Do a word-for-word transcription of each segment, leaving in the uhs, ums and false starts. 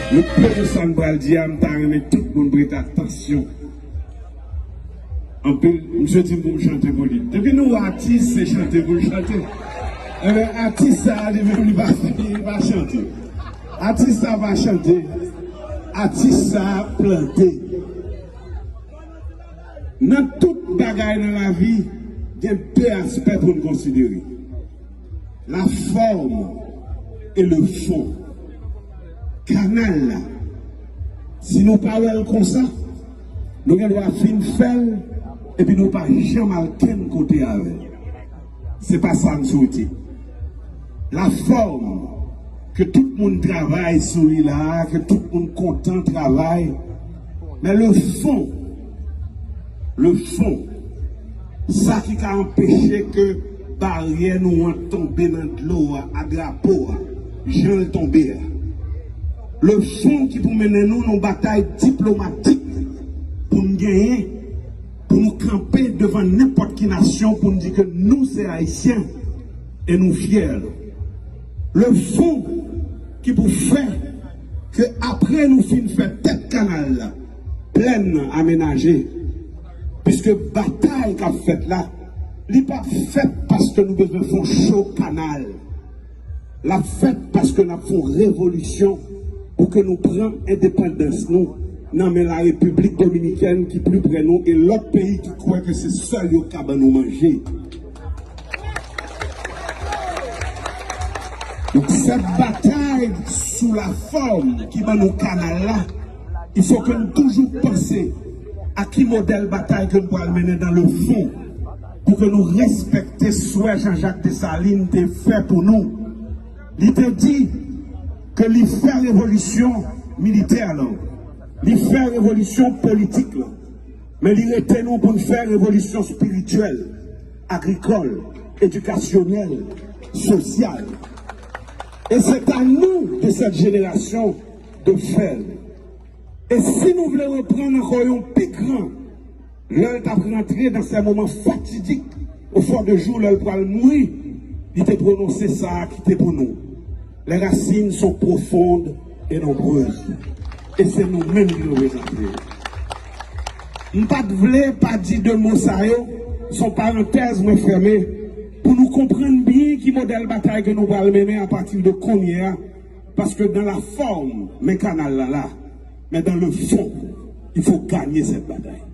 Yo pè de sa m pral di a, m ta renmen tout moun prete atansyon. Anpil, misye di m pou m chante pou li. Depi nou wè atis, se chante pou l chante. Enben, atis sa a, li menm, li pa, li pa chante. Atis sa a pa chante. Atis sa a plante. Nan tout bagay nan lavi, gen de aspè pou n konsidere. La forme et le fond. Kanal la, si nou pa wè l konsa, nou gen dwa fin fè l, epi nou pa janm al kenn kote avè l. Se pa sa n swete. La forme, ke tout moun travay sou li la, ke tout moun kontan travay. Men le fond, le fond, sa ki ka anpeche ke baryè nou an tonbe nan dlo a, a drapo a, jan l tonbe a. Le fond ki pou mennen nou nan batay diplomatik pou n genyen, pou nou kanpe devan nenpòt ki nasyon, pou n di ke nou se Ayisyen e nou fyè. Le fond ki pou fè ke apre nou fin fè tèt kanal la, plèn nan amenaje, piske batay k ap fèt la, li p ap fèt paske nou bezwen fè yon cho kanal. L ap fèt paske n ap fè yon revolisyon pou ke nou pran endepandans nou nan men la Repiblik Dominikèn ki pli pre nou e lòt peyi ki kwè ke se sèl yo k ka ban nou manje. Donk, cette bataille sous la forme ki ban nou kanal la, il faut que nou toujou panse a ki modèl batay ke nou pral mennen dans le fond pou ke nou respekte swè Jean-Jacques Dessalines te fè pou nou. Li te di ke li fè revolisyon militè la, li fè revolisyon politik la, men li rete nou pou n fè revolisyon espirityèl, agrikòl, edikasyonèl, sosyal. Et c'est à nous de cette génération de faire. E si nou vle reprann ankò yon pi gran, lè l t ap rantre dans ces moments fatidiques, au fond de jour, lè l pral mouri, li te pwononse sa a ki te pou nou. Les racines sont profondes et nombreuses. E se nou menm ki reprezante yo. M pa t vle pa di de mo sa yo, se yon parantèz mwen fèmen, pou nou konprann byen ki modèl batay ke nou pral mennen apati de kounye a, paske dans la forme, men kanal la la, men dans le fond, il faut gagner cette bataille.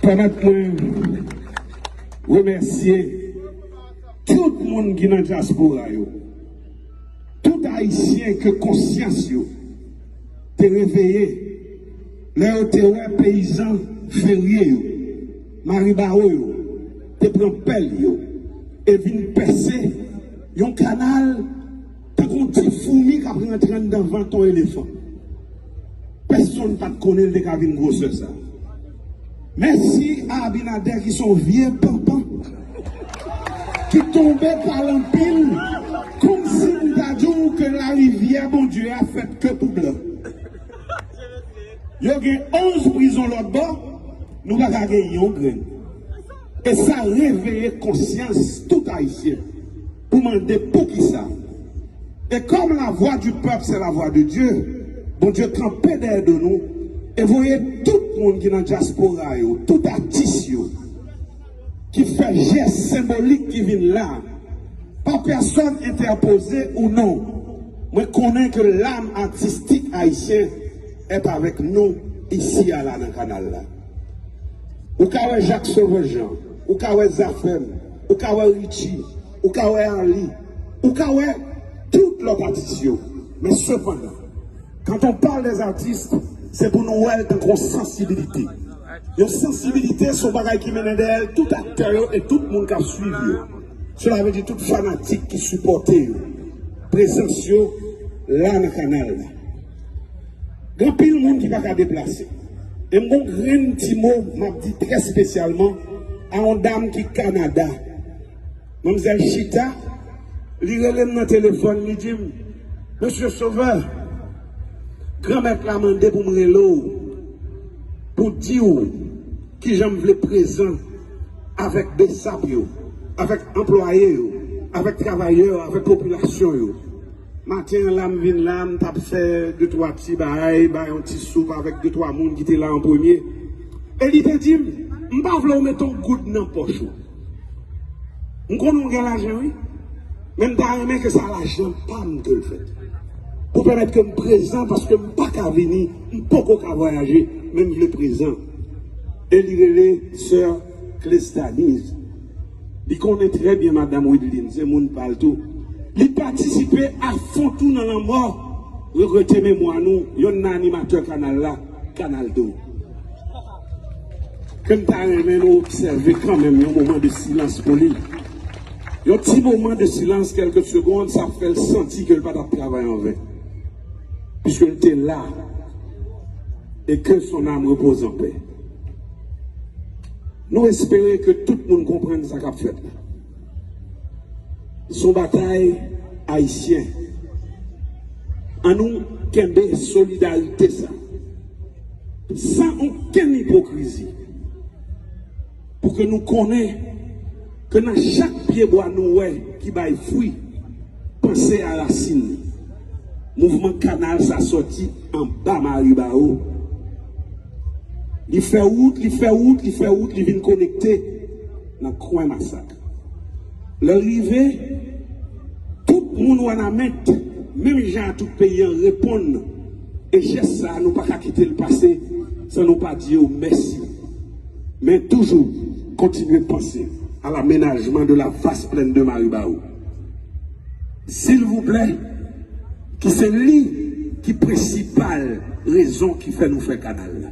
Pèmèt mwen remèsye tout moun ki nan dyaspora yo, tout Ayisyen ke konsyans yo te reveye lè yo te wè peyizan ferye yo, maribawo yo, te pran pèl yo e vin pèse yon kanal tankou yon ti foumi k ap rantre anndan vant yon elefan. Pèsonn pa t konnen l te ka vin gwosè sa. Mèsi a Abinader ki se yon vye panpan ki tonbe pa l anpil, kòmsi m ta di w ke larivyè Bondye a fèt ke pou blan. Yo gen onz prizon lòt bò, nou pa ka gen yon grenn. E sa reveye konsyans tout Ayisyen pou mande poukisa. E kòm la vwa di pèp se la vwa de Dye, Bondye kanpe dèyè do nou e voye tout moun ki nan dyaspora yo, tout atis yo, ki fè jès senbolik ki vin la, pa pèsòn entèpoze ou non, mwen konnen ke lam atistik ayisyen est avec nous isi a la nan kanal la. Ou ka wè Jacques Sauveur Jean, ou ka wè Zafèm, ou ka wè Richie, ou ka wè Arly, ou ka wè tout lòt atis yo. Men sepandan, quand on parle des artistes, se pou nou wè l tankou yon sansibilite. Yon sansibilite se yon bagay ki mennen dèyè l tout aktè yo e tout moun k ap swiv yo. Sela vle di tout fanatik ki sipòte yo. Prezans yo la nan kanal la. Gen anpil moun ki pa ka deplase. E m gon grenn ti mo m ap di trè espesyalman a yon dam ki Kanada. Manmzèl chita, li rele m nan telefòn, li di m, Mesye Sovè, Granmèt la mande pou m rele w, pou di w kijan m vle prezan avèk besap yo, avèk anplwaye yo, avèk travayè yo, avèk popilasyon yo. Maten an la, m vin la, m t ap fè de twa ti bagay, bay yon ti soup avèk de twa moun ki te la an premye. E li te di m, m pa vle w mete yon goud nan pòch ou. M konnen w gen lajan, wi. Men m ta renmen ke sa lajan pa m ke l fèt. Pou pèmèt ke m prezan, paske m pa ka vini, m poko ka vwayaje, men m vle prezan. E li rele sè Clestaniz. Li konnen trè byen madanm Wideline, se moun pa l tou. Li patisipe a fon tou nan lanmò regrete memwa nou, yonn nan animatè kanal la, Kanal Do. Ke m ta renmen nou obsève kanmenm yon moman de silans pou li. Yon ti moman de silans, kèlke segonn, sa ap fè l santi ke l pa t ap travay anven. Puisque l te la, et que son âme repose en paix. Nou espere ke tout moun konprann sa k ap fèt la. Se yon batay ayisyen. Ann nou kenbe solidarite sa, san okenn ipokrizi, pou ke nou konnen ke nan chak pyebwa nou wè ki bay fwi, panse a rasin li. Mouvman kanal sa sòti anba Maribawo. Li fè wout, li fè wout, li fè wout, li vin konekte nan kwen Masak. Lè l rive, tout moun Wanament, menm jan a tout peyi an, reponn. E jès sa a, nou pa ka kite l pase san nou pa di yo mèsi. Men toujou kontinye panse à l'aménagement de la vaste plaine de Maribawo. Silvouplè, ki se li ki prensipal rezon ki fè nou fè kanal la.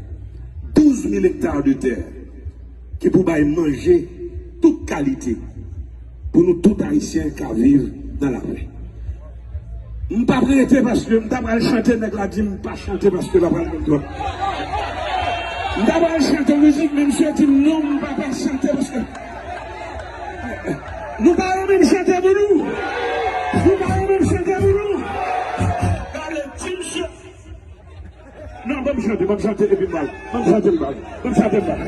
Douz mil ekta de tè ki pou bay manje tout kalite pou nou tout Ayisyen ka viv nan lapè. M p ap rete paske m ta pral chante, nèg la di m pa chante paske l ap pral konn twòp. M ta pral chante yon mizik, men misye di m non, m pa pral chante paske nou pa renmen m chante pou nou. Nou pa renmen m chante pou nou. Gade, di misye. Non, ban m chante, ban m chante epi m pral. Ban m chante m pral. Ban m chante m pral.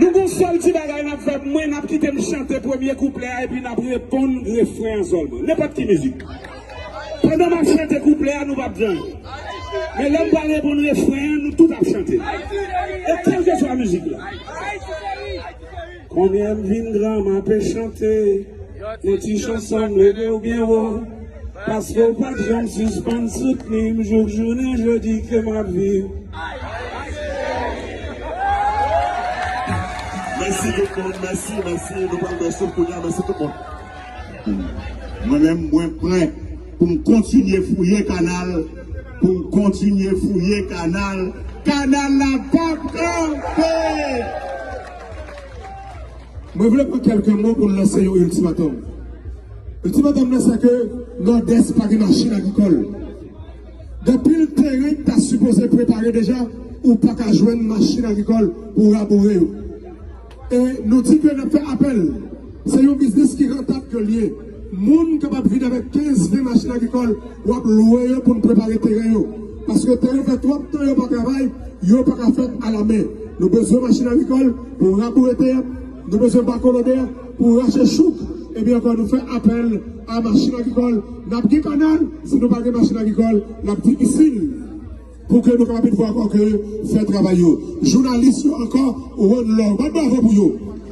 Nou gon sèl ti bagay n ap fè, mwen n ap kite m chante premye kouplè a epi n ap reponn refren an sèlman. Nenpòt ki mizik. Pandan m ap chante kouplè a, nou p ap di anyen. Men lè m pral reponn refren an, nou tout ap chante. E kèlkeswa mizik la. Konbyen m vin gran, m ape chante. Yon ti chanson m leve w byen wo. Paske w pa t janm sispann soutni m jouk jounen jodi ke m ap viv. Mèsi tout moun, mèsi, mèsi. Nou pral bèse kounye a, mèsi tout moun. Mwen menm, mwen prè pou m kontinye fouye kanal, pou m kontinye fouye kanal. Kanal la p ap kanpe! Mwen vle pran kèlke mo pou n lanse yon iltimatòm. Iltimatòm nan, se ke Nòdès pa gen machin agrikòl. Gen pil teren ki ta sipoze prepare deja, Ou pa ka jwenn machin agrikòl pou raboure yo. E nou di ke n ap fè apèl. Se yon biznis ki rantab ke l ye. Moun kapab vin avèk kenz, ven machin agrikòl, w ap lwe yo pou n prepare teren yo. Paske tè yo fè twòp tan yo pa travay, yo pa ka fèt alamen. Nou bezwen machin agrikòl pou raboure tè, nou bezwen bako lodè pou rache chouk. Ebyen ankò, nou fè apèl a machin agrikòl. N ap gen kanal, si nou pa gen machin agrikòl, l ap difisil pou ke nou kapab vin fè ankò ke fè travay yo. Jounalis yo ankò, one love. Bat bravo pou yo.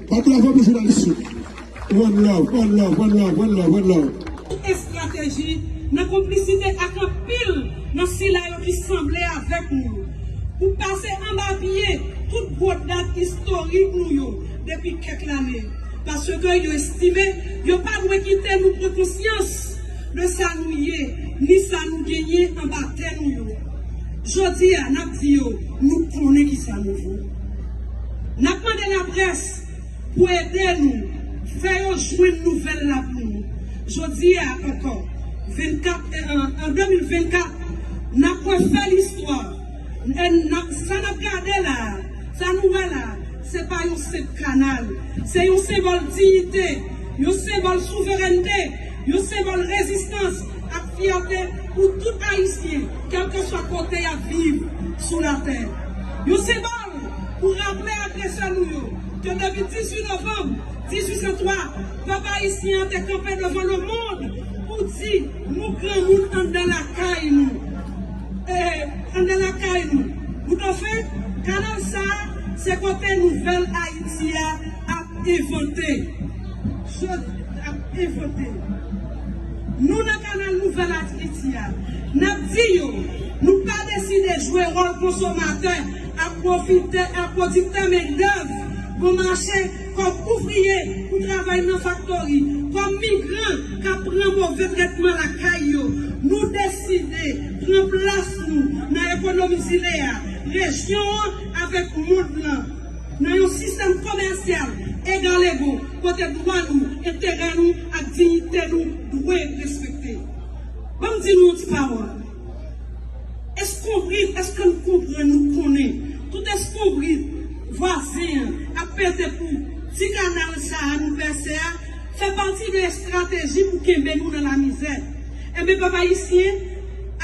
Bat bravo pou jounalis yo. One love, one love, one love, one love, one love. Estrateji nan konplisite ak anpil nan sila yo ki sanble avèk nou pou pase anba pye tout gwo dat istorik nou yo depi kèk lane. Paske yo estime yo pa dwe kite nou pran konsyans de sa nou ye, ni sa nou genyen anba tè nou yo. Jodi a, n ap di yo, nou konnen ki sa nou vo. N ap mande laprès pou ede nou fè yo jwenn nouvèl la pou nou. Jodi a ankò, vennkat, eh, an, an de mil vennkat, n ap refè listwa. E n ap, sa n ap gade la a, sa nou wè la a, se pa yon senp kanal. Se yon senbòl diyite, yon senbòl souverènte, yon senbòl rezistans ak fyète pou tout Ayisyen, kèlkeswa kote y ap viv sou latè. Yon senbòl pou raple agresè nou yo ke depi dizuit novanm dizuit san twa, pèp ayisyen an te kanpe devan lemonn pou di, nou granmoun anndan lakay nou. E, anndan lakay nou. Boutofen, kanal sa a, se kote nouvèl Ayiti a ap envante. Jodi ap envante. Nou nan kanal nouvèl Ayiti a, n ap di yo, nou pa deside jwe wòl konsomatè ak pwofitè, ak pwodiktè mendèv bon mache, kòm ouvriye pou travay nan faktori, kòm migran k ap pran move trètman lakay yo. Nou deside pran plas nou nan ekonomi zile a, rejyon an avèk mond lan, nan yon sistèm komèsyal egalego kote dwa nou, enterè nou ak diyite nou dwe respekte. Ban m di nou yon ti pawòl. Eskonbrit, èske n konprann, nou konnen? Tout eskonbrit vwazen an ap pete pou ti kanal sa a nou pèse a fè pati de estrateji pou kenbe nou nan lamizè. Enben, pèp ayisyen,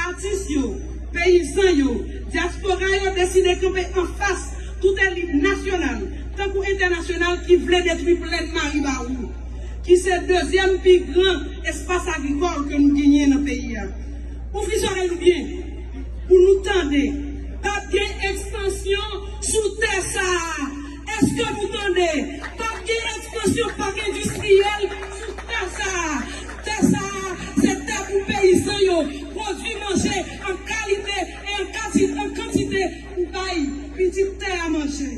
atis yo, peyizan yo, dyaspora yo deside kanpe anfas tout elit nasyonal tankou entènasyonal ki vle detwi plèn Maribawou, ki se dezyèm pi gran espas agrikòl ke nou genyen nan peyi a. Ouvri zòrèy nou byen pou nou tande. P ap gen ekspansyon sou tè sa a. Èske nou tande? P ap gen ekspansyon pak endistriyèl sou tè sa a. Tè sa a, se tè pou peyizan yo pwodui manje an kalite e an kati-, an kantite pou bay pitit tè a manje.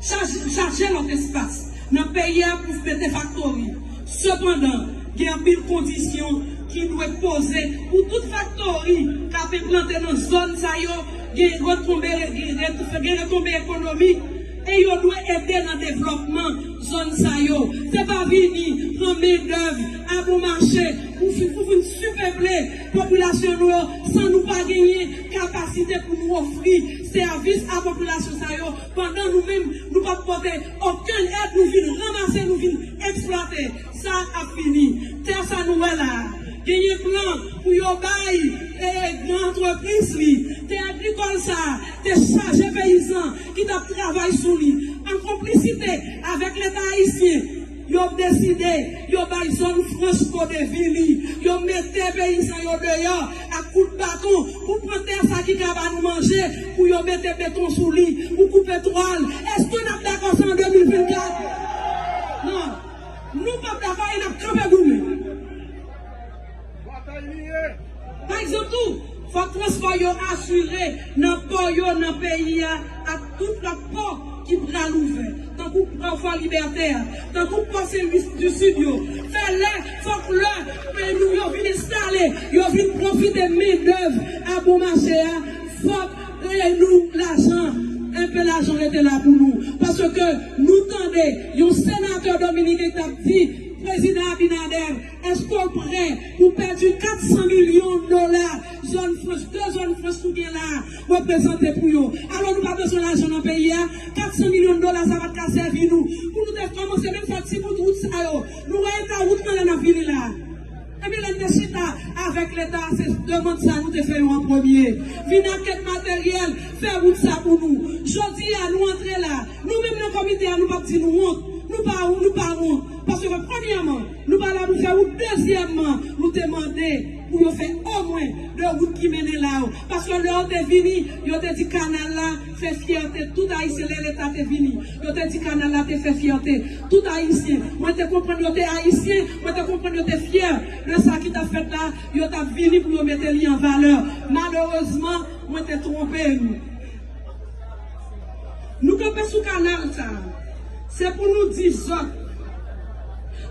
Chaje, chaje lòt espas nan peyi a pou mete faktori. Sepandan, gen anpil kondisyon ki dwe poze pou tout faktori k ap enplante nan zòn sa yo gen retonbe, gen ret-, gen retonbe ekonomik, e yo dwe ede nan devlòpman zòn sa yo. Se pa vini pran mendèv a bon mache pou fi-, pou vin sipeple popilasyon nou yo san nou pa genyen kapasite pou nou ofri sèvis a popilasyon sa yo, pandan nou menm, nou p ap pote okenn èd, nou vin ranmase, nou vin eksplwate. Sa ap fini. Tè sa nou wè la a, genyen plan pou yo bay, e, gran antrepriz li. Tè agrikòl sa a te chaje peyizan ki t ap travay sou li. An konplisite avèk Leta ayisyen, yo deside, yo bay zòn franch Kodevi li. Yo mete peyizan yo deyò ak kout baton pou pran tè sa ki ka ba nou manje, pou yo mete beton sou li, pou koupe twa l. Èske n ap dakò sa an de mil vennkat? Non. Nou p ap dakò e n ap kanpe goumen. Pa egzanp tou, fòk transpò yo asire nan pò yo nan peyi a ak tout lòt pò ki pral ouvè, tankou pò Fò Libète a, tankou pò Sen Lwi di Sid yo. Fè lè, fòk lè, e nou yo vin enstale, yo vin pwofite mendèv a bon mache a, fòk e nou lajan, enpe lajan rete la pou nou. Paske nou tande yon senatè dominiken k t ap di, Prezidan Abinader, èske w prè pou pèdi kat san milyon dola zòn franch, de zòn franch nou gen la a, reprezante pou yo? Alò, nou pa bezwen lajan nan peyi a? Kat san milyon dola sa pa t ka sèvi nou pou nou te kòmanse menm fè ti bout wout sa yo? Nou wè eta wout nan lè n ap vini la a. Ebyen, lè n te chita avèk Leta, se demann sa nou te fè yo an premye. Vin ak kèk materyèl, fè wout sa pou nou. Jodi a, nou antre la. Nou menm nan komite a, nou p ap di nou wont. Nou pa, nou pa wont. Paske, premyèman, nou pa la pou fè wout. Dezyèmman, nou te mande pou yo fè omwen de wout ki mennen la yo. Paske lè yo te vini, yo te di kanal la fè fyète tout Ayisyen. Lè Leta te vini, yo te di kanal la te fè fyète tout Ayisyen. Mwen te konprann yo te Ayisyen, mwen te konprann yo te fyè de sa ki t ap fèt la, yo t ap vini pou yo mete li an valè. Malerezman, mwen te twonpe m. Nou kanpe sou kanal sa a. Se pou nou di zòt.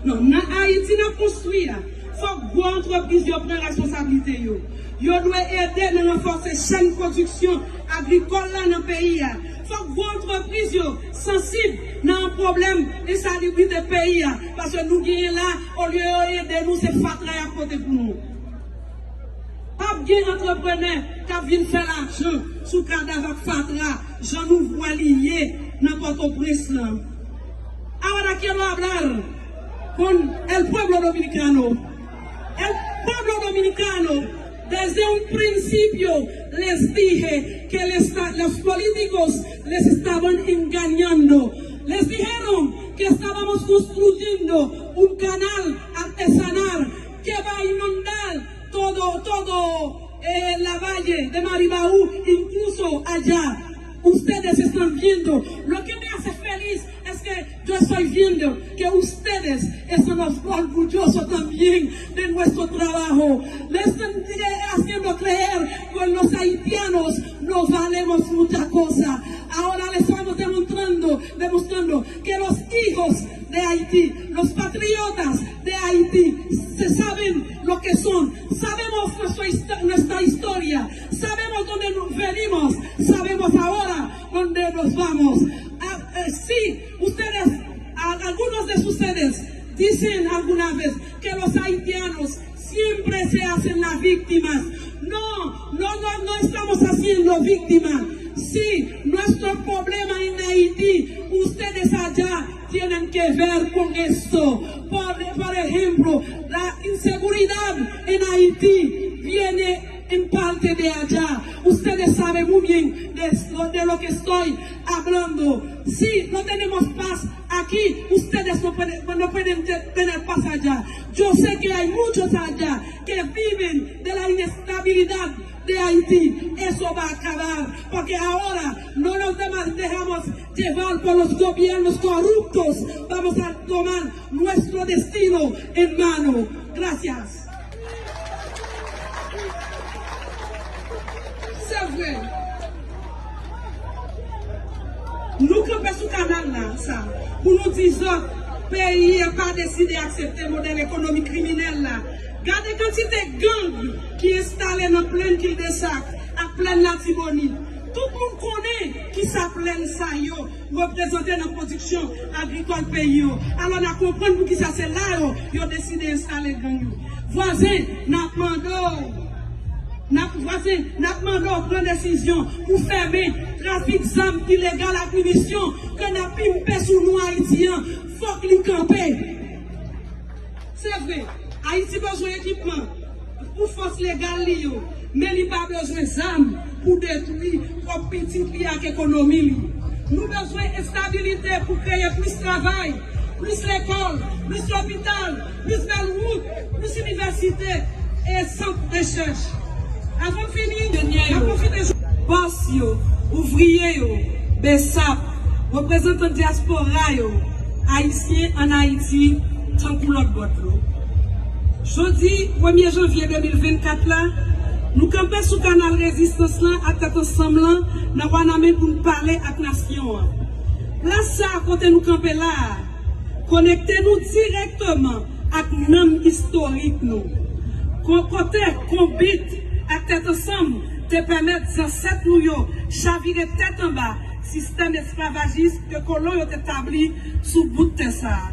Non, nan Ayiti n ap konstwi a, fòk gwo antrepriz yo pran responsablite yo. Yo dwe ede nan ranfòse chèn pwodiksyon agrikòl la nan peyi a. Fòk gwo antrepriz yo sansib nan pwoblèm ensalibrite peyi a. Paske nou genyen la, olye yo ede nou, se fatra y ap pote pou nou. P ap gen antreprenè k ap vin fè lajan sou kadav ak fatra, jan nou vwè li ye nan Pòtoprens lan. Ahora quiero hablar con el pueblo dominicano. El pueblo dominicano, desde un principio les dije que el esta-, los políticos les estaban engañando. Les dijeron que estábamos construyendo un canal artesanal que va a inundar todo, todo eh, la valle de Maribau, incluso allá. Ustedes están viendo. Lo que me hace feliz es que yo estoy viendo que ustedes están orgullosos también de nuestro trabajo. Le están eh, haciendo creer que los haitianos no valemos mucha cosa. Ahora les estamos demostrando, demostrando que los hijos de Haití, los patriotas de Haití, se saben lo que son. Sabemos nuestra, histo- nuestra historia, sabemos dónde nos venimos, sabemos ahora dónde nos vamos. Ah, eh, sí, ustedes, a- algunos de ustedes dicen alguna vez que los haitianos siempre se hacen las víctimas. No, no, no, no estamos haciendo víctimas. Sí, nuestro problema en Haití, ustedes allá tienen que ver con esto. Por, por ejemplo, la inseguridad en Haití viene en parte de allá. Ustedes saben muy bien de, de lo que estoy hablando. Si no tenemos paz aquí, ustedes no pueden, no pueden tener paz allá. Yo sé que hay muchos allá que viven de la inestabilidad de Haití. Eso va a acabar, porque ahora no nos dema- dejamos llevar por los gobiernos corruptos. Vamos a tomar nuestro destino en mano. Gracias. Se vre. Nou kanpe sou kanal la, sa, pou nou di zòt, peyi a pa deside aksepte modèl ekonomi kriminèl la. Gade kantite gang ki enstale nan plèn Kildesak ak plèn Latibonit. Tout moun konnen kisa plèn sa yo reprezante nan pwodiksyon agrikòl peyi yo. Alò, n a konprann poukisa se la yo, yo deside enstale gang yo. Vwazen, n ap mande w, n ap, vwazen, n ap mande w pran desizyon pou fèmen trafik zam ilegal ak minisyon ke n ap pimpe sou nou Ayiti an. Fòk li kanpe. Se vre, Ayiti bezwen ekipman pou fòs legal li yo, men li pa bezwen zam pou detwi pwòp pitit li ak ekonomi li. Nou bezwen estabilite pou kreye plis travay, plis lekòl, plis lopital, plis bèl wout, plis inivèsite e sant rechèch. Avan m fini, m ap pwofite. Bòs yo, ouvriye yo, besap, reprezantan dyaspora yo, Ayisyen ann Ayiti tankou lòt bò dlo. Jodi premye janvye de mil vennkat la, nou kanpe sou kanal rezistans lan ak Tèt Ansanm lan nan Wanament pou n pale ak nasyon an. Plas sa a kote nou kanpe la a, konekte nou dirèkteman ak nanm istorik nou. Ko- Kote konbit ak Tèt Ansanm te pèmèt zansèt nou yo chavire tèt anba sistèm esklavajis ke kolon yo te tabli sou bout tè sa a.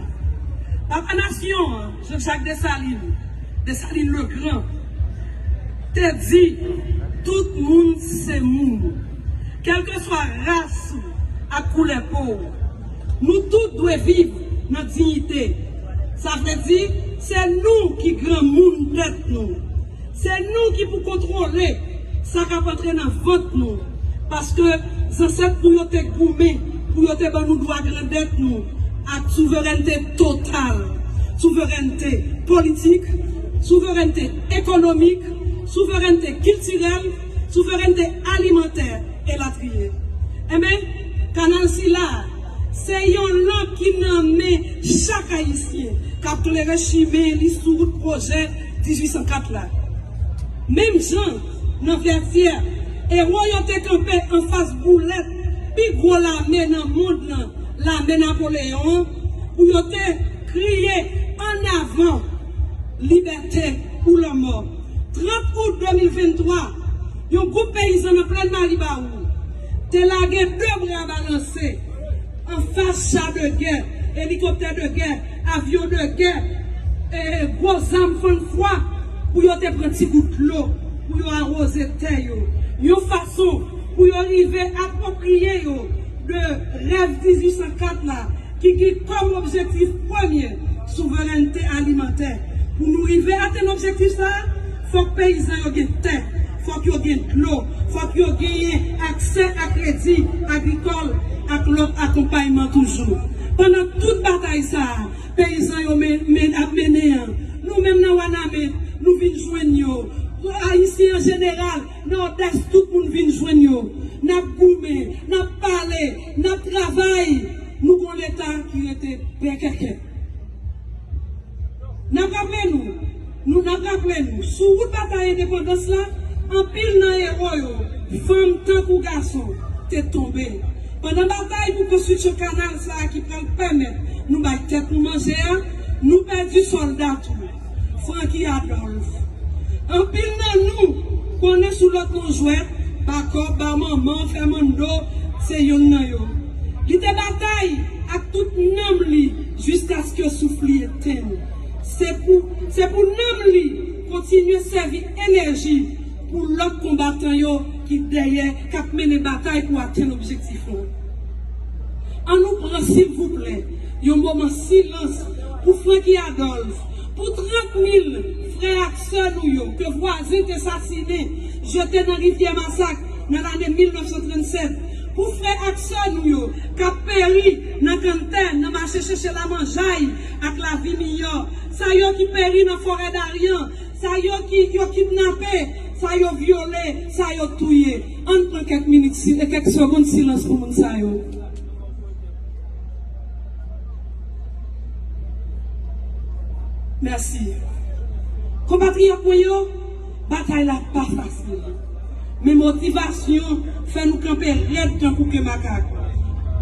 Papa nasyon an, Jean-Jacques Dessalines, Dessalines le Grand, te di, tout moun se moun. Kèlkeswa ras ou ak koulè po w, nou tout dwe viv nan diyite. Sa vle di, se nou ki granmoun tèt nou. Se nou ki pou kontwole sa k ap antre nan vant nou. Paske zansèt nou yo te goumen pou yo te ban nou dwa grandèt nou ak souverènte total, souverènte politik, souverènte ekonomik, souverènte kiltirèl, souverènte alimantè, elatriye. Enben, kanal sila a, se yon lanp ki nan men chak Ayisyen k ap klere chimen li sou wout pwojè dizuit san kat la. Menm jan, nan Vètyè, ewo yo te kanpe anfas boulèt pi gwo lame nan mond lan, lame Napoleyon an, pou yo te kriye, ann avan, libète ou lanmò. Trant out de mil venntwa, yon gwoup peyizan nan Plèn Maribawou te lage de bra balanse anfas cha de gè, elikoptè de gè, avyon de gè, e gwo zam fann fwa pou yo te pran ti gout dlo, pou yo awoze tè yo, yon fason pou yo rive apwopriye yo de rèv dizuit san kat la, ki gen kòm objektif premye souverènte alimantè. Pou nou rive atenn objektif sa a, fòk peyizan yo gen tè, fòk yo gen dlo, fòk yo genyen aksè a kredi agrikòl ak lòt akonpayman toujou. Pandan tout batay sa a, peyizan yo men, men, ap mennen an, nou menm nan Wanament, nou vin jwenn yo. Ayisyen an jeneral, nan Nòdès, tout moun vin jwenn yo. N ap goumen, n ap pale, n ap travay. Nou gon Leta ki rete bèkèkè. N ap raple nou, nou n ap raple nou, sou wout batay endepandans la, anpil nan ewo yo, fanm tankou gason, te tonbe. Pandan batay pou konstriksyon kanal sa a ki pral pèmèt nou bay tèt nou manje a, nou pèdi sòlda tou, Francky Adolphe. Anpil nan nou konnen sou lòt non jwèt, Bakòp, Bamanman, Fèmando, se yonn nan yo. Li te batay ak tout nanm li jiskaske souf li etenn. Se pou, se pou nanm li kontinye sèvi enèji pou lòt konbatan yo ki dèyè, k ap mennen batay pou atenn objektif lan. An nou pran, silvouplè, yon moman silans pou Francky Adolphe, pou trant mil frè ak sè nou yo ke vwazen te sasinen, jete nan rivyè Masak nan lane mil nèf san trannsèt, pou frè ak sè nou yo k ap peri nan kanntè, nan mache chèche lamanjay ak lavi miyò, sa yo ki peri nan forè Daryan, sa yo ki yo kidnape, sa yo vyole, sa yo touye. Ann pran kèk minit, si- kèk segonn silans pou moun sa yo. Mèsi. Konpatriyòt mwen yo, batay la pa fasil. Men motivasyon fè nou kanpe rèd tankou ke makak.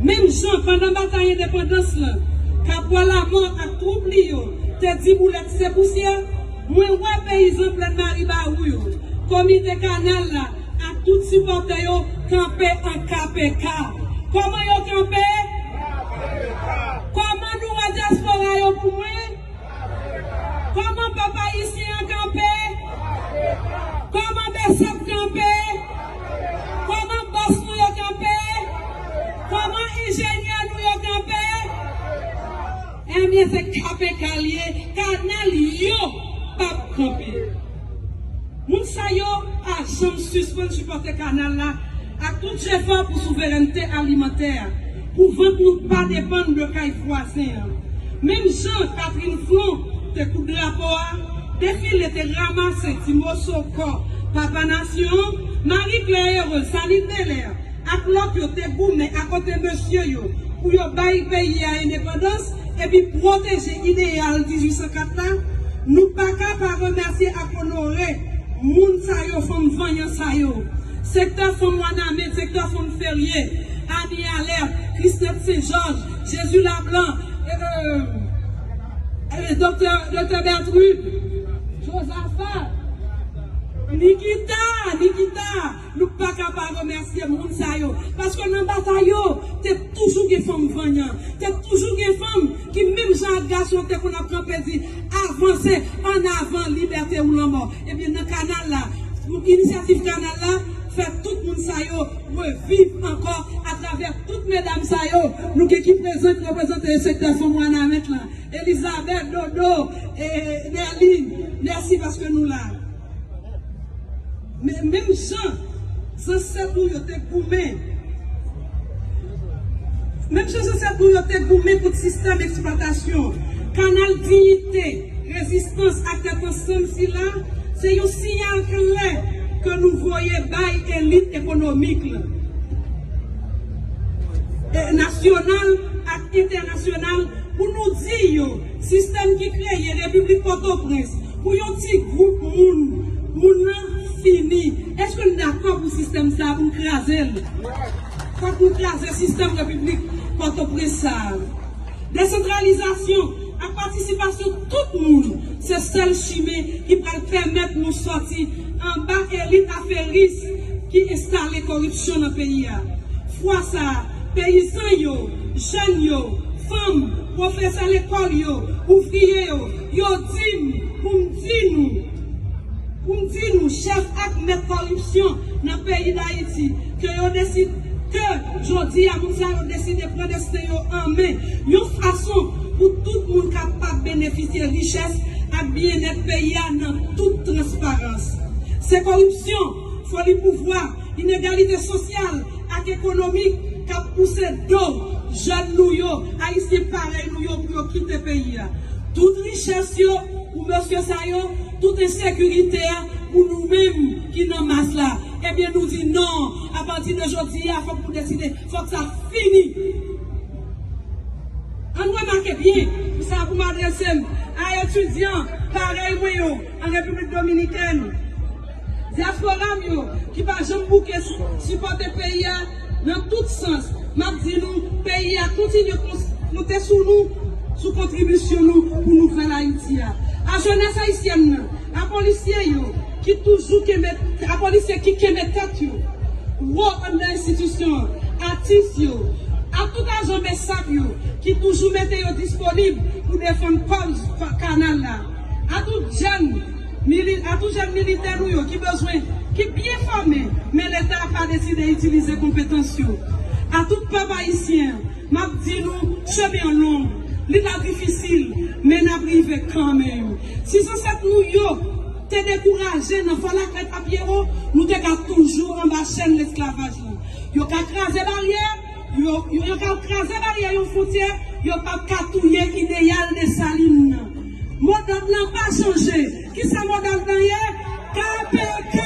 Menm jan pandan batay endepandans lan, Kapwa Lamò ak twoup li yo te di boulèt se pousyè, mwen wè peyizan Plèn Maribawou yo, komite kanal la ak tout sipòtè yo kanpe an K P K. Kòman yo kanpe? Kòman nou wè dyaspora yo pou mwen? Kòman pèp ayisyen an kanpe? Kòman BSAP kanpe? Kòman bòs nou yo kanpe? Kòman enjenyè nou yo kanpe? Ebyen, se K P K l ye, kanal yo p ap kanpe. Moun sa yo pa janm sispann sipòte kanal la ak tout jefò pou souverènte alimantè a, pou vant nou pa depann de kay vwazen an. Menm jan Catherine Flon te koud drapo a, Defile te ranmase ti moso kò Papa Nasyon an, Marie Claire Heureuse, Saline Belair, ak lòt yo te goumen akote mesye yo pou yo bay peyi a endepandans epi pwoteje ideyal dizuit san kat la, nou pa ka pa remèsye ak onore moun sa yo, fanm vanyan sa yo. Sektè fanm Wanament, sektè fanm Ferye, Annie Alerte, Christette Saint Georges, Jésus Lablanc, e, e, e, Doktè, Doktè Bertrude, Josaphat, Nikita, Nikita, nou pa ka pa remèsye moun sa yo. Paske nan batay yo, te toujou gen fanm vanyan, te toujou gen fanm ki menm Jan ak gason te konn ap kanpe di, avanse, an avan, libète ou lanmò. Ebyen, nan kanal la, inisyativ kanal la fè tout moun sa yo reviv ankò atravè tout medam sa yo nou gen ki prezan, ki reprezante sektè fanm Wanament lan. Elizabeth, Dodo, e, Nerline, mèsi paske nou la. Men, menm jan zansèt nou yo te goumen, menm jan zansèt nou yo te goumen kont sistèm eksplwatasyon, kanal diyite, rezistans ak tèt ansanm sila, se yon siyal klè ke nou voye bay elit ekonomik lan, e nasyonal ak entènasyonal, pou nou di yo, sistèm ki kreye Repiblik Pòtoprens pou yon ti gwoup moun, moun nan fini. Èske n dakò pou sistèm sa a, pou n kraze l? Fòk nou kraze sistèm Repiblik Pòtoprens sa a. Desantralizasyon ak patisipasyon tout moun se sèl chimen ki pral pèmèt nou sòti anba elit aferis ki enstale koripsyon nan peyi a. Fwa sa a, peyizan yo, jèn yo, fanm, pwofesè lekòl yo, ouvriye yo, yo di m pou m di nou, pou m di nou, chèf ak mèt koripsyon nan peyi Dayiti, ke yo deside, ke jodi a, moun sa yo deside pran desten yo an men, yon fason pou tout moun kapab benefisye richès ak byennèt peyi a nan tout transparans. Se koripsyon, foli pouvwa, inegalite sosyal ak ekonomik k ap pouse do jèn nou yo, Ayisyen parèy nou yo, pou yo kite peyi a. Tout richès yo pou mesye sa yo, tout ensekirite a pou nou menm ki nan mas la. Ebyen, nou di non. Apati de jodi a, fòk nou deside, fòk sa fini. Ann remake byen, sa pou m adrese m a etidyan parèy mwen yo an Repiblik Dominikèn. Dyaspora m yo ki pa janm bouke si-, sipòte peyi a nan tout sans, m ap di nou, peyi a kontinye kons-, konte sou nou, sou kontribisyon nou pou nouvèl Ayiti a. A jenès ayisyèn nan, a polisye yo ki toujou kenbe, a polisye ki kenbe tèt yo wo anndan enstitisyon an, atis yo, a tout ajan BSAP yo ki toujou mete yo disponib pou defann kòz kanal la, a tout jèn mili-, a tout jèn militè nou yo ki bezwen, ki byen fòme, men Leta pa deside itilize konpetans yo, a tout pèp ayisyen an, m ap di nou, chemen an long, li ta difisil, men n ap rive kanmenm. Si zansèt nou yo te dekouraje nan fò lakrèt a Pyero, nou te ka toujou anba chèn lesklavaj lan. Yo ka kraze baryè, yo, yo, yo ka kraze baryè yon fwontyè, yo p ap ka touye ideyal Desalin nan. Modòd lan pa chanje. Kisa modòd lan ye? K P K!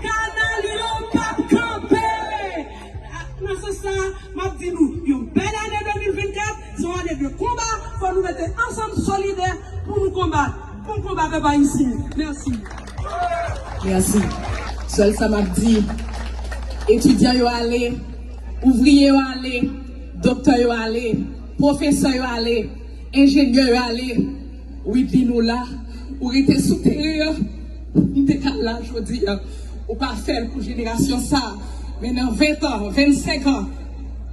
Kanal yo p ap kanpe! Nan sans sa a, m ap di nou, yon bèl ane de mil vennkat, se yon ane de konba, fò nou rete ansanm, solidè, pou nou konbat. Bon konba, pèp ayisyen. Mèsi. Mèsi. Sèl sa m ap di, etidyan yo ale, ouvriye yo ale, doktè yo ale, pwofesè yo ale, enjenyè yo ale. Widlin, ou la, ou rete sou teren an, m te ka la jodi a. Ou pa fè l pou jenerasyon sa a, men nan ven tan, vennsenk an,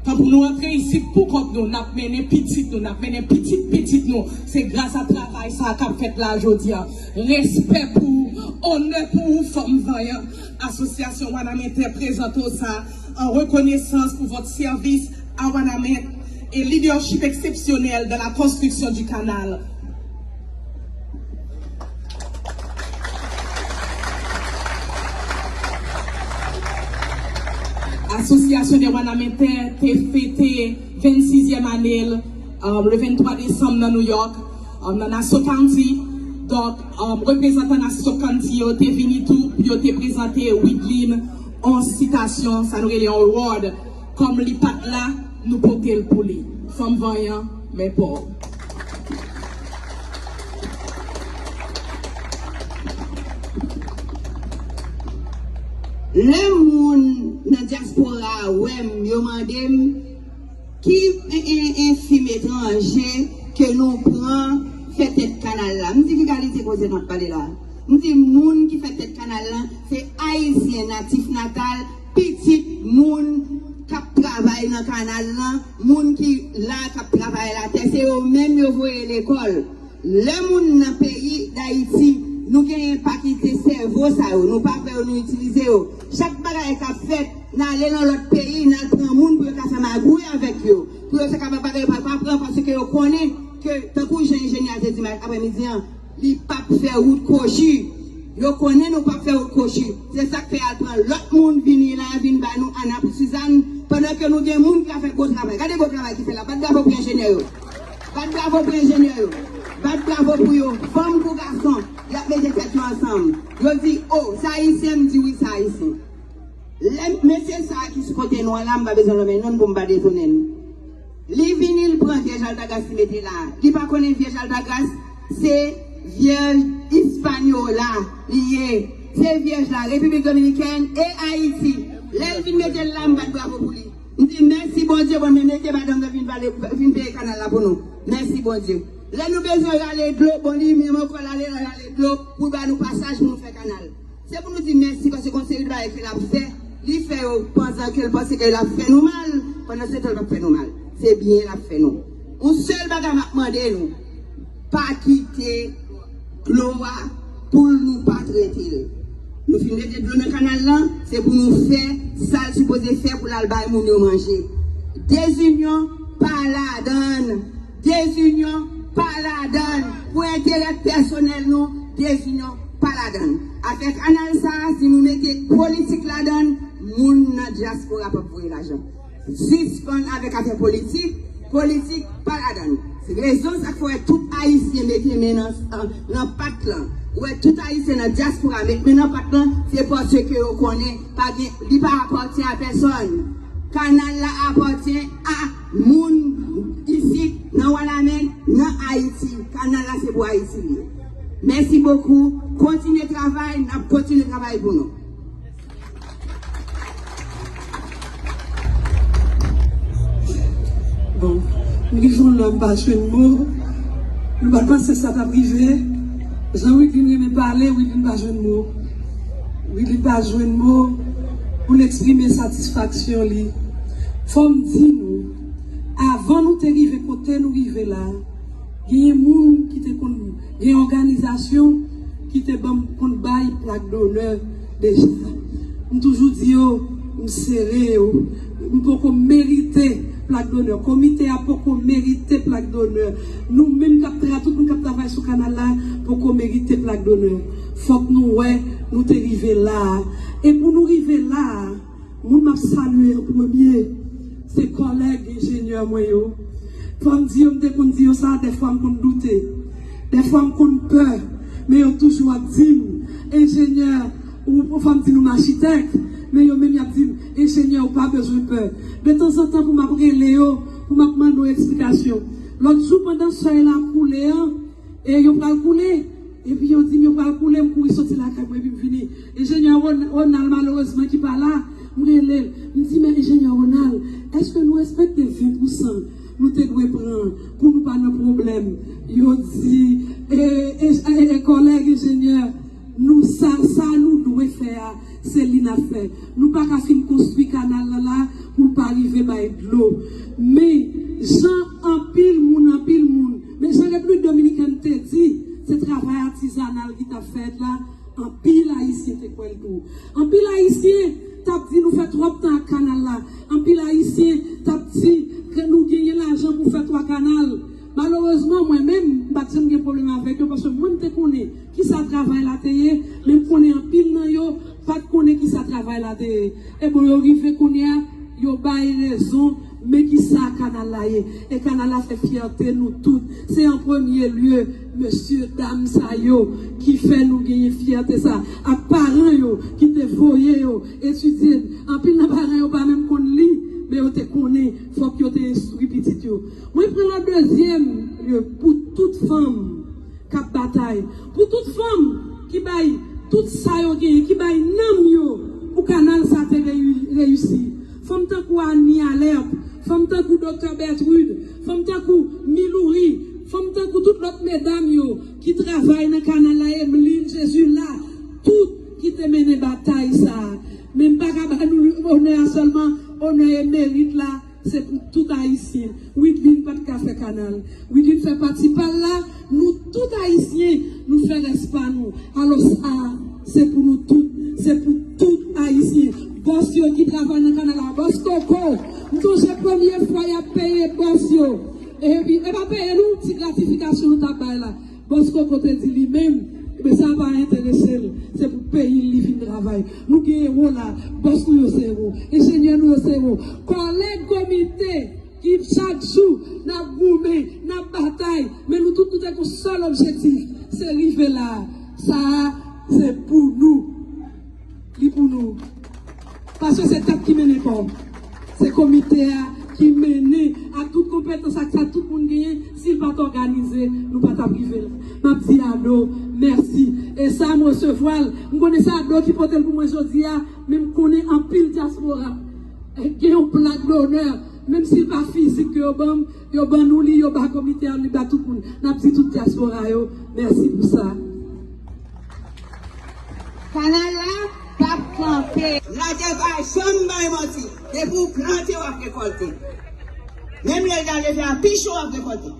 tan pou nou antre isit pou kont nou, n ap mennen pitit nou, n ap mennen pitit pitit nou. Se gras a travay sa a k ap fèt la jodi a. Respè pou ou, onè pou ou, fanm vanyan. Asosyasyon Wanament prezante w sa an rekonesans pou vòt sèvis a Wanament et leadership exceptionnel dans la construction du canal. Asosyasyon dè Wanamentè te fete vennsizyèm ane l, um, le venntwa desanm nan New York, um, nan Nassau County. Donk, um, reprezantan Nassau County yo te vini tou pou yo te prezante Widlin on sitasyon, sa nou rele on award. Kòm li pa t la, nou pote l pou li. Fanm vanyan, men pa w. Lè moun nan dyaspora a wè m, yo mande m, ki, e, e, e, fim etranje ke nou pran fè tèt kanal la? M di, ki kalite koze n ap pale la? M di, moun ki fè tèt kanal la, se Ayisyen natif natal, pitit moun k ap travay. travay nan kanal lan, moun ki la k ap travay latè, se yo menm yo voye lekòl. Lè moun nan peyi Dayiti, nou genyen pakilite sèvo sa yo, nou pa pran yo, nou itilize yo. Chak bagay k ap fèt, n ale nan lòt peyi, n al pran moun pou yo ka fè magouy avèk yo, pou yo fè kapab bagay yo pa, pa pran, paske yo konnen ke, tankou jan enjenyè a te di m aprèmidi an, li p ap fè wout kwochi. Yo konnen nou p ap fè wout kwochi. Se sa k fè y al pran lòt moun vini la, vin ba nou Ana pou Sizàn, pandan ke nou gen moun ki ka fè gwo travay. Gade gwo travay ki fè la. Bat bravo pou enjenyè yo. Bat bravo pou enjenyè yo. Bat bravo pou yo. Fanm kou gason, y ap mete tèt yo ansanm. Yo di, "O, sa ayisyen?" M di, "Wi, sa ayisyen." Lè mesye sa a ki sou kote nou an la, m pa bezwen nonmen non l pou m pa detounen l. Li vini, l pran vyèj Altagras, li mete la. Li pa konnen vyèj Altagras se vyèj Ispanyola li ye. Se vyèj la, Repiblik Dominikèn e Ayiti. Lè l vin mete l la, m bat bravo pou li. M di, "Mèsi Bondye, bon, men mete madanm nan vin vale, vin peye kanal la pou nou. Mèsi Bondye." Lè nou bezwen rale dlo, bon, li menm ankò l ale rale dlo pou l ba nou pasaj pou nou fè kanal. Se pou nou di mèsi, paske gon seri de bagay ke l ap fè, li fè yo pandan ke l panse ke l ap fè nou mal, pandan se tan l p ap fè nou mal. Se byen l ap fè nou. Yon sèl bagay m ap mande nou, pa kite dlo a pou nou pa trete l. Nou fin rete dlo nan kanal lan, se pou nou fè sa l sipoze fè pou l al bay moun yo manje. Dezinyon pa ladan l. Dezinyon pa ladan l. Pou enterè pèsonèl nou, dezinyon pa ladan l. Afè kanal sa a, si nou mete politik ladan l, moun nan dyaspora p ap voye lajan. Sispann avèk afè politik, politik pa ladan l. Se rezon sa k fè w wè tout Ayisyen mete men nan, nan pat lan. Ou wè tout Ayisyen nan dyaspora met men nan pat lan, se paske yo konnen pa gen, li pa apatyen a pèsòn. Kanal la apatyen a moun isit, nan Wanament, nan Ayiti. Kanal la se pou Ayiti li ye. Mèsi bokou. Kontinye travay, n ap kontinye travay pou nou. Bon, m rive yon lè m pa jwenn mo. Nou pa t panse sa t ap rive. Jan Widlin renmen pale, Widlin pa jwenn mo. Willy pa jwenn mo pou l eksprime satisfaksyon li. Fò m di nou, avan nou te rive kote nou rive la, genyen moun ki te konn, gen òganizasyon ki te ban m, konn bay plak donè deja. M toujou di yo, m sere yo. M poko merite plak donè. Komite a poko merite plak donè. Nou menm k ap tra-, tout moun k ap travay sou kanal la poko merite plak donè. Fòk nou wè nou te rive la a. E pou nou rive la a, moun m ap salye an premye, se kòlèg enjenyè mwen yo. Fò m di yo, m te konn di yo sa, dèfwa m konn doute. Dèfwa m konn pè, men yo toujou ap di m, "Enjenyè, ou, ou fò m di nou m achitèk," men yo menm y ap di m, "Enjenyè, ou pa bezwen pè." Detanzantan pou m ap rele yo, pou m ap mande yo eksplikasyon. Lòt jou, pandan sèy la ap koule an, e yo pral koule. Epi yo di m yo pral koule, m kouri soti lakay mwen, epi m vini. Enjenyè Ron-, Ronald, malerezman, ki pa la, m rele l. M di, "Men, Enjenyè Ronald, èske nou respekte ven pousan nou te dwe pran pou nou pa nan pwoblèm?" Yo di, "E, e, e, e, kòlèg enjenyè, nou sa, sa nou dwe fè a, se li n ap fè. Nou pa ka fin konstwi kanal lan la pou l pa rive bay dlo." Men, jan anpil moun, anpil moun, men jan Repiblik Dominikèn te di, se travay atizanal ki t ap fèt la, anpil Ayisyen te kwè l tou. Anpil Ayisyen t ap di nou fè twòp tan ak kanal la. Anpil Ayisyen t ap di ke nou genyen lajan pou fè twa kanal. Malerezman, mwen menm, m pa t janm gen pwoblèm avèk yo, paske mwen, m te konnen kisa travay la te ye, men m konnen anpil nan yo pa t konnen kisa travay la te ye. E bon, yo rive kounye a, yo bay rezon, men kisa kanal la ye. E kanal la se fyète nou tout. Se an premye lye, mesye, dam sa yo ki fè nou genyen fyète sa. Ak paran yo ki te voye yo etidye. Anpil nan paran yo pa menm konn li, men yo te konnen fòk yo te enstwi pitit yo. Mwen pran an dezyèm lye pou tout fanm k ap batay. Pou tout fanm ki bay tout sa yo genyen, ki bay nanm yo pou kanal sa te reyi-, reyisi. Fanm tankou Annie Alerte, fanm tankou Doktè Bertrude, fanm tankou Milouri, fanm tankou tout lòt medam yo ki travay nan kanal la, Emeline Jésus la, tout ki te mennen batay sa a. Men m pa ka ba nou onè a sèlman, onè e merit la, se pou tout Ayisyen. Widlin pa t ka fè kanal. Widlin fè pati pa l la, nou tout Ayisyen, nou fè rès pa nou. Alò sa a, se pou nou tout, se pou tout Ayisyen. Bòs yo ki travay nan kanal la, bòs Koko, m sonje premye fwa y ap peye bòs yo. Epi, e pa peye nou, ti gratifikasyon nou t ap bay la. Bòs Koko te di li menm, men sa pa enterese l. Se pou peyi l li vin travay. Nou gen ewo la. Bòs nou yo se ewo. Enjenyè nou yo se ewo. Kòlèg komite ki chak jou n ap goumen, n ap batay, men nou tout nou te gen yon sèl objektif, se rive la. Sa a, se pou nou. Li pou nou. Paske se tèt ki mennen kò. Se komite a ki mennen ak tout konpetans ak sa tout moun genyen. Si l pa t òganize, nou pa t ap rive la. M ap di Ado mèsi. E sa, m resevwa l. M konnen se Ado ki pote l pou mwen jodi a, men m konnen anpil dyaspora gen yon plak donè, menm si l pa fizik ke yo ban m, yo ban nou li, yo ba komite a, li ba tout moun. N ap di tout dyaspora yo, mèsi pou sa. Kanal la p ap kanpe. Lagè pa janm bay manti. Depi w plante, w ap rekòlte. Menm lè l ta leve a pi cho, w ap rekòlte.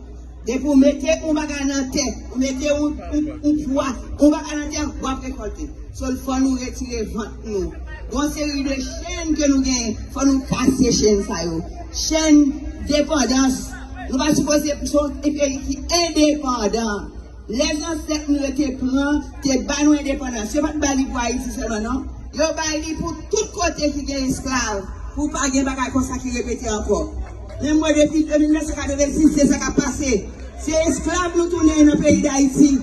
Depi w mete yon bagay nan tè, ou mete yon, yon, yon pwa, yon bagay nan tè, w ap rekòlte. So, fò nou retire vant nou. Gon seri de chèn ke nou genyen, fò nou kase chèn sa yo. Chèn depandans. Nou pa sipoze, se yon peyi ki endepandan. Lè zansèt nou yo te pran, te ba nou endepandans, yo pa t ba li pou Ayiti sèlman, non. Yo ba li pou tout kote ki gen esklav, pou pa gen bagay konsa ki repete ankò. Men m wè depi de mil nèf san katrevensis, se sa k ap pase. Se esklav nou tounen nan peyi Dayiti.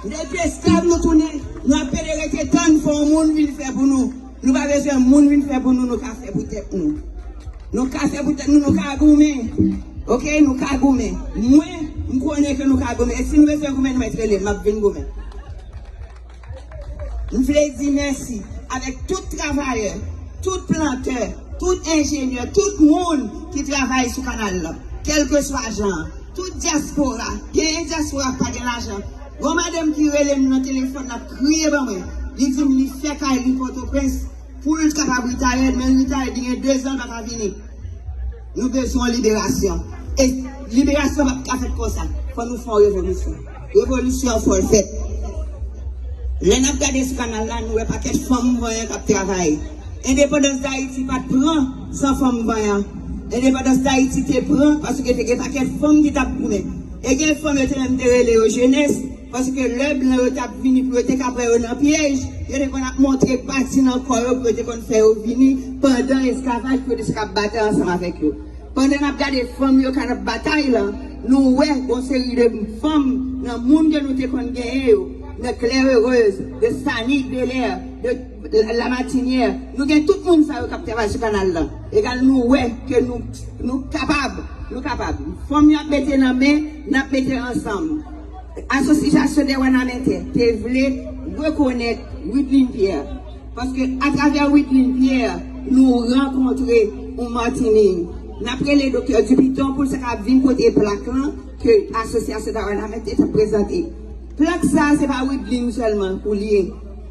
Depi esklav nou tounen, nou ap pede rete tann fò yon moun vin fè pou nou. Nou pa bezwen moun vin fè pou nou, nou ka fè pou tèt nou. Nou ka fè pou tèt nou, nou ka goumen. Oke, nou ka goumen. Mwen, m konnen ke nou ka goumen. E si nou bezwen goumen, nou mèt rele m, m ap vin goumen. M vle di mèsi avèk tout travayè, tout plantè, tout enjenyè, tout moun ki travay sou kanal la, kèlkeswa jan an. Tout dyaspora, genyen dyaspora k pa gen lajan. Gon madanm ki rele m nan telefòn, l ap kriye ban mwen. Li di m li fè kay li Pòtoprens pou l kapab retire, men retire li gen dezan l pa ka vini. Nou bezwen liberasyon. E liberasyon p ap ka fèt konsa. Fò nou fè yon revolisyon. Revolisyon an fò l fèt. Lè n ap gade sou kanal la, nou wè pakèt fanm vanyan k ap travay. Endepandans Dayiti pa t pran san fanm vanyan. Endepandans Dayiti te pran paske te gen pakèt fanm ki t ap goumen. E gen fanm yo te menm te rele yo jenès, paske lè blan yo t ap vini pou yo te ka pran yo nan pyèj, yo te konn ap montre pati nan kò yo pou yo te konn fè yo vini pandan esklavaj pou yo te ka batay ansanm avèk yo. Pandan n ap gade fanm yo k ap batay la, nou wè gon seri de fanm nan moun ke nou te konn genyen yo, nan Claire Heureuse, de Sanique Belair, de La, La Martinière, nou gen tout moun sa yo k ap travay sou kanal la. Egal nou wè ke nou, nou kapab, nou kapab. Fanm yo ap mete nan men, n ap mete ansanm. Asosyasyon dè Wanament te vle rekonèt Widlin Pierre. Paske atravè Widlin Pierre, nou rankontre yon Matinik. N ap rele Doktè Dupiton pou l sa ka vin pote plak lan ke Asosyasyon dè Wanament te prezante. Plak sa a, se pa Widlin sèlman pou l ye.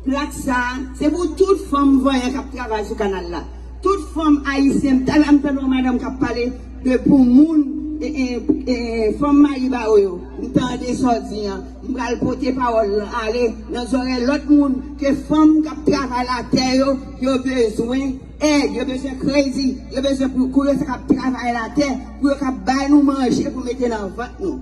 Plak sa a, se pou tout fanm vanyan k ap travay sou kanal la. Tout fanm ayisyen, talè a m tande yon madanm k ap pale de pou moun, e, e, e, fanm Mayi Bawo yo. M tande sa w di an. M pral pote pawòl lan ale nan zòrèy lòt moun ke fanm k ap travay latè yo, yo bezwen èd, yo bezwen kredi, yo bezwen pou, pou yo sa k ap travay latè, pou yo ka bay nou manje pou mete nan vant nou.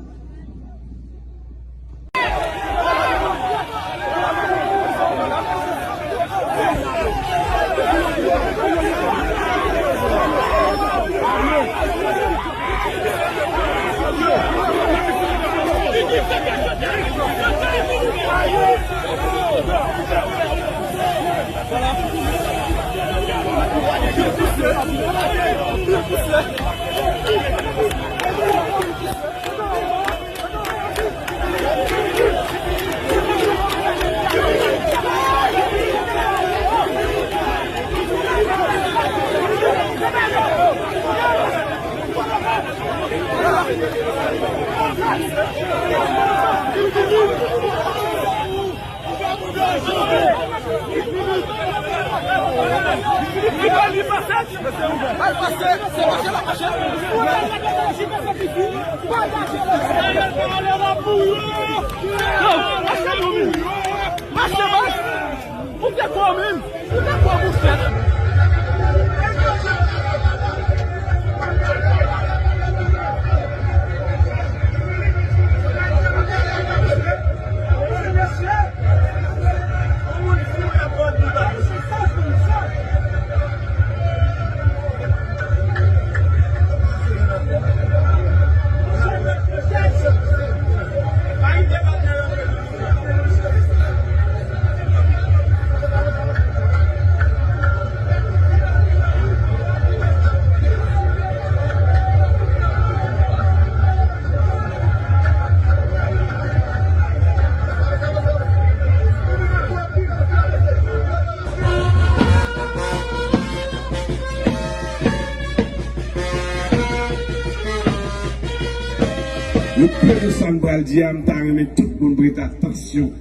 Le peu de sa m pral di a, m ta renmen tout moun prete atansyon.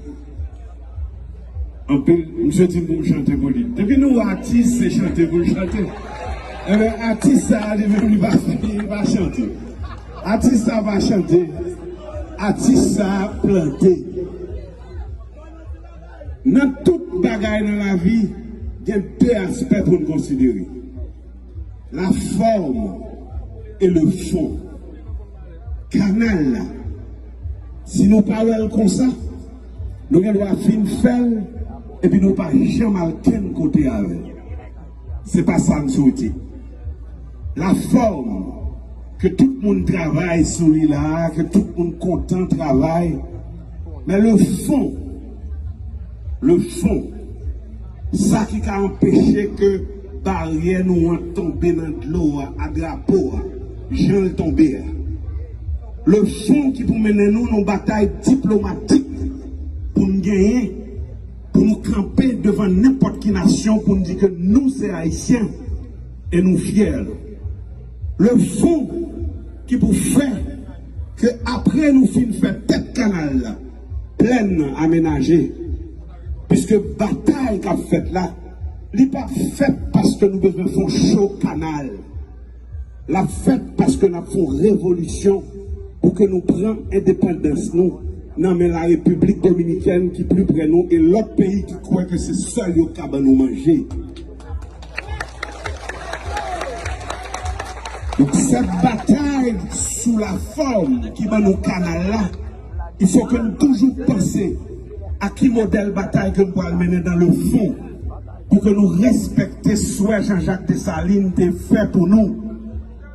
Anpil, misye di m pou m chante pou li. Depi nou wè atis, se chante pou l chante. Enben, atis sa a, li menm, li pa, li pa chante. Atis sa a pa chante. Atis sa a plante. Nan tout bagay nan lavi, gen de aspè pou n konsidere. La forme et le fond. Kanal la, si nou pa wè l konsa, nou gen dwa fin fè l, epi nou pa janm al kenn kote avè l. Se pa sa m swete. La forme, ke tout moun travay sou li la, ke tout moun kontan travay. Men le fond, le fond, sa ki ka anpeche ke baryè nou an tonbe nan dlo a, a drapo a, jan l tonbe a. Le fond ki pou mennen nou nan batay diplomatik pou n genyen, pou nou kanpe devan nenpòt ki nasyon, pou n di ke nou se Ayisyen e nou fyè. Le fond ki pou fè ke apre nou fin fè tèt kanal la, plèn nan amenaje. Piske batay k ap fèt la, li p ap fèt paske nou bezwen fè yon cho kanal. L ap fèt paske n ap fè yon revolisyon pou ke nou pran endepandans nou nan men la Repiblik Dominikèn ki pli pre nou e lòt peyi ki kwè ke se sèl yo k ka ban nou manje. Donk, cette bataille sous la forme ki ban nou kanal la, il faut que nou toujou panse a ki modèl batay ke nou pral mennen dans le fond, pou ke nou respekte swè Jean-Jacques Dessalines te fè pou nou.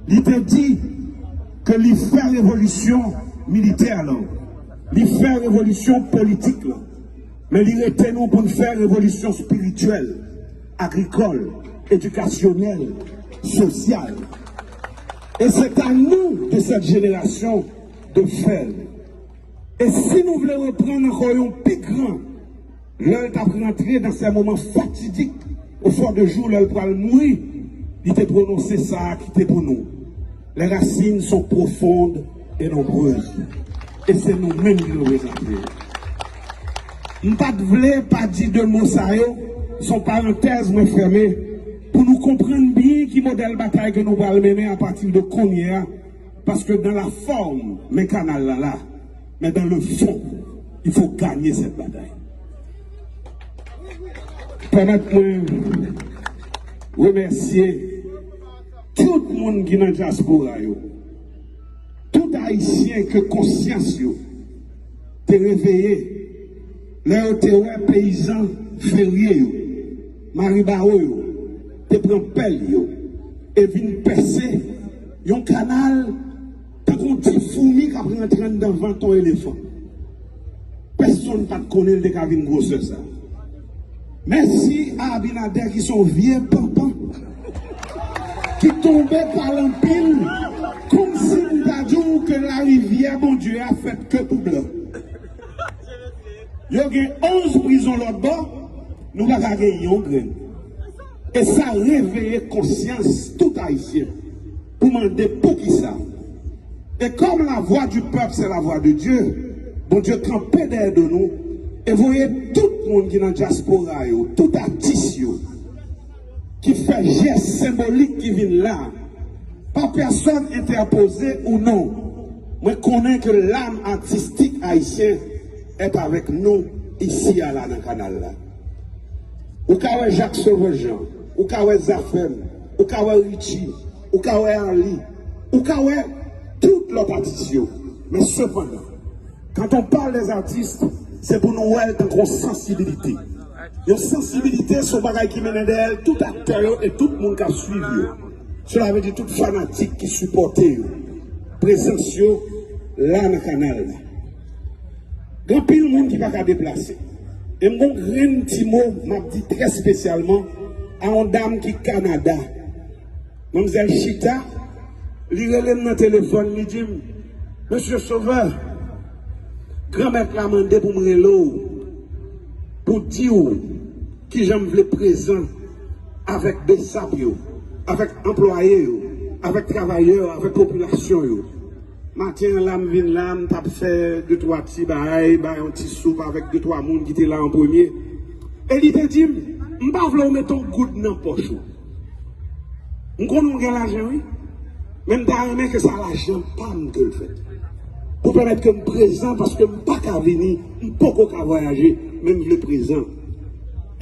Li te di ke li fè revolisyon militè la, li fè revolisyon politik la, men li rete nou pou n fè revolisyon espirityèl, agrikòl, edikasyonèl, sosyal. Et c'est à nous de cette génération de faire. E si nou vle reprann ankò yon pi gran, lè l t ap rantre dans ces moments fatidiques, au fond de jour, lè l pral mouri, li te pwononse sa a ki te pou nou. Les racines sont profondes et nombreuses. E se nou menm ki reprezante yo. M pa t vle pa di de mo sa yo, se yon parantèz mwen fèmen, pou nou konprann byen ki modèl batay ke nou pral mennen apati de kounye a, paske dans la forme, men kanal la la, mais dans le fond, il faut gagner cette bataille. Pèmèt mwen remèsye tout moun ki nan dyaspora yo, tout Ayisyen ke konsyans yo te reveye lè yo te wè peyizan ferye yo, maribawo yo, te pran pèl yo e vin pèse yon kanal tankou yon ti foumi k ap rantre anndan vant yon elefan. Pèsonn pa t konnen l te ka vin gwosè sa. Mèsi a Abinader ki se yon vye panpan ki tonbe pa l anpil, kòmsi m ta di w ke larivyè Bondye a fèt ke pou blan. Yo gen onz prizon lòt bò, nou pa ka gen yon grenn. E sa reveye konsyans tout Ayisyen pou mande poukisa. Et comme la voix du peuple, c'est la voix de Dieu, Bondye kanpe dèyè do nou e voye tout moun ki nan dyaspora yo, tout atis yo, ki fè jès senbolik ki vin la, pa pèsòn entèpoze ou non, mwen konnen ke lam atistik ayisyen est avec nous isi a la nan kanal la. Ou ka wè Jacques Sauveur Jean, ou ka wè Zafèm, ou ka wè Richie, ou ka wè Arly, ou ka wè tout lòt atis yo. Men sepandan, quand on parle des artistes, se pou nou wè l tankou yon sansibilite. Yon sansibilite se yon bagay ki mennen dèyè l tout aktè yo e tout moun k ap swiv yo. Cela veut dire tout fanatik ki sipòte yo. Prezans yo la nan kanal la. Gen anpil moun ki pa ka deplase. E m gon grenn ti mo m ap di trè espesyalman a yon dam ki Kanada. Manmzèl chita, li rele m nan telefòn, li di m, Mesye Sovè, Granmèt la mande pou m rele w, pou di w kijan m vle prezan avèk besap yo, avèk anplwaye yo, avèk travayè yo, avèk popilasyon yo. Maten an la, m vin la, m t ap fè de twa ti bagay, bay yon ti soup avèk de twa moun ki te la an premye. E li te di m, m pa vle w mete yon goud nan pòch ou. M konnen w gen lajan, wi. Men m ta renmen ke sa lajan pa m ke l fèt. Pou pèmèt ke m prezan, paske m pa ka vini, m poko ka vwayaje, men m vle prezan.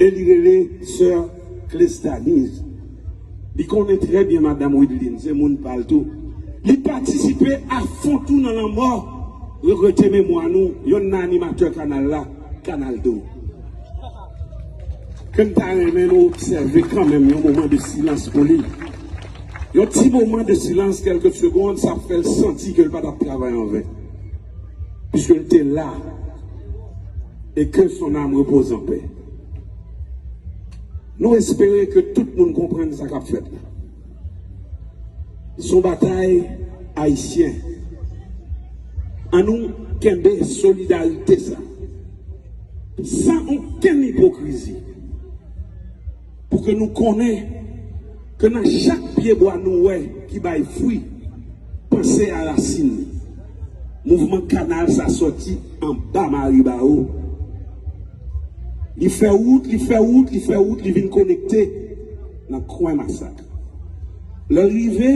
E li rele sè Clestaniz. Li konnen trè byen madanm Wideline, se moun pa l tou. Li patisipe a fon tou nan lanmò, regrete memwa nou, yonn nan animatè kanal la, Kanal Do. Ke m ta renmen nou obsève kanmenm yon moman de silans pou li. Yon ti moman de silans, kèlke segonn, sa ap fè l santi ke l pa t ap travay an ven. Piske l te la. Et que son âme repose en paix. Nou espere ke tout moun konprann sa k ap fèt la. Se yon batay ayisyen. An nou kenbe solidarite sa. San okenn ipokrizi. Pou ke nou konnen ke nan chak pyebwa nou wè ki bay fwi, panse a rasin li. Mouvman kanal sa sòti anba Maribawo. Li fè wout, li fè wout, li fè wout, li vin konekte nan kwen Masak. Lè l rive,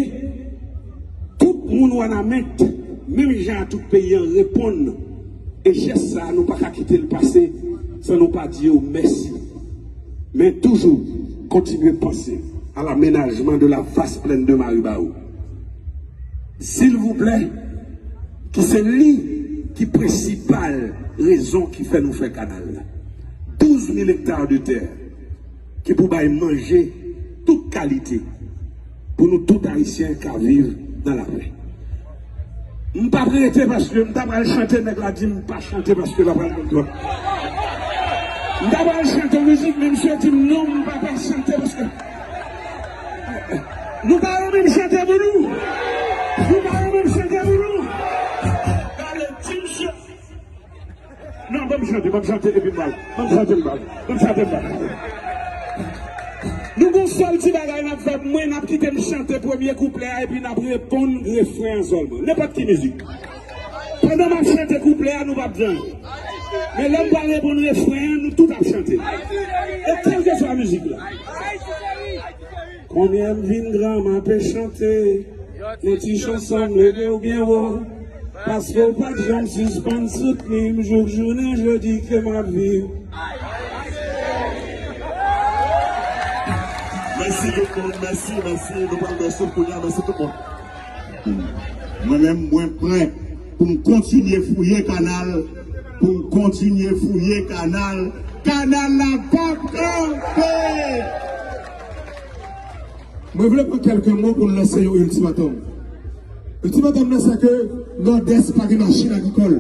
tout moun Wanament, menm jan a tout peyi an, reponn. E jès sa a, nou pa ka kite l pase san nou pa di yo mèsi. Men toujou, kontinye panse à l'aménagement de la vaste plaine de Maribawo. Silvouplè, ki se li ki prensipal rezon ki fè nou fè kanal la. Douz mil hectares de terre ki pou bay manje tout kalite pou nou tout Ayisyen ka viv nan lapè. M p ap rete paske m ta pral chante, nèg la di m pa chante paske l ap pral konn twòp. M ta pral chante yon mizik, men misye di m non, m pa pral chante paske nou pa renmen m chante pou nou. Nou pa renmen m chante pou nou. Gade, di misye. Non, ban m chante, ban m chante epi m pral. Ban m chante m pral. Ban m chante m pral. Nou gon sèl ti bagay n ap fè, mwen n ap kite m chante premye kouplè a epi n ap reponn refren an sèlman. Nenpòt ki mizik. Pandan m ap chante kouplè a, nou p ap di anyen. Men lè m pral reponn refren an, nou tout ap chante. E kèlkeswa mizik la. Kounye a m vin gran, m ape chante. Yon ti chanson m leve w byen wo. Paske w pa t janm sispann soutni m jouk jounen jodi ke m ap viv. Mèsi tout moun, mèsi, mèsi. Nou pral mèsi kounye a, mèsi tout moun. Mwen menm, mwen prè pou m kontinye fouye kanal, pou m kontinye fouye kanal. Kanal la p ap kanpe! Mwen vle pran kèlke mo pou n lanse yon iltimatòm. Iltimatòm nan se ke Nòdès pa gen machin agrikòl.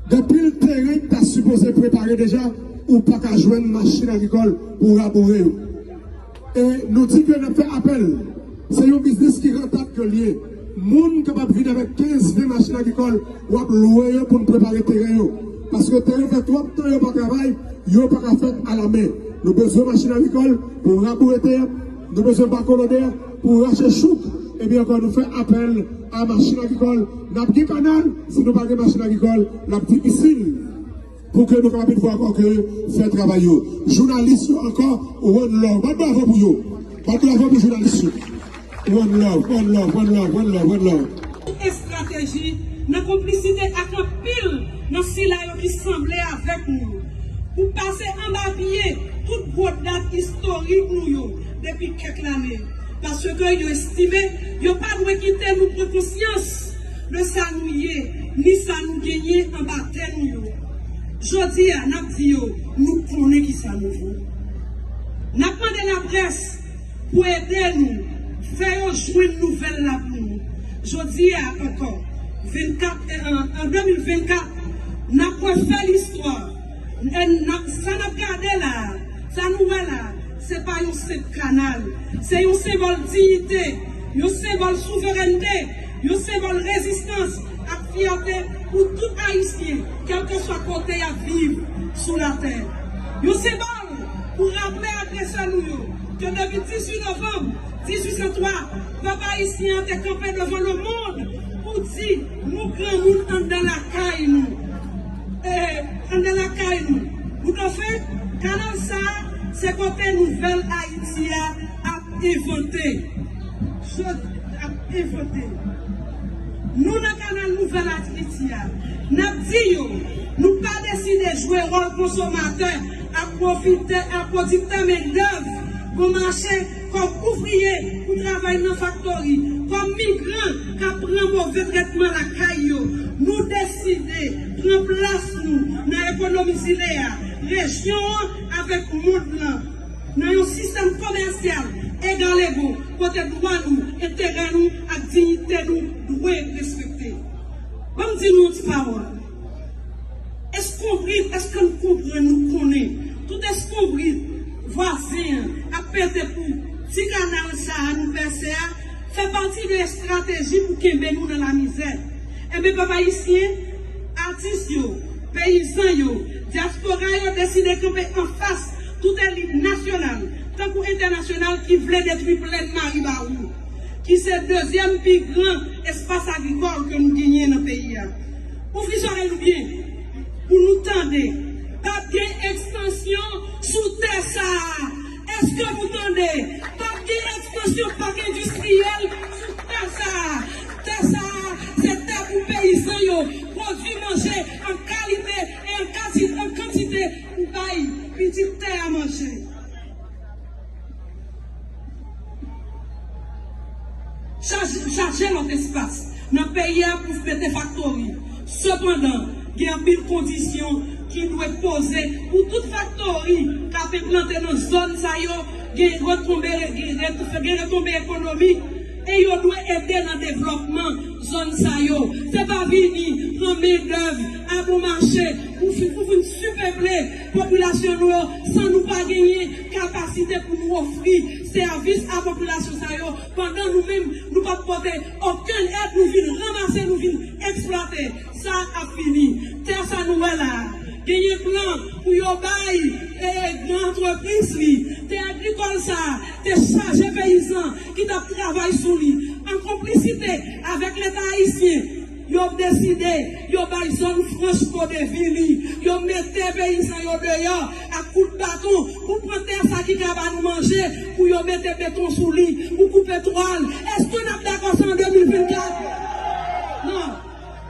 Gen anpil teren ki ta sipoze prepare deja, ou pa ka jwenn machin agrikòl pou w laboure yo. E nou di ke n ap fè apèl. Se yon biznis ki rantab ke l ye. Moun kapab vin avèk kenz, ven machin agrikòl, w ap lwe yo pou n prepare teren yo. Paske teren fè twòp tan yo pa travay, yo pa ka fèt alamen. Nou bezwen machin agrikòl pou raboure tè, nou bezwen bako lodè pou rache chouk. Epi ankò, nou fè apèl a machin agrikòl. N ap gen kanal, si nou pa gen machin agrikòl, l ap difisil. Pou ke nou kapab vin vwa ankò ke fè travay yo. Jounalis yo ankò, one love. Bat bravo pou yo. Bat bravo pou jounalis yo. One love, one love, one love, one love, one love. Estrateji nan konplisite ak anpil nan sila yo ki sanble avèk nou pou pase anba pye tout gwo dat istorik nou yo depi kèk lane. Paske yo estime yo pa dwe kite nou pran konsyans de sa nou ye, ni sa nou genyen anba tè nou yo. Jodi a, n ap di yo, nou konnen ki sa nou vo. N ap mande laprès pou ede nou fè yo jwenn nouvèl la pou nou. Jodi a ankò, vennkat, eh, an, an de mil vennkat, n ap refè listwa. E n ap, sa n ap gade la a, sa nou wè la a, se pa yon senp kanal. Se yon senbòl diyite, yon senbòl souverènte, yon senbòl rezistans ak fyète pou tout Ayisyen, kèlkeswa kote y ap viv sou latè. Yon senbòl pou raple agresè nou yo ke depi dizuit novanm dizuit san twa, pèp ayisyen an te kanpe devan lemonn pou di nou granmoun anndan lakay nou. E, anndan lakay nou. Boutofen, kanal sa a, se kote nouvèl Ayiti a ap envante. Jodi ap envante. Nou nan kanal nouvèl Ayiti a. N ap di yo, nou pa deside jwe wòl konsomatè ak pwofitè, ak pwodiktè mendèv bon mache kòm ouvriye pou travay nan faktori, kòm migran k ap pran move trètman lakay yo. Nou deside pran plas nou nan ekonomi zile a, rejyon an avèk mond lan, nan yon sistèm komèsyal egalego kote dwa nou, enterè nou ak diyite nou dwe respekte. Ban m di nou yon ti pawòl. Eskonbrit, èske n konprann, nou konnen tout eskonbrit vwazen an ap pete pou ti kanal sa a nou pèse a fè pati de estrateji pou kenbe nou nan lamizè? Enben, pèp ayisyen, atis yo, peyizan yo, dyaspora yo deside kanpe anfas tout elit nasyonal tankou entènasyonal ki vle detwi plèn Maribawou, ki se dezyèm pi gran espas agrikòl ke nou genyen nan peyi a. Ouvri zòrèy nou byen pou nou tande. P ap gen ekspansyon sou tè sa a. Èske nou tande? P ap gen ekspansyon pak endistriyèl sou tè sa a. Tè sa a, se tè pou peyizan yo pwodui manje an kalite e an kati-, an kantite pou bay pitit tè a manje. Chaje, chaje lòt espas nan peyi a pou mete faktori. Sepandan, gen anpil kondisyon ki dwe poze pou tout faktori k ap enplante nan zòn sa yo gen retonbe, gen ret-, gen retonbe ekonomik e yo dwe ede nan devlòpman zòn sa yo. Se pa vini pran mendèv a bon mache pou fi-, pou vin sipeple popilasyon nou yo san nou pa genyen kapasite pou nou ofri sèvis a popilasyon sa yo, pandan nou menm, nou p ap pote okenn èd, nou vin ranmase, nou vin eksplwate. Sa ap fini. Tè sa nou wè la a, genyen plan pou yo bay, eh, gran antrepriz li. Tè agrikòl sa a te chaje peyizan ki t ap travay sou li. An konplisite avèk Leta ayisyen, yo deside, yo bay zòn franch Kodevi li. Yo mete peyizan yo deyò ak kout baton pou pran tè sa ki ka ba nou manje, pou yo mete beton sou li, pou koupe twa l. Èske n ap dakò sa an de mil vennkat? Non.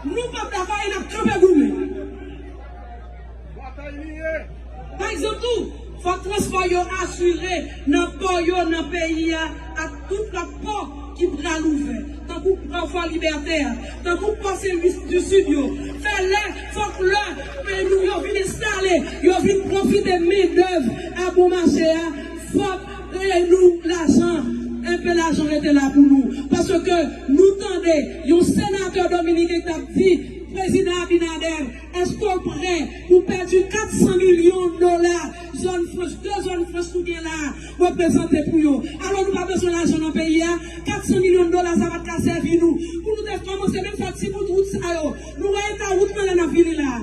Nou p ap dakò e n ap kanpe goumen. Pa egzanp tou, fòk transpò yo asire nan pò yo nan peyi a ak tout lòt pò ki pral ouvè, tankou pò Fò Libète a, tankou pò Sen Lwi di Sid yo. Fè lè, fòk lè, men nou yo vin enstale, yo vin pwofite mendèv a bon mache a, fòk e nou lajan, enpe lajan rete la pou nou. Paske nou tande yon senatè dominiken k t ap di, Prezidan Abinader, èske w prè pou pèdi kat san milyon dola zòn franch, de zòn franch nou gen la a, reprezante pou yo? Alò nou pa bezwen lajan nan peyi a? Kat san milyon dola sa pa t ka sèvi nou pou nou te kòmanse menm fè ti bout wout sa yo? Nou wè eta wout nan lè n ap vini la a.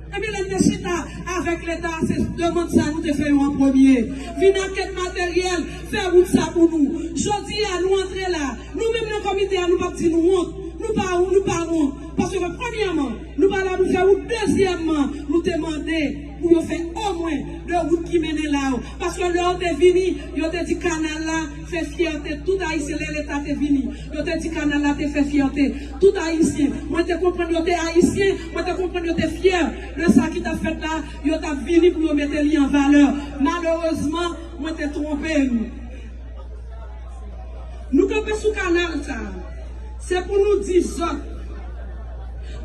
Ebyen, lè n te chita avèk Leta, se demann sa nou te fè yo an premye. Vin ak èd materyèl, fè wout sa pou nou. Jodi a, nou antre la. Nou menm nan komite a, nou p ap di nou wont. Nou pa, nou pa wont. Paske premyèman, nou pa la pou fè wout, dezyèmman, nou te mande pou yo fè omwen de wout ki mennen la yo. Paske lè yo te vini, yo te di kanal la fè fyète tout Ayisyen. Lè Leta te vini, yo te di kanal la te fè fyète tout Ayisyen. Mwen te konprann yo te Ayisyen, mwen te konprann yo te fyè de sa ki t ap fèt la, yo t ap vini pou yo mete li an valè. Malerezman, mwen te twonpe m. Nou kanpe sou kanal sa a, se pou nou di zòt,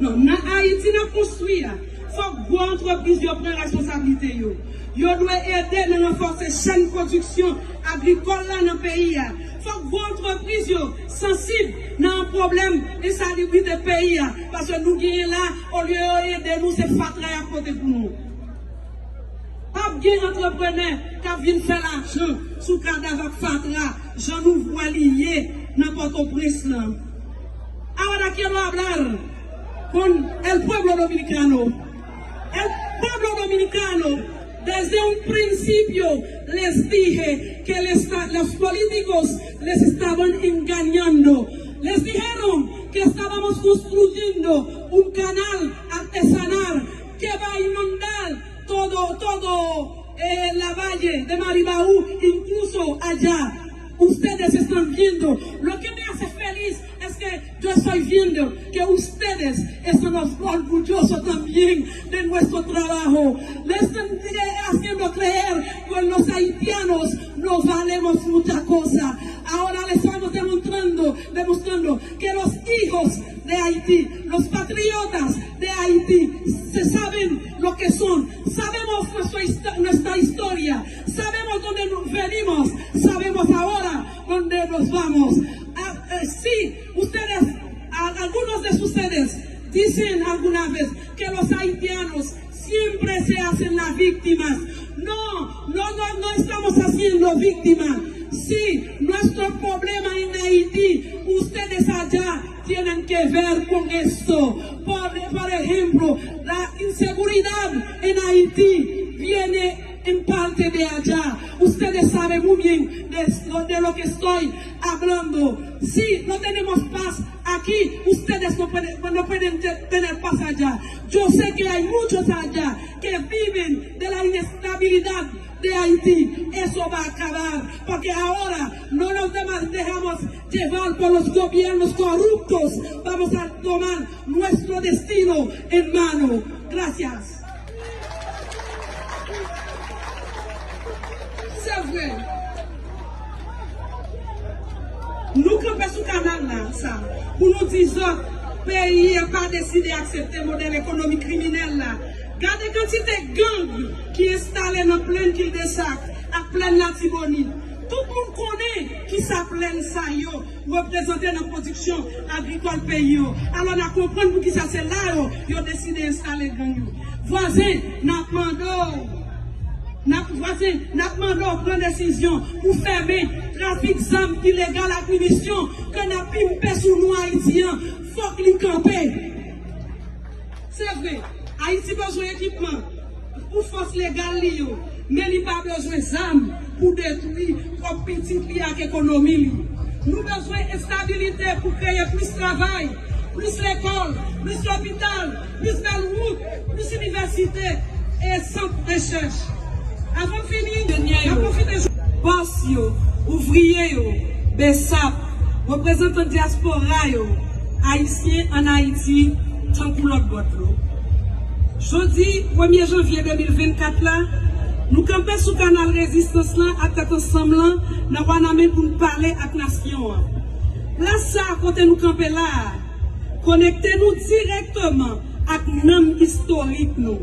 non, nan Ayiti n ap konstwi a, fòk gwo antrepriz yo pran responsablite yo. Yo dwe ede nan ranfòse chèn pwodiksyon agrikòl la nan peyi a. Fòk gwo antrepriz yo sansib nan pwoblèm ensalibrite peyi a, paske nou genyen la, olye yo ede nou, se fatra y ap pote pou nou. P ap gen antreprenè k ap vin fè lajan sou kadav ak fatra, jan nou vwè li ye nan Pòtoprens lan. Ahora quiero hablar con el pueblo dominicano. El pueblo dominicano, desde un principio les dije que el esta-, los políticos les estaban engañando. Les dijeron que estábamos construyendo un canal artesanal que va a inundar todo, todo eh, la valle de Maribaú, incluso allá. Ustedes están viendo. Lo que me hace feliz es que yo estoy viendo que ustedes están orgullosos también de nuestro trabajo. Le están eh, haciendo creer que los haitianos no valemos mucha cosa. Ahora le estamos demostrando, demostrando que los hijos de Haití, los patriotas de Haití, se saben lo que son. Sabemos nuestra histo-, nuestra historia, sabemos dónde nos venimos, sabemos ahora dónde nos vamos. Ah, eh, sí, ustedes, a-, algunos de ustedes dicen alguna vez que los haitianos siempre se hacen las víctimas. No, no, no, no estamos haciendo víctima. Sí, nuestro problema en Haití, ustedes allá tienen que ver con esto. Por, por ejemplo, la inseguridad en Haití viene en parte de allá. Ustedes saben muy bien de, de lo que estoy hablando. Si no tenemos paz aquí, ustedes no pueden, no pueden te-, tener paz allá. Yo sé que hay muchos allá que viven de la inestabilidad de Haití. Eso va a acabar, porque ahora no nos dema-, dejamos llevar por los gobiernos corruptos. Vamos a tomar nuestro destino en mano. Gracias. Se vre. Nou kanpe sou kanal la, sa, pou nou di zòt, peyi a pa deside aksepte modèl ekonomi kriminèl la. Gade kantite gang ki enstale nan plèn Kildesak ak plèn Latibonit. Tout moun konnen kisa plèn sa yo reprezante nan pwodiksyon agrikòl peyi yo. Alò, n a konprann poukisa se la yo, yo deside enstale gang yo. Vwazen, n ap mande w, n ap, vwazen, n ap mande w pran desizyon pou fèmen trafik zam ilegal ak minisyon ke n ap pimpe sou nou Ayiti an. Fòk li kanpe. Se vre, Ayiti bezwen ekipman pou fòs legal li yo, men li pa bezwen zam pou detwi pwòp pitit li ak ekonomi li. Nou bezwen estabilite pou kreye plis travay, plis lekòl, plis lopital, plis bèl wout, plis inivèsite e sant rechèch. Avan m fini, n ap pwofite. Bòs yo, ouvriye yo, besap, reprezantan dyaspora yo, Ayisyen ann Ayiti tankou lòt bò dlo. Jodi premye janvye de mil vennkat la, nou kanpe sou kanal rezistans lan ak Tèt Ansanm lan nan Wanament pou n pale ak nasyon an. Plas sa a kote nou kanpe la a, konekte nou dirèkteman ak nanm istorik nou.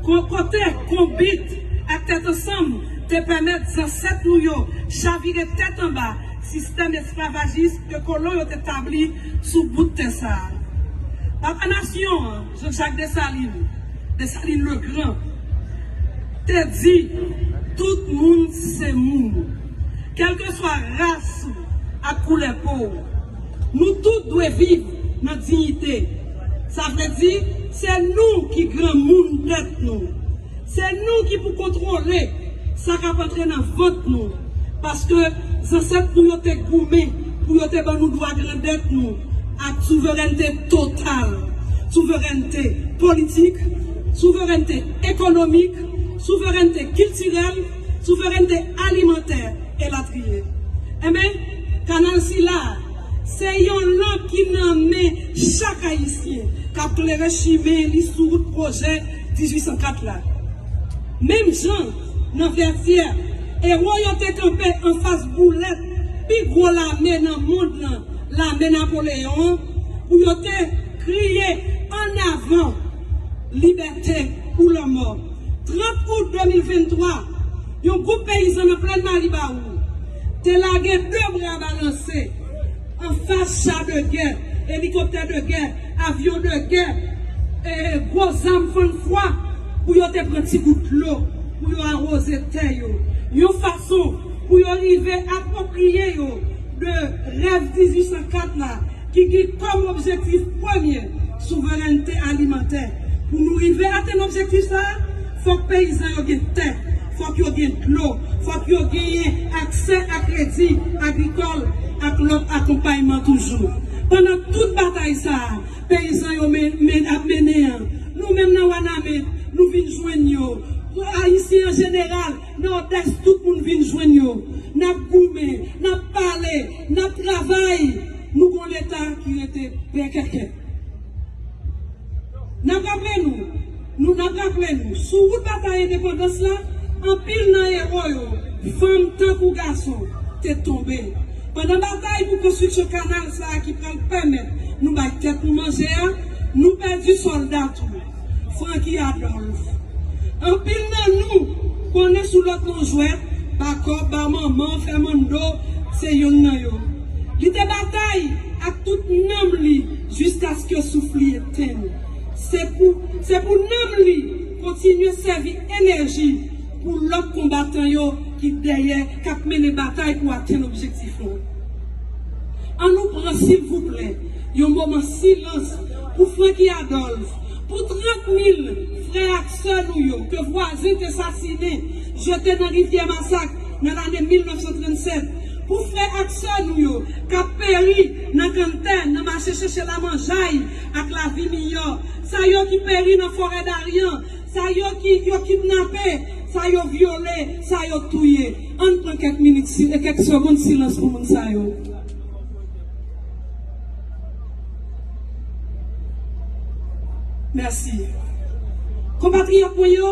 Ko-, kote Konbit ak Tèt Ansanm te pèmèt zansèt nou yo chavire tèt anba sistèm esklavajis ke kolon yo te tabli sou bout tè sa a. Papa nasyon an, Jean-Jacques Dessalines, Dessalines le Grand, te di, tout moun se moun. Kèlkeswa ras ou ak koulè po w, nou tout dwe viv nan diyite. Sa vle di, se nou ki granmoun tèt nou. Se nou ki pou kontwole sa k ap antre nan vant nou. Paske zansèt nou yo te goumen pou yo te ban nou dwa grandèt nou ak souverènte total. Souverènte politik, souverènte ekonomik, souverènte kiltirèl, souverènte alimantè, elatriye. Enben, kanal sila, se yon lanp ki nan men chak Ayisyen k ap klere chimen li sou wout pwojè dizuit san kat la. Menm jan, nan Vètyè, ewo yo te kanpe anfas boulèt pi gwo lame nan mond lan, lame Napoleyon an, pou yo te kriye, "Ann avan, libète ou lanmò." Trant out de mil venntwa, yon gwoup peyizan nan Plèn Maribawou te lage de bra balanse anfas cha de gè, elikoptè de gè, avyon de gè, e gwo zam fann fwa pou yo te pran ti gout dlo pou yo awoze tè yo, yon fason pou yo rive apwopriye yo de rèv dizuit san kat la, ki gen kòm objektif premye souverènte alimantè. Pou nou rive atenn objektif sa a, fòk peyizan yo gen tè, fòk yo gen dlo, fòk yo genyen aksè a kredi agrikòl ak lòt akonpayman toujou. Pandan tout batay sa a, peyizan yo men, men, ap mennen an, nou menm nan Wanament, nou vin jwenn yo. Ayisyen an jeneral, nan Nòdès, tout moun vin jwenn yo. N ap goumen, n ap pale, n ap travay. Nou gon Leta ki rete bèkèkèt. N ap raple nou, nou, n ap raple nou, sou wout batay endepandans la, anpil nan ewo yo, fanm tankou gason, te tonbe. Pandan batay pou konstriksyon kanal sa a ki pral pèmèt nou bay tèt nou manje a, nou pèdi sòlda tou, Francky Adolphe. Anpil nan nou konnen sou lòt non jwèt, Bakòb, Bamanman, Fèmando, se yonn nan yo. Li te batay ak tout nanm li jiskaske souf li etenn. Se pou, se pou nanm li kontinye sèvi enèji pou lòt konbatan yo ki dèyè, k ap mennen batay pou atenn objektif yo. An nou pran, silvouplè, yon moman silans pou Francky Adolphe, pou trant mil frè ak sè nou yo ke vwazen te sasinen, jete nan rivyè Masak nan lane mil nèf san trannsèt, pou frè ak sè nou yo k ap peri nan kanntè, nan mache chèche lamanjay ak lavi miyò, sa yo ki peri nan forè Daryan, sa yo ki yo kidnape, sa yo vyole, sa yo touye. Ann pran kèk minit, si- kèk segonn silans pou moun sa yo. Mèsi. Konpatriyòt mwen yo,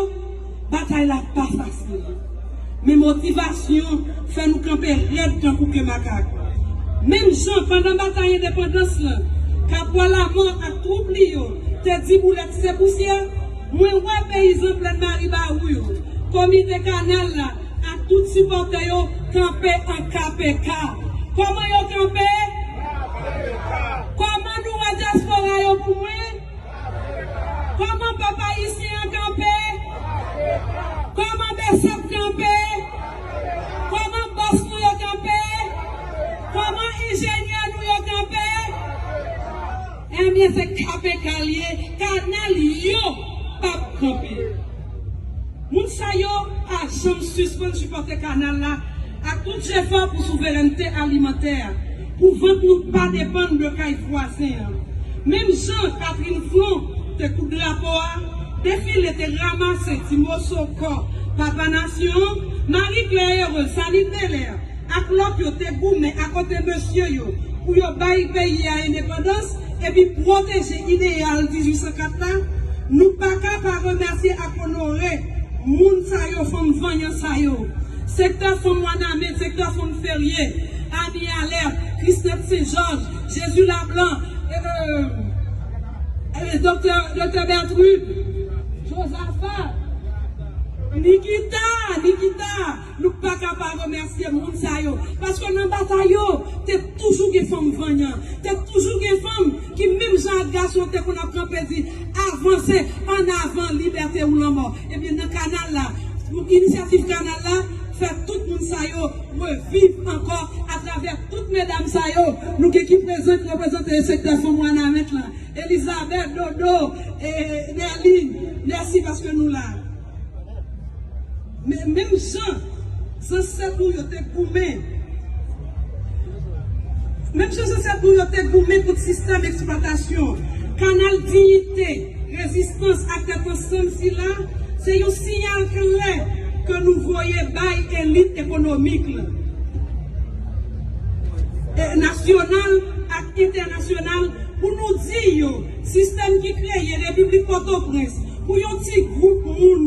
batay la pa fasil. Men motivasyon fè nou kanpe rèd tankou ke makak. Menm jan pandan batay endepandans lan, Kapwa Lamò ak twoup li yo te di boulèt se pousyè, mwen wè peyizan Plèn Maribawou yo, komite kanal la ak tout sipòtè yo kanpe an K P K. Kòman yo kanpe? Kòman nou wè dyaspora yo pou mwen? Kòman pèp ayisyen an kanpe? Kòman BSAP kanpe? Kòman bòs nou yo kanpe? Kòman enjenyè nou yo kanpe? Ebyen, se K P K l ye, kanal yo p ap kanpe. Moun sa yo pa janm sispann sipòte kanal la ak tout jefò pou souverènte alimantè a, pou vant nou pa depann de kay vwazen an. Menm jan Catherine Flon te koud drapo a, defile te ranmase ti moso kò Papa Nasyon an, Marie Claire Heureux, Saline Belair ak lòt yo te goumen akote mesye yo pou yo bay peyi a endepandans epi pwoteje ideyal dizuit san kat la, nou pa ka pa remèsye ak onore moun sa yo, fanm vanyan sa yo. Sektè fanm Wanament, sektè fanm Ferye, Annie Alerte, Christette Saint Georges, Jésus Lablanc, e, e, e, Doktè, Doktè Bertrude, Josaphat, Nikita, Nikita, nou pa ka pa remèsye moun sa yo. Paske nan batay yo, te toujou gen fanm vanyan, te toujou gen fanm ki menm jan ak gason te konn ap kanpe di, "Avanse, ann avan, libète ou lanmò." Ebyen, nan kanal la, inisyativ kanal la fè tout moun sa yo reviv ankò atravè tout medam sa yo nou gen ki prezan, ki reprezante sektè fanm Wanament la. Elizabeth, Dodo, e, Nerline, mèsi paske nou la. Men, menm jan zansèt nou yo te goumen, menm jan zansèt nou yo te goumen kont sistèm eksplwatasyon, Kanal Diyite, Rezistans ak Tèt Ansanm sila, se yon siyal klè ke nou voye bay elit ekonomik lan, e nasyonal ak entènasyonal, pou nou di yo, sistèm ki kreye Repiblik Pòtoprens pou yon ti gwoup moun,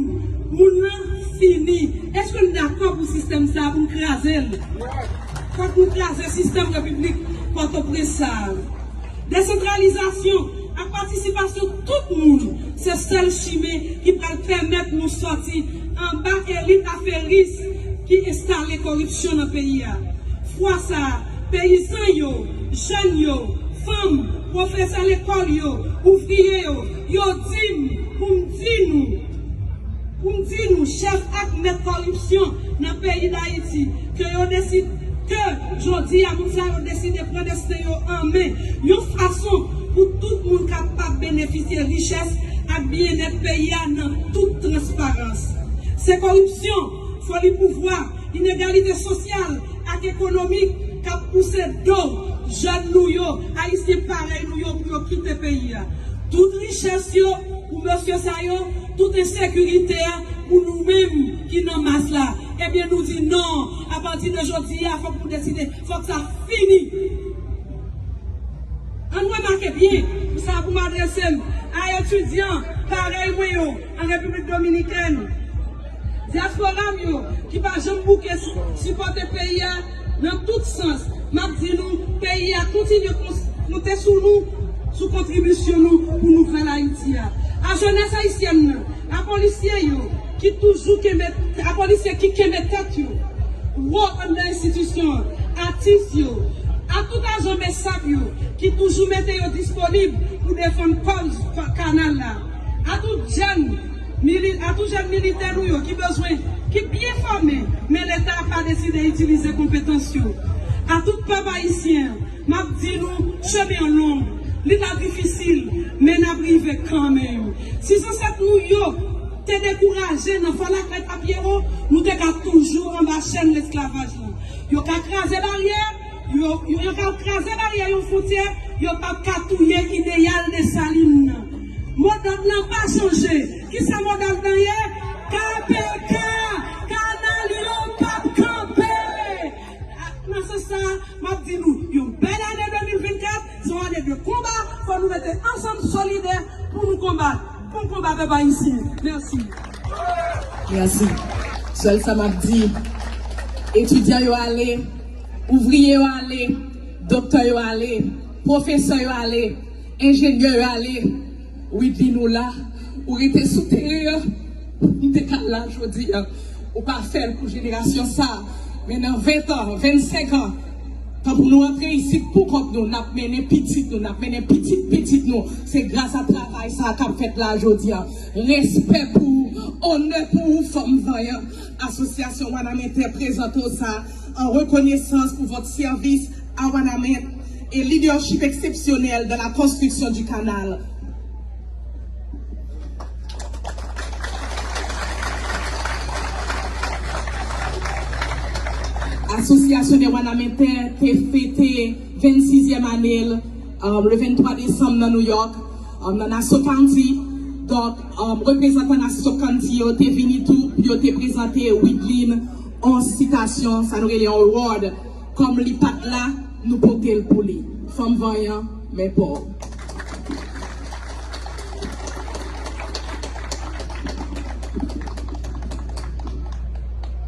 moun nan fini. Èske n dakò pou sistèm sa a, pou n kraze l? Fòk nou kraze sistèm Repiblik Pòtoprens sa a. Desantralizasyon ak patisipasyon tout moun se sèl chimen ki pral pèmèt nou sòti anba elit aferis ki enstale koripsyon nan peyi a. Fwa sa a, peyizan yo, jèn yo, fanm, pwofesè lekòl yo, ouvriye yo, yo di m pou m di nou, pou m di nou, chèf ak mèt koripsyon nan peyi Dayiti, ke yo deside, ke jodi a, moun sa yo deside pran desten yo an men, yon fason pou tout moun kapab benefisye richès ak byennèt peyi a nan tout transparans. Se koripsyon, foli pouvwa, inegalite sosyal ak ekonomik k ap pouse do jèn nou yo, Ayisyen parèy nou yo, pou yo kite peyi a. Tout richès yo pou mesye sa yo, tout ensekirite a pou nou menm ki nan mas la. Ebyen, nou di non. Apati de jodi a, fòk nou deside, fòk sa fini. Ann remake byen, sa pou m adrese m a etidyan parèy mwen yo an Repiblik Dominikèn. Dyaspora m yo ki pa janm bouke si-, sipòte peyi a nan tout sans, m ap di nou, peyi a kontinye kons-, konte sou nou, sou kontribisyon nou pou nouvèl Ayiti a. A jenès ayisyèn nan, a polisye yo ki toujou kenbe, a polisye ki kenbe tèt yo wo anndan enstitisyon an, atis yo, a tout ajan BSAP yo ki toujou mete yo disponib pou defann kòz kanal la, a tout jèn mili-, a tout jèn militè nou yo ki bezwen, ki byen fòme, men Leta pa deside itilize konpetans yo, a tout pèp ayisyen an, m ap di nou, chemen an long, li ka difisil, men n ap rive kanmenm. Si zansèt nou yo te dekouraje nan fò lakrèk a Pyero, nou te ka toujou anba chèn lesklavaj lan. Yo ka kraze baryè, yo, yo, yo ka kraze baryè yon fwontyè, yo p ap ka touye ideyal Desalin nan. Modòd lan pa chanje. Kisa modòd lan ye? K P K! Kanal yo p ap kanpe! Nan sans sa a, m ap di nou, yon bèl ane de mil vennkat, se yon ane de konba, fò nou rete ansanm, solidè, pou nou konbat, pou n konba pèp ayisyen. Mèsi. Mèsi. Sèl sa m ap di, etidyan yo ale, ouvriye yo ale, doktè yo ale, pwofesè yo ale, enjenyè yo ale, Widlin, ou la, ou rete sou teren an, m te ka la jodi a. Ou pa fè l pou jenerasyon sa a. Men nan ven tan, vennsenk an, tanpri nou antre isit pou kont nou, n ap mennen pitit nou, n ap mennen pitit pitit nou. Se gras a travay sa a k ap fèt la jodi a. Respè pou ou, onè pou ou, fanm vanyan. Asosyasyon Wanament prezante w sa an rekonesans pou vòt sèvis a Wanament e lidèchip eksepsyonèl dan la konstriksyon di kanal. Asosyasyon dè Wanament te fete vennsizyèm ane l, um, le venntwa desanm nan New York, um, nan Nassau County. Donk, um, reprezantan Nassau County yo te vini tou, yo te prezante Widlin on sitasyon, sa nou rele on award. Kòm li pa t la, nou pote l pou li. Fanm vanyan, men pa w.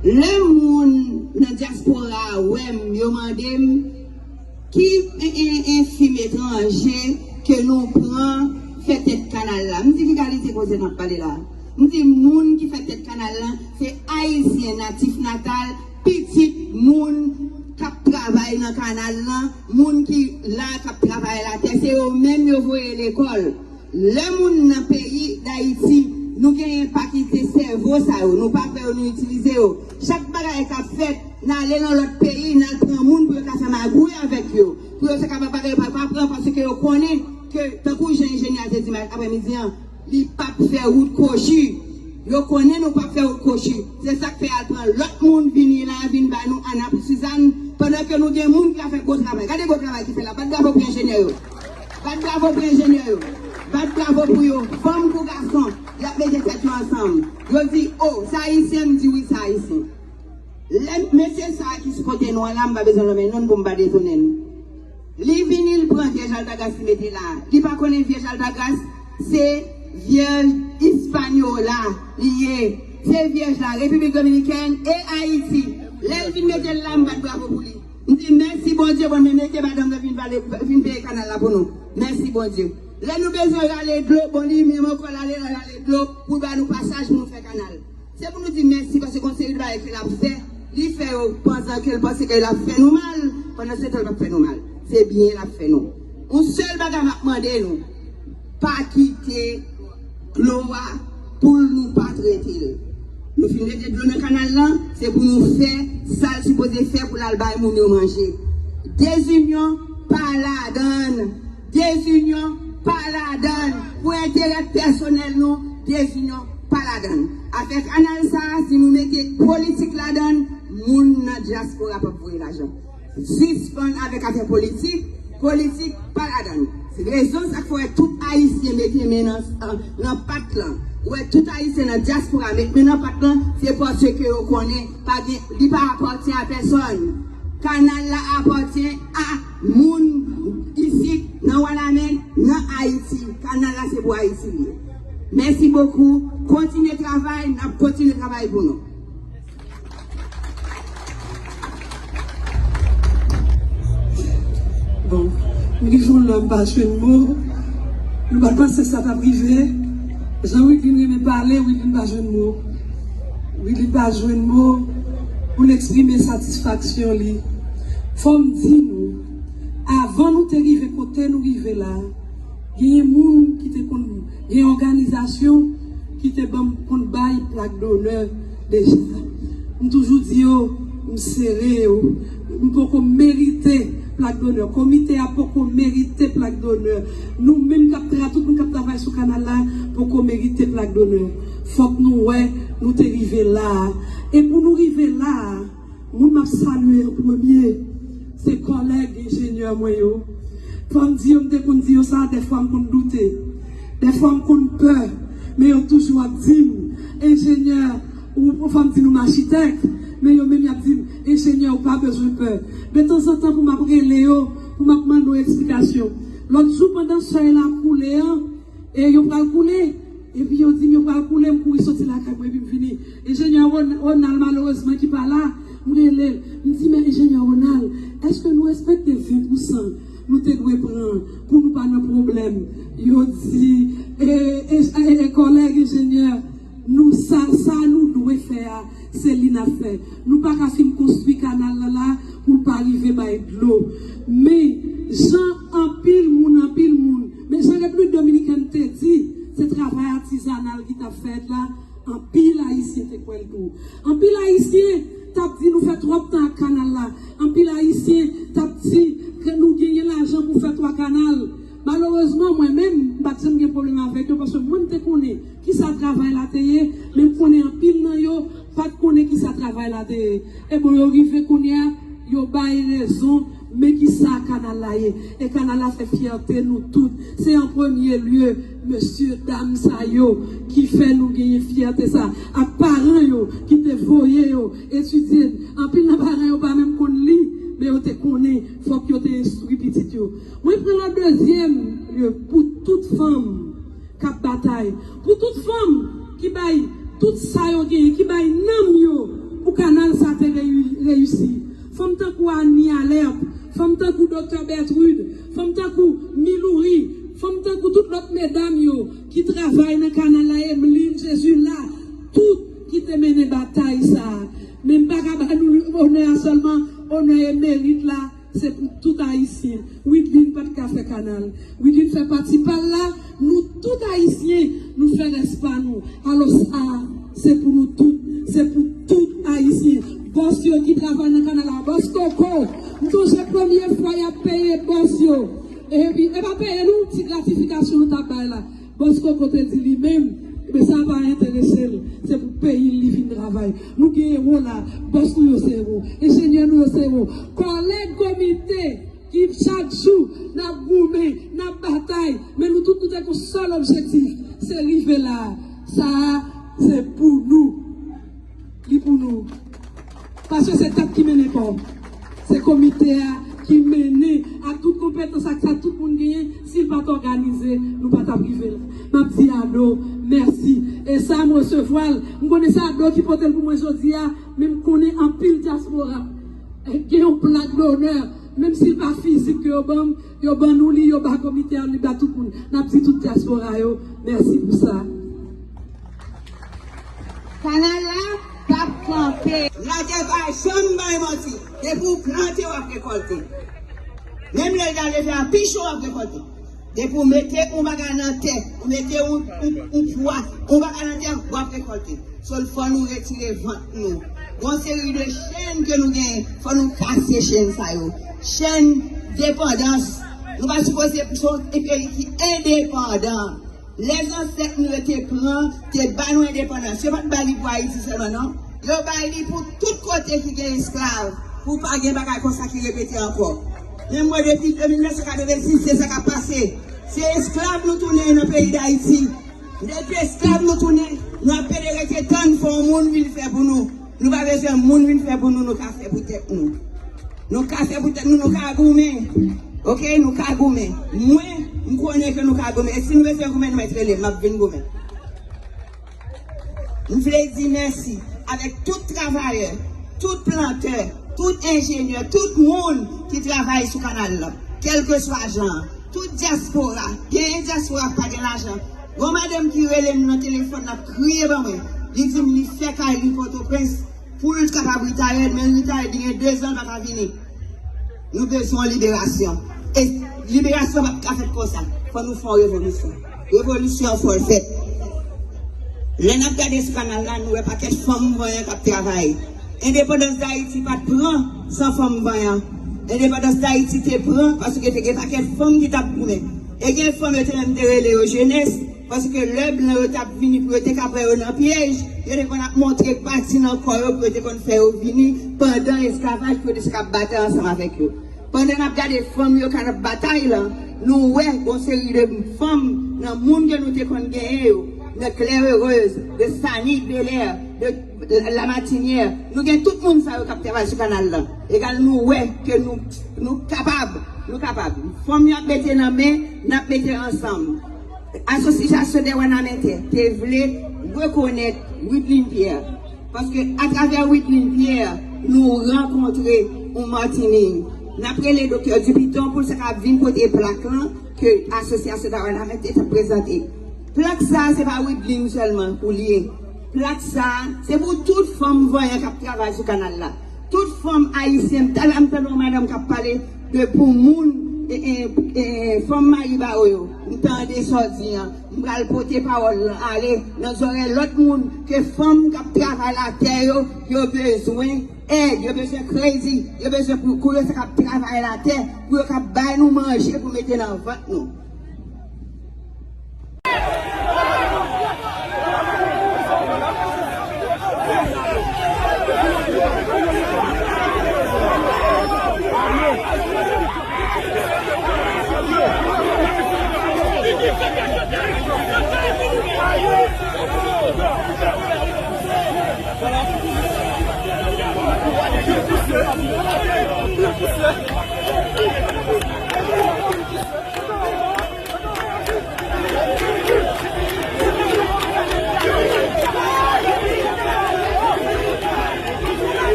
Lè moun nan dyaspora a wè m, yo mande m, ki en, en, en fim etranje ke nou pran fè tèt kanal la? M di, ki kalite koze n ap pale la? M di, moun ki fè tèt kanal la, se Ayisyen natif natal, pitit moun k ap travay nan kanal lan, moun ki la k ap travay latè, se yo menm yo voye lekòl. Lè moun nan peyi Dayiti, nou genyen pakilite sèvo sa yo, nou pa fè yo, nou itilize yo. Chak bagay k ap fèt, n ale nan lòt peyi, n al pran moun pou yo ka fè magouy avèk yo, pou yo te kapab bagay yo pa, pa pran, paske yo konnen ke, tankou jan enjenyè a te di m aprèmidi an, li p ap fè wout kwochi. Yo konnen nou p ap fè wout kwochi. Se sa k fè y al pran lòt moun vini la, vin ba nou Ana pou Sizàn, pandan ke nou gen moun ki ka fè gwo travay. Gade gwo travay ki fèt la. Bat bravo pou enjenyè yo. Bat bravo pou enjenyè yo. Bat bravo pou yo, fanm kou gason, y ap mete tèt yo ansanm. Yo di, o, se ayisyen, m di wi, se ayisyen. Lè mesye sa a ki sou kote nou an la, m pa bezwen nonmen non l pou m pa detounen l. Li vini, l pran vyèj Altagras, li mete la. Li pa konnen vyèj Altagras, se vyèj Ispanyola li ye. Se vyèj la, Repiblik Dominikèn e Ayiti. Lè l vin mete l la, m bat bravo pou li. M di, mèsi Bondye, bon, men mete madanm nan vin pale, vin peye kanal la pou nou. Mèsi Bondye. Lè nou bezwen rale dlo, bon, li menm ankò l ale rale dlo pou l ba nou pasaj pou nou fè kanal. Se pou nou di mèsi paske gon seri de bagay ke l ap fè, li fè yo pandan ke l panse ke l ap fè nou mal, pandan se tan l p ap fè nou mal. Se byen l ap fè nou. Yon sèl bagay m ap mande nou, pa kite dlo a pou nou pa trete l. Nou fin rete dlo nan kanal lan, se pou nou fè sa l sipoze fè pou l al bay moun yo manje. Dezinyon pa ladan l. Dezinyon pa ladan l. Pou enterè pèsonèl nou, dezinyon pa ladan l. Afè kanal sa a, si nou mete politik ladan l, moun nan dyaspora p ap voye lajan. Sispann avèk afè politik, politik pa ladan l. Se rezon sa k fè w wè tout Ayisyen mete men nan, nan pat lan. Ou wè tout Ayisyen nan dyaspora met men nan pat lan, se paske yo konnen pa gen, li pa apatyen a pèsòn. Kanal la apatyen a moun isit nan Wanament, nan Ayiti. Kanal la se pou Ayiti li ye. Mèsi bokou. Kontinye travay, n ap kontinye travay pou nou. Bon, m rive yon lè m pa jwenn mo. Nou pa t panse sa t ap rive. Jan Widlin renmen pale, Widlin pa jwenn mo. Widlin pa jwenn mo pou l eksprime satisfaksyon li. Fò m di nou, avan nou te rive kote nou rive la, genyen moun ki te konn, genyen òganizasyon ki te ban m, konn bay plak donè deja. M toujou di yo, m sere yo. M poko merite plak donè. Komite a poko merite plak donè. Nou menm k ap tra-, tout moun k ap travay sou kanal la poko merite plak donè. Fòk nou wè nou te rive la a. E pou nou rive la a, moun m ap salye an premye, se kòlèg enjenyè mwen yo. Fò m di yo, m te konn di yo sa, dèfwa m konn doute. Dèfwa m konn pè, men yo toujou ap di m, enjenyè, ou, fò m di nou m achitèk, men yo menm y ap di m, enjenyè, ou pa bezwen pè. Detanzantan pou m ap rele yo, pou m ap mande yo eksplikasyon. Lòt jou, pandan sèy la koule an, e yo pral koule. Epi yo di m yo pral koule, m kouri soti lakay mwen, epi m vini. Enjenyè Ron-, Ronald, malerezman, ki pa la, m rele l. M di, men enjenyè Ronald, èske nou respekte ven pousan nou te dwe pran pou nou pa nan pwoblèm? Yo di, e, e, e, e, kòlèg enjenyè, nou sa, sa nou dwe fè a, se li n ap fè. Nou pa ka fin konstwi kanal lan la pou l pa rive bay dlo. Men, jan anpil moun, anpil moun, men jan Repiblik Dominikèn te di, se travay atizanal ki t ap fèt la, anpil Ayisyen te kwè l tou. Anpil Ayisyen t ap di nou fè twòp tan ak kanal la. Anpil Ayisyen t ap di ke nou genyen lajan pou fè twa kanal. Malerezman, mwen menm, m pa t janm gen pwoblèm avèk yo, paske mwen, m te konnen kisa travay la te ye, men m konnen anpil nan yo pa t konnen kisa travay la te ye. E bon, yo rive kounye a, yo bay rezon, men kisa kanal la ye. E kanal la fè fyète nou tout. Se an premye lye, mesye, dam sa yo ki fè nou genyen fyète sa, ak paran yo ki te voye yo etidye. Anpil nan paran yo pa menm konn li, men yo te konnen, fòk yo te enstwi pitit yo. Mwen pran an dezyèm lye pou tout fanm k ap batay, pou tout fanm ki bay tout sa yo genyen, ki bay nanm yo pou kanal sa te reyi-, reyisi. Fanm tankou Annie Alerte, fanm tankou Doktè Bertrude, fanm tankou Miloury, fanm tankou tout lòt medam yo ki travay nan kanal la, Emeline Jésus la, tout ki te mennen batay sa a. Men m pa ka ba nou onè a sèlman, onè e merit la, se pou tout Ayisyen. Widlin pa t ka fè kanal. Widlin fè pati pa l la, nou tout Ayisyen, nou fè rès pa nou. Alò sa, se pou nou tout, se pou tout Ayisyen. Bòs yo ki travay nan kanal la, bòs Koko, m sonje premye fwa y ap peye bòs yo. Epi, e pa peye nou, ti gratifikasyon yo t ap bay la. Bòs Koko te di li menm, men sa pa enterese l, se pou peyi l li vin travay. Nou gen ewo la, bòs nou yo se ewo, enjenyè nou yo se ewo, kòlèg komite Ki chak jou n ap goumen, n ap batay, men nou tout nou te gen yon sèl objektif, se rive la. Sa a, se pou nou. Li pou nou. Paske se tèt ki mennen kò. Se komite a ki mennen ak tout konpetans ak sa tout moun genyen. Si l pa t òganize, nou pa t ap rive la. M ap di Ado mèsi. E sa, m resevwa l. M konnen se Ado ki pote l pou mwen jodi a, men m konnen anpil dyaspora gen yon plak donè. Menm si l pa fizik ke yo ban m, yo ban nou li, yo ba komite a, li ba tout moun. N ap di tout dyaspora yo, mèsi pou sa. Kanal la p ap kanpe. Latè pa janm bay manti. Depi w plante, w ap rekòlte. Menm lè l ta leve a pi cho, w ap rekòlte. Depi w mete yon bagay nan tè, ou mete yon, yon, yon pwa, yon bagay nan tè, w ap rekòlte. So, fò nou retire vant nou. Gon seri de chèn ke nou genyen, fò nou kase chèn sa yo. Chèn depandans. Nou pa sipoze, se yon peyi ki endepandan. Lè zansèt nou yo te pran, te ba nou endepandans. Yo pa t ba li pou Ayiti sèlman, non. Yo bay li pou tout kote ki gen esklav, pou pa gen bagay konsa ki repete ankò. Men mwen, depi de mil nèf san katrevensis, se sa k ap pase. Se esklav nou tounen nan peyi Dayiti. Depi esklav nou tounen, nou ap pede rete tann fò yon moun vin fè pou nou. Nou pa bezwen moun vin fè pou nou, nou ka fè pou tèt nou. Nou ka fè pou tèt nou, nou ka goumen. Oke, nou ka goumen. Mwen, m konnen ke nou ka goumen. E si nou bezwen goumen, nou mèt rele m, m ap vin goumen. M vle di mèsi avèk tout travayè, tout plantè, tout enjenyè, tout moun ki travay sou kanal la, kèlkeswa jan an, tout dyaspora. Genyen dyaspora k pa gen lajan. Gon madanm ki rele m nan telefòn, l ap kriye ban mwen. Li di m li fè kay li Pòtoprens pou l kapab retire, men retire li gen dezan l pa ka vini. Nou bezwen yon liberasyon. E liberasyon p ap ka fèt konsa. Fò nou fè yon revolisyon. Revolisyon an fò l fèt. Lè n ap gade sou kanal la, nou wè pakèt fanm vanyan k ap travay. Endepandans Dayiti pa t pran san fanm vanyan. Endepandans Dayiti te pran paske te gen pakèt fanm ki t ap goumen. E gen fanm yo te menm te rele yo jenès, paske lè blan yo t ap vini pou yo te ka pran yo nan pyèj, yo te konn ap montre pati nan kò yo pou yo te konn fè yo vini pandan esklavaj pou yo te ka batay ansanm avèk yo. Pandan n ap gade fanm yo k ap batay la, nou wè gon seri de fanm nan moun ke nou te konn genyen yo, de Claire Heureuse, de Sanique Belair, de La Martinière, nou gen tout moun sa yo k ap travay sou kanal la. Egal nou wè ke nou, nou kapab, nou kapab. Fanm yo ap mete nan men, n ap mete ansanm. Asosyasyon dè Wanament te vle rekonèt Wideline Pierre. Paske atravè Wideline Pierre, nou rankontre yon Matinik. N ap rele Doktè Dupiton pou l sa ka vin pote plak lan ke Asosyasyon dè Wanament te prezante. Plak sa a, se pa Wideline sèlman pou l ye. Plak sa a, se pou tout fanm vanyan k ap travay sou kanal la. Tout fanm ayisyen, talè a m tande yon madanm k ap pale de pou moun, e, e, e, fanm Mayibawo yo. M tande sa w di an. M pral pote pawòl lan ale nan zòrèy lòt moun ke fanm k ap travay latè yo, yo bezwen èd, yo bezwen kredi, yo bezwen pou, pou yo sa k ap travay latè, pou yo ka bay nou manje pou mete nan vant nou.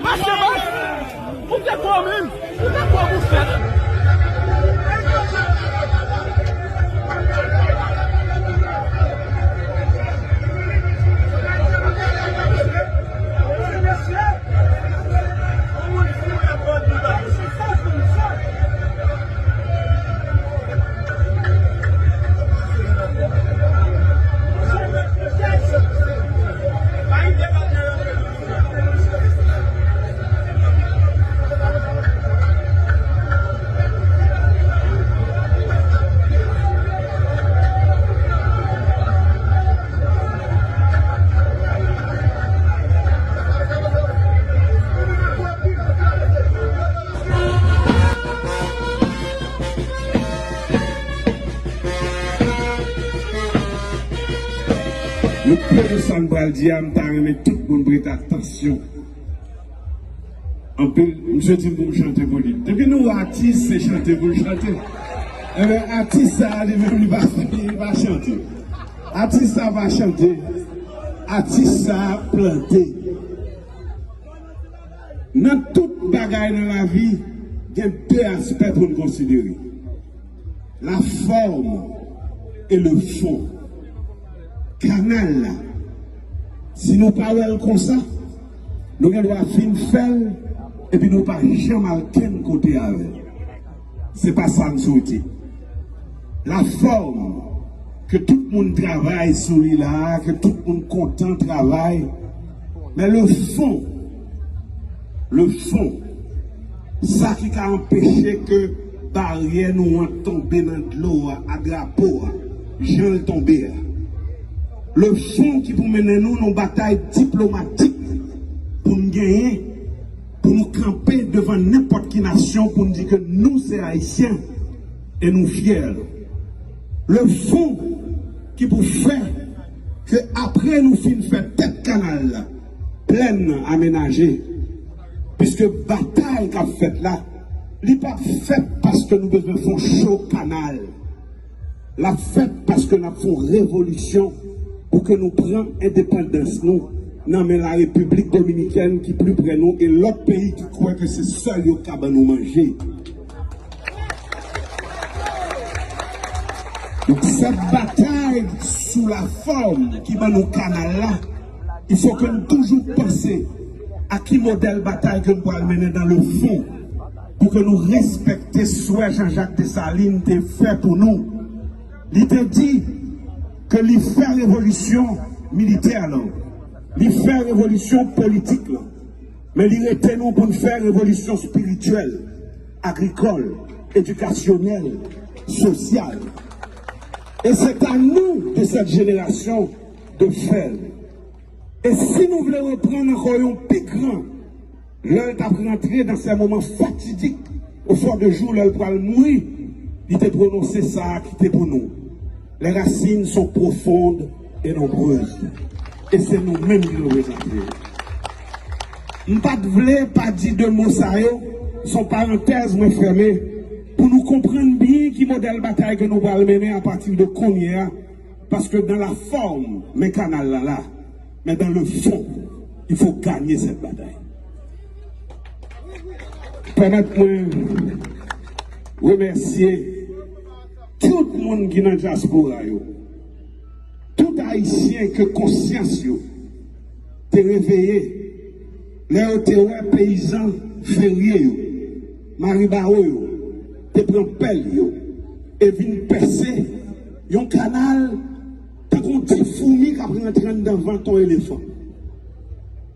Mache, baz! Ou te kwa menm? Ou te kwa pou fèt? Yo pè de sa m pral di a, m ta renmen tout moun prete atansyon. Anpil, misye di m pou m chante pou li. Depi nou wè atis, se chante pou l chante. Enben, atis sa a, li menm, li pa, li pa chante. Atis sa a pa chante. Atis sa a plante. Nan tout bagay nan lavi, gen de aspè pou n konsidere. La forme et le fond. Kanal la, si nou pa wè l konsa, nou gen dwa fin fè l, epi nou pa janm al kenn kote avè l. Se pa sa n swete. La forme, ke tout moun travay sou li la, ke tout moun kontan travay, men le fond, le fond, sa ki ka anpeche ke baryè nou an tonbe nan dlo a, a drapo a, jan l tonbe a. Le fond ki pou mennen nou nan batay diplomatik pou n genyen, pou nou kanpe devan nenpòt ki nasyon, pou n di ke nou se Ayisyen e nou fyè. Le fond ki pou fè ke apre nou fin fè tèt kanal la, plèn nan amenaje. Piske batay k ap fèt la, li p ap fèt paske nou bezwen fè yon cho kanal. L ap fèt paske n ap fè yon revolisyon pou ke nou pran endepandans nou nan men la Repiblik Dominikèn ki pli pre nou e lòt peyi ki kwè ke se sèl yo k ka ban nou manje. Donk, sèt batay sou la fòm ki ban nou kanal la, il faut que nou toujou panse a ki modèl batay ke nou pral mennen dans le fond, pou ke nou respekte swè Jean-Jacques Dessalines te fè pou nou. Li te di ke li fè revolisyon militè lan, li fè revolisyon politik lan, men li rete nou pou n fè revolisyon espirityèl, agrikòl, edikasyonèl, sosyal. E c'est à nous de cette génération de faire. E si nou vle reprann ankò yon pi gran, lè l t ap rantre dans ces moments fatidiques, au fond de jour, lè l pral mouri, li te pwononse sa a ki te pou nou. Les racines sont profondes et nombreuses. E se nou menm ki reprezante yo. M pa t vle pa di de mo sa yo, se yon parantèz mwen fèmen, pou nou konprann byen ki modèl batay ke nou pral mennen apati de kounye a, paske dans la forme, men kanal la la, men dans le fond, il faut gagner cette bataille. Pèmèt mwen remèsye tout moun ki nan dyaspora yo, tout Ayisyen ke konsyans yo te reveye lè yo te wè peyizan ferye yo, maribawo yo, te pran pèl yo e vin pèse yon kanal tankou yon ti foumi k ap rantre anndan vant yon elefan.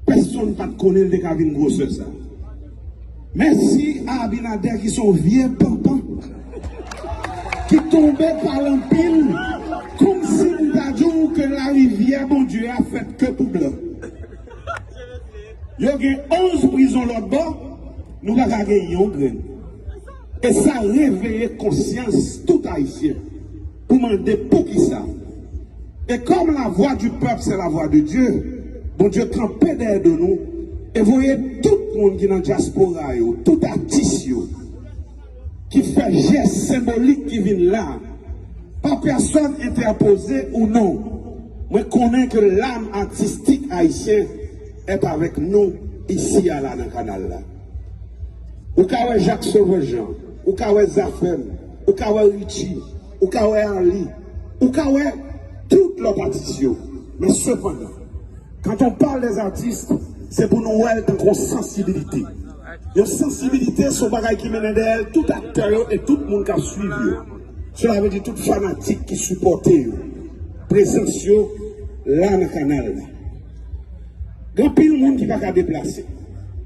Pèsonn pa t konnen l te ka vin gwosè sa. Mèsi a Abinader ki se yon vye panpan ki tonbe pa l anpil, kòmsi m ta di w ke larivyè Bondye a fèt ke pou blan. Yo gen onz prizon lòt bò, nou pa ka gen yon grenn. E sa reveye konsyans tout Ayisyen pou mande poukisa. E kòm la vwa di pèp se la vwa de Dye, Bondye kanpe dèyè do nou e voye tout moun ki nan dyaspora yo, tout atis yo, ki fè jès senbolik ki vin la, pa pèsòn entèpoze ou non, mwen konnen ke lam atistik ayisyen est avec nous isi a la nan kanal la. Ou ka wè Jacques Sauveur Jean, ou ka wè Zafèm, ou ka wè Richie, ou ka wè Arly, ou ka wè tout lòt atis yo. Men sepandan, quand on parle des artistes, se pou nou wè l tankou yon sansibilite. Yon sansibilite se yon bagay ki mennen dèyè l tout aktè yo e tout moun k ap swiv yo. Sela vle di tout fanatik ki sipòte yo. Prezans yo la nan kanal la. Gen anpil moun ki pa ka deplase.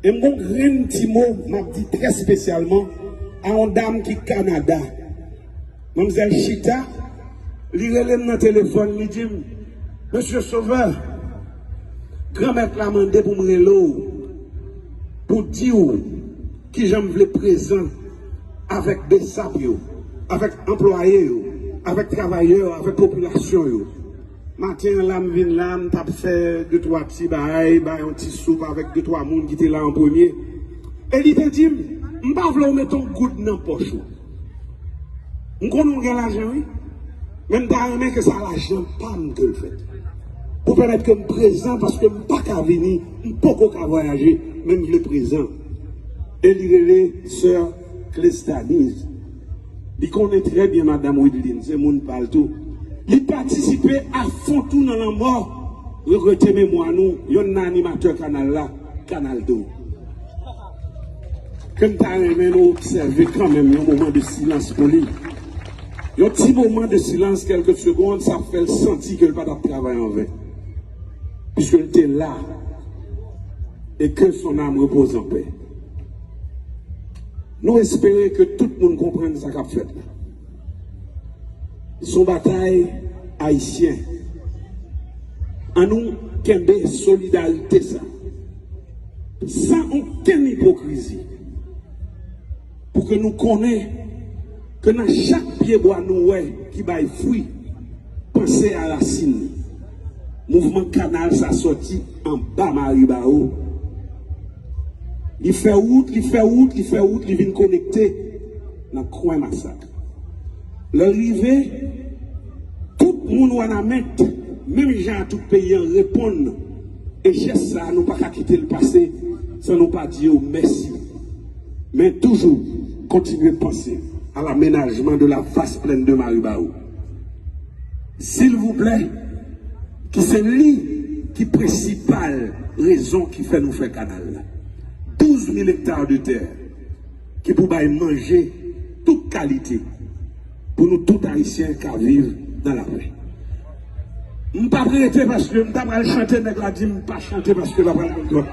E m gon grenn ti mo m ap di trè espesyalman a yon dam ki Kanada. Manmzèl chita, li rele m nan telefòn, li di m, Mesye Sauveur, Granmèt la mande pou m rele w, pou di w kijan m vle prezan avèk besap yo, avèk anplwaye yo, avèk travayè yo, avèk popilasyon yo. Maten an la, m vin la, m t ap fè de twa ti bagay, bay yon ti soup avèk de twa moun ki te la an premye. E li te di m, "M pa vle w mete yon goud nan pòch ou. M konnen w gen lajan, wi. Men m ta renmen ke sa lajan pa m ke l fèt. Pou pèmèt ke m prezan, paske m pa ka vini, m poko ka vwayaje, men m vle prezan." E li rele sè Clestaniz. Li konnen trè byen madanm Wideline, se moun pa l tou. Li patisipe a fon tou nan lanmò, regrete memwa nou, yonn nan animatè kanal la, Kanal Do. Ke m ta renmen nou obsève kanmenm yon moman de silans pou li. Yon ti moman de silans, kèlke segonn, sa ap fè l santi ke l pa t ap travay an ven. Piske l te la, et que son âme repose en paix. Nou espere ke tout moun konprann sa k ap fèt la. Se yon batay ayisyen. Ann nou kenbe solidarite sa, san okenn ipokrizi, pou ke nou konnen ke nan chak pyebwa nou wè ki bay fwi, panse a rasin li. Mouvman kanal sa sòti anba Maribawo. Li fè wout, li fè wout, li fè wout, li vin konekte nan kwen Masak. Lè l rive, tout moun Wanament, menm jan a tout peyi an, reponn. E jès sa a, nou pa ka kite l pase san nou pa di yo mèsi. Men toujou kontinye panse à l'aménagement de la vaste plaine de Maribawo. Silvouplè, ki se li ki prensipal rezon ki fè nou fè kanal la. Douz mil hectares de terre ki pou bay manje tout kalite pou nou tout Ayisyen ka viv nan lapè. M p ap rete paske m ta pral chante, nèg la di m pa chante paske l ap pral konn twòp.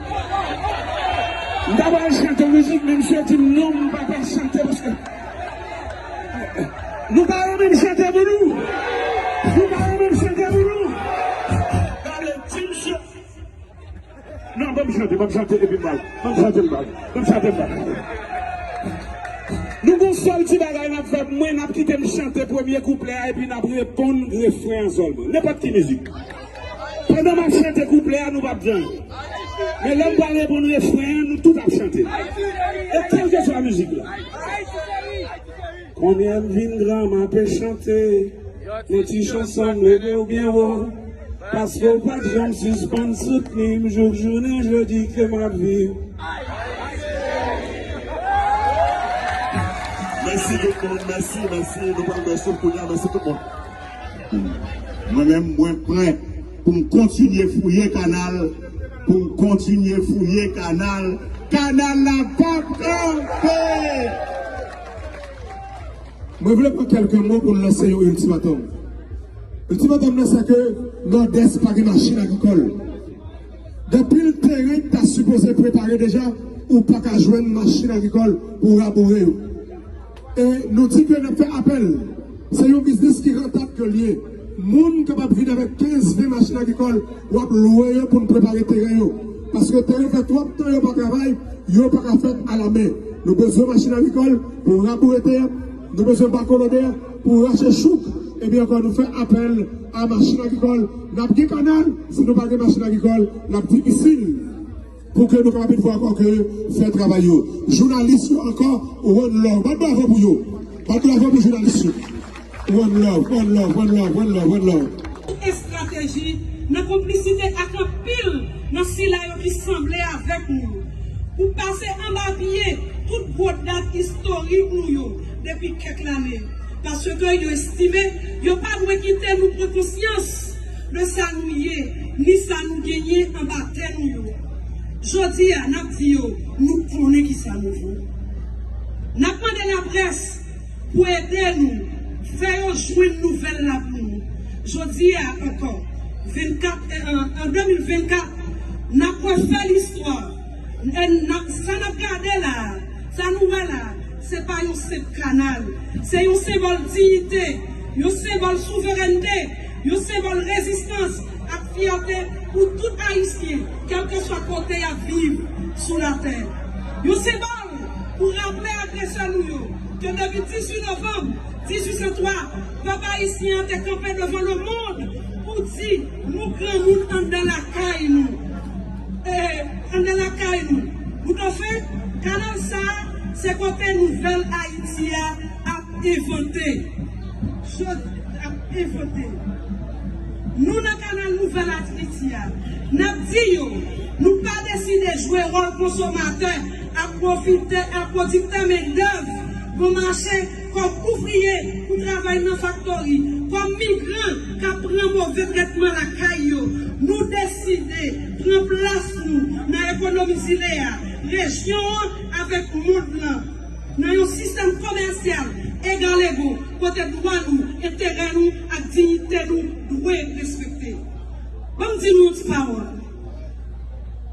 M ta pral chante mizik, men misye di m non, m pa pral chante paske. Nou pa renmen m chante pou nou? Si w pa renmen m chante pou nou, gade, di misye. Non, ban m chante, ban m chante epi m ba l. Ban m chante m ba l. Ban m chante m ba l. Nou gon sèl ti bagay n ap fè, mwen n ap kite m chante premye kouplè a epi n ap reponn refren an sèlman. Nenpòt ki mizik. Pandan m ap chante kouplè a, nou p ap di anyen. Men lè m pral reponn refren an, nou tout ap chante. E kèlkeswa mizik la. Konbyen m vin gran, m ape chante. Yon ti chanson m leve w byen wo. Paske w pa t janm sispann soutni m jouk jounen jodi ke m ap viv. Mèsi tout moun, mèsi, mèsi. Nou pral bwè soup kounye a, mèsi tout moun. Mwen menm, mwen prè pou m kontinye fouye kanal, pou m kontinye fouye kanal. Kanal la p ap kanpe! Mwen vle pran kèlke mo pou n lanse yon iltimatòm. Iltimatòm nan, se ke Nòdès pa gen machin agrikòl. Gen anpil teren ki ta sipoze prepare deja, ou pa ka jwenn machin agrikòl pou raboure yo. E nou di ke n ap fè apèl. Se yon biznis ki rantab ke l ye. Moun kapab vin avèk kenz, ven machin agrikòl, w ap lwe yo pou n prepare teren yo. Paske teren fè twòp tan yo pa travay, yo pa ka fèt alamen. Nou bezwen machin agrikòl pou raboure tè, nou bezwen bakolodè pou rache chouk. Ebyen ankò, nou fè apèl a machin agrikòl. N ap gen kanal, si nou pa gen machin agrikòl, l ap difisil pou ke nou kapab vin fè ankò ke fè travay yo. Jounalis yo ankò, one love. Bat bravo pou yo. Bat bravo pou jounalis yo. One love, one love, one love, one love, one love. Estrateji nan konplisite ak anpil nan sila yo ki sanble avèk nou pou pase anba pye tout gwo dat istorik nou yo depi kèk lane, paske yo estime yo pa dwe kite nou pran konsyans de sa nou ye, ni sa nou genyen anba tè nou yo. Jodi a, n ap di yo, nou konnen kisa nou vo. N ap mande laprès pou ede nou fè yo jwenn nouvèl la pou nou. Jodi a ankò, vennkat, eh, an, an de mil vennkat, n ap refè listwa. E n ap, sa n ap gade la a, sa nou wè la a, se pa yon senp kanal. Se yon senbòl diyite, yon senbòl souverènte, yon senbòl rezistans ak fyète pou tout Ayisyen, kèlkeswa kote y ap viv sou latè. Yon senbòl pou raple agresè nou yo ke depi dizuit novanm dizuit san twa, pèp ayisyen an te kanpe devan lemonn Nou di nou granmoun anndan lakay nou. E, anndan lakay nou. Boutofen, kanal sa a, se kote nouvèl Ayiti a ap envante. Jodi ap envante. Nou nan kanal nouvèl Ayiti a. N ap di yo, nou pa deside jwe wòl konsomatè ak pwofitè, ak pwodiktè mendèv bon mache, kòm ouvriye pou travay nan faktori, kòm migran k ap pran move tretman lakay yo. Nou deside pran plas nou nan ekonomi zile a, rejyon an avèk mond lan, nan yon sistèm komèsyal egalego kote dwa nou, enterè nou ak diyite nou dwe respekte. Ban m di nou yon ti pawòl.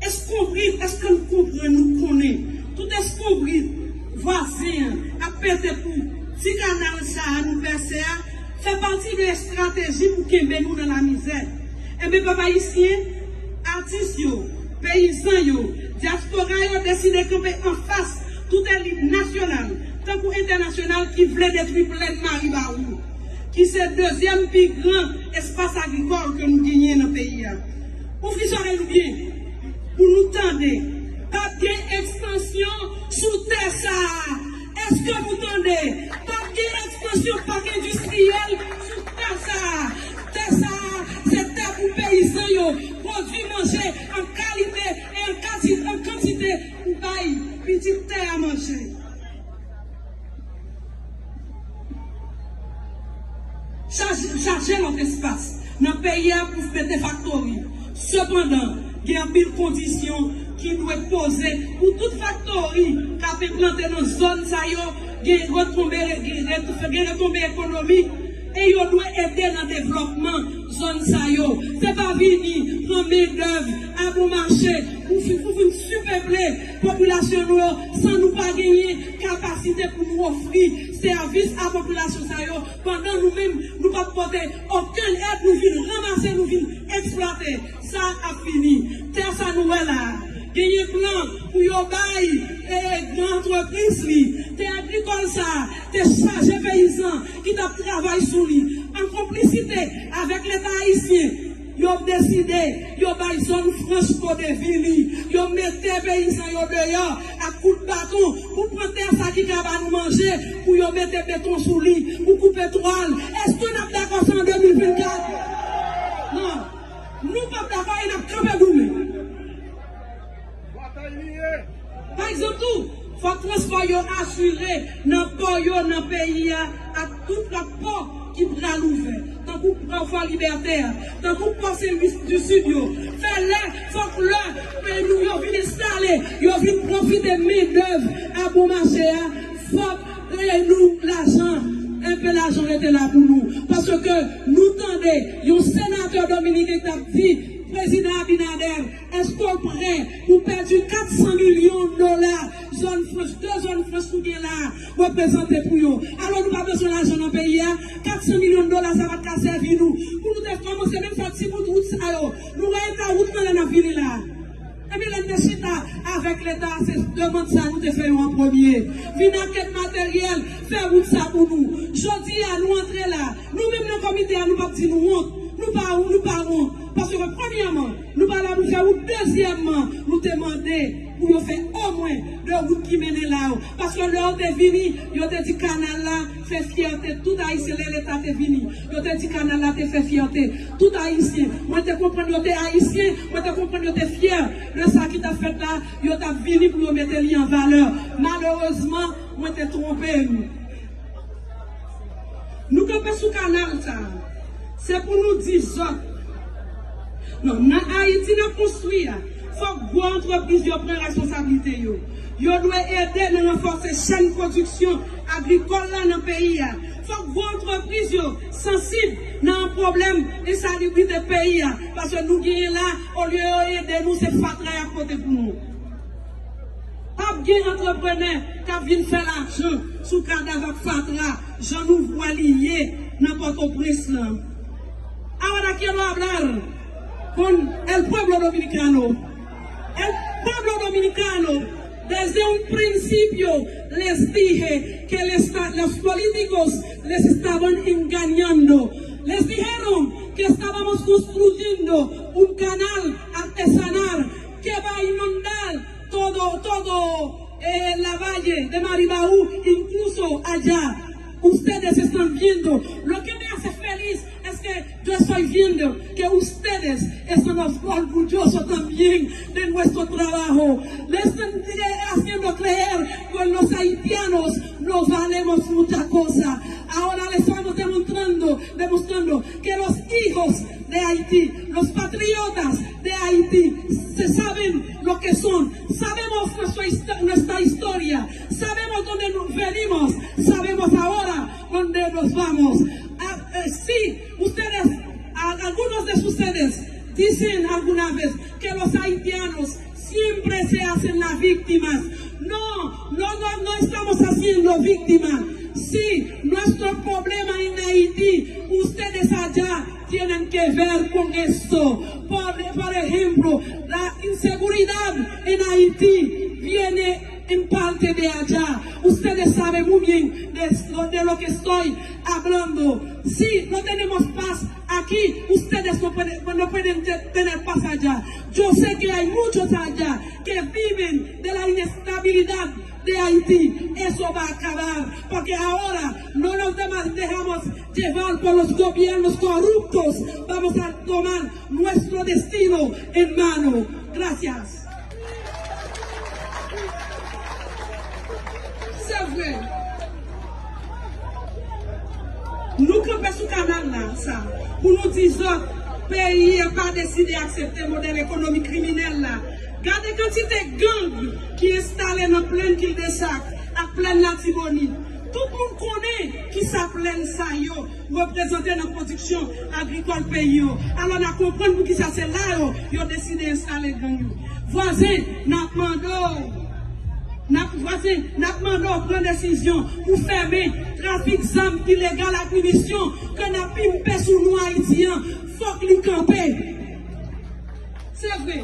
Eskonbrit, èske n konprann, nou konnen tout eskonbrit vwazen an ap pete pou ti kanal sa a nou pèse a fè pati de estrateji pou kenbe nou nan lamizè? Enben, pèp ayisyen, atis yo, peyizan yo, dyaspora yo deside kanpe anfas tout elit nasyonal tankou entènasyonal ki vle detwi plèn Maribawou, ki se dezyèm pi gran espas agrikòl ke nou genyen nan peyi a. Ouvri zòrèy nou byen pou nou tande. P ap gen ekspansyon sou tè sa a. Èske nou tande? P ap gen ekspansyon pak endistriyèl sou tè sa a. Tè sa a, se tè pou peyizan yo pwodui manje an kalite e an kati-, an kantite pou bay pitit tè a manje. Chaje, chaje lòt espas nan peyi a pou mete faktori. Sepandan, gen anpil kondisyon ki dwe poze pou tout faktori k ap enplante nan zòn sa yo gen retonbe, gen ret-, gen retonbe ekonomik, e yo dwe ede nan devlòpman zòn sa yo. Se pa vini pran mendèv a bon mache pou fi-, pou vin sipeple popilasyon nou yo san nou pa genyen kapasite pou nou ofri sèvis a popilasyon sa yo, pandan nou menm, nou p ap pote okenn èd, nou vin ranmase, nou vin eksplwate. Sa ap fini. Tè sa nou wè la a, genyen plan pou yo bay, e, gran antrepriz li. Tè agrikòl sa a te chaje peyizan ki t ap travay sou li. An konplisite avèk Leta ayisyen, yo deside, yo bay zòn franch Kodevi li. Yo mete peyizan yo deyò ak kout baton pou pran tè sa ki ka ba nou manje, pou yo mete beton sou li, pou koupe twa l. Èske n ap dakò sa an de mil vennkat? Non. Nou p ap dakò e n ap kanpe goumen. Pa egzanp tou, fòk transpò yo asire nan pò yo nan peyi a ak tout lòt pò ki pral ouvè, tankou pò Fò Libète a, tankou pò Sen Lis di Sid yo. Fè lè, fòk lè peyi nou yo vin enstale, yo vin pwofite mendèv a bon mache a, fòk e nou lajan, enpe lajan rete la pou nou. Paske nou tande yon senatè dominiken k t ap di, Prezidan Abinader, èske w prè pou pèdi kat san milyon dola zòn franch, de zòn franch nou gen la a, reprezante pou yo? Alò nou pa bezwen lajan nan peyi a? Kat san milyon dola sa pa t ka sèvi nou pou nou te kòmanse menm fè ti bout wout sa yo? Nou wè eta wout nan lè n ap vini la a. Epi lè n te chita avèk Leta, se demann sa nou te fè yo an premye. Vin ak èd materyèl, fè wout sa pou nou. Jodi a, nou antre la. Nou menm nan komite a, nou p ap di nou wont. Nou pa, nou pa wont. Paske premyèman, nou pa la pou fè wout. Dezyèmman, nou te mande pou yo fè omwen de wout ki mennen la yo. Paske lè yo te vini, yo te di kanal la fè fyète tout Ayisyen. Lè Leta te vini, yo te di kanal la te fè fyète tout Ayisyen. Mwen te konprann yo te Ayisyen, mwen te konprann yo te fyè de sa ki t ap fèt la, yo t ap vini pou yo mete li an valè. Malerezman, mwen te twonpe m. Nou kanpe sou kanal sa a. Se pou nou di zòt. Non, nan Ayiti n ap konstwi a, fòk gwo antrepriz yo pran responsablite yo. Yo dwe ede nan ranfòse chèn pwodiksyon agrikòl la nan peyi a. Fòk gwo antrepriz yo sansib nan pwoblèm ensalibrite peyi a. Paske nou genyen la, olye yo ede nou, se fatra y ap pote pou nou. P ap gen antreprenè k ap vin fè lajan sou kadav ak fatra, jan nou vwè li ye nan Pòtoprens lan. Ahora quiero hablar con el pueblo dominicano. El pueblo dominicano, desde un principio les dije que el esta-, los políticos les estaban engañando. Les dijeron Estábamos construyendo un canal artesanal que va a inundar todo, todo eh, la valle de Maribaú, incluso allá. Ustedes están viendo. Lo que me hace feliz es que yo estoy viendo que ustedes están orgullosos también de nuestro trabajo. Le están eh, haciendo creer que los haitianos no valemos mucha cosa. Ahora le estamos demostrando, demostrando que los hijos de Haití, los patriotas de Haití, se saben lo que son. Sabemos nuestra, histo- nuestra historia, sabemos dónde nos venimos, sabemos ahora dónde nos vamos. Ah, eh, sí, ustedes, a- algunos de ustedes dicen alguna vez que los haitianos siempre se hacen las víctimas. No, no, no, no estamos haciendo víctimas. Sí, nuestro problema en Haití, ustedes allá tienen que ver con esto. Por, por ejemplo, la inseguridad en Haití viene en parte de allá. Ustedes saben muy bien de, de lo que estoy hablando. Si no tenemos paz aquí, ustedes no pueden, no pueden te- tener paz allá. Yo sé que hay muchos allá que viven de la inestabilidad de Haití. Eso va a acabar, porque ahora no nos dema- dejamos llevar por los gobiernos corruptos. Vamos a tomar nuestro destino en mano. Gracias. Se vre. Nou kanpe sou kanal la, sa, pou nou di zòt, peyi a pa deside aksepte modèl ekonomi kriminèl la. Gade kantite gang ki enstale nan plèn Kildesak ak plèn Latibonit. Tout moun konnen kisa plèn sa yo reprezante nan pwodiksyon agrikòl peyi yo. Alò, n a konprann poukisa se la yo, yo deside enstale gang yo. Vwazen, n ap mande w, n ap, vwazen, n ap mande w pran desizyon pou fèmen trafik zam ilegal ak minisyon ke n ap pimpe sou nou Ayiti an. Fòk li kanpe. Se vre,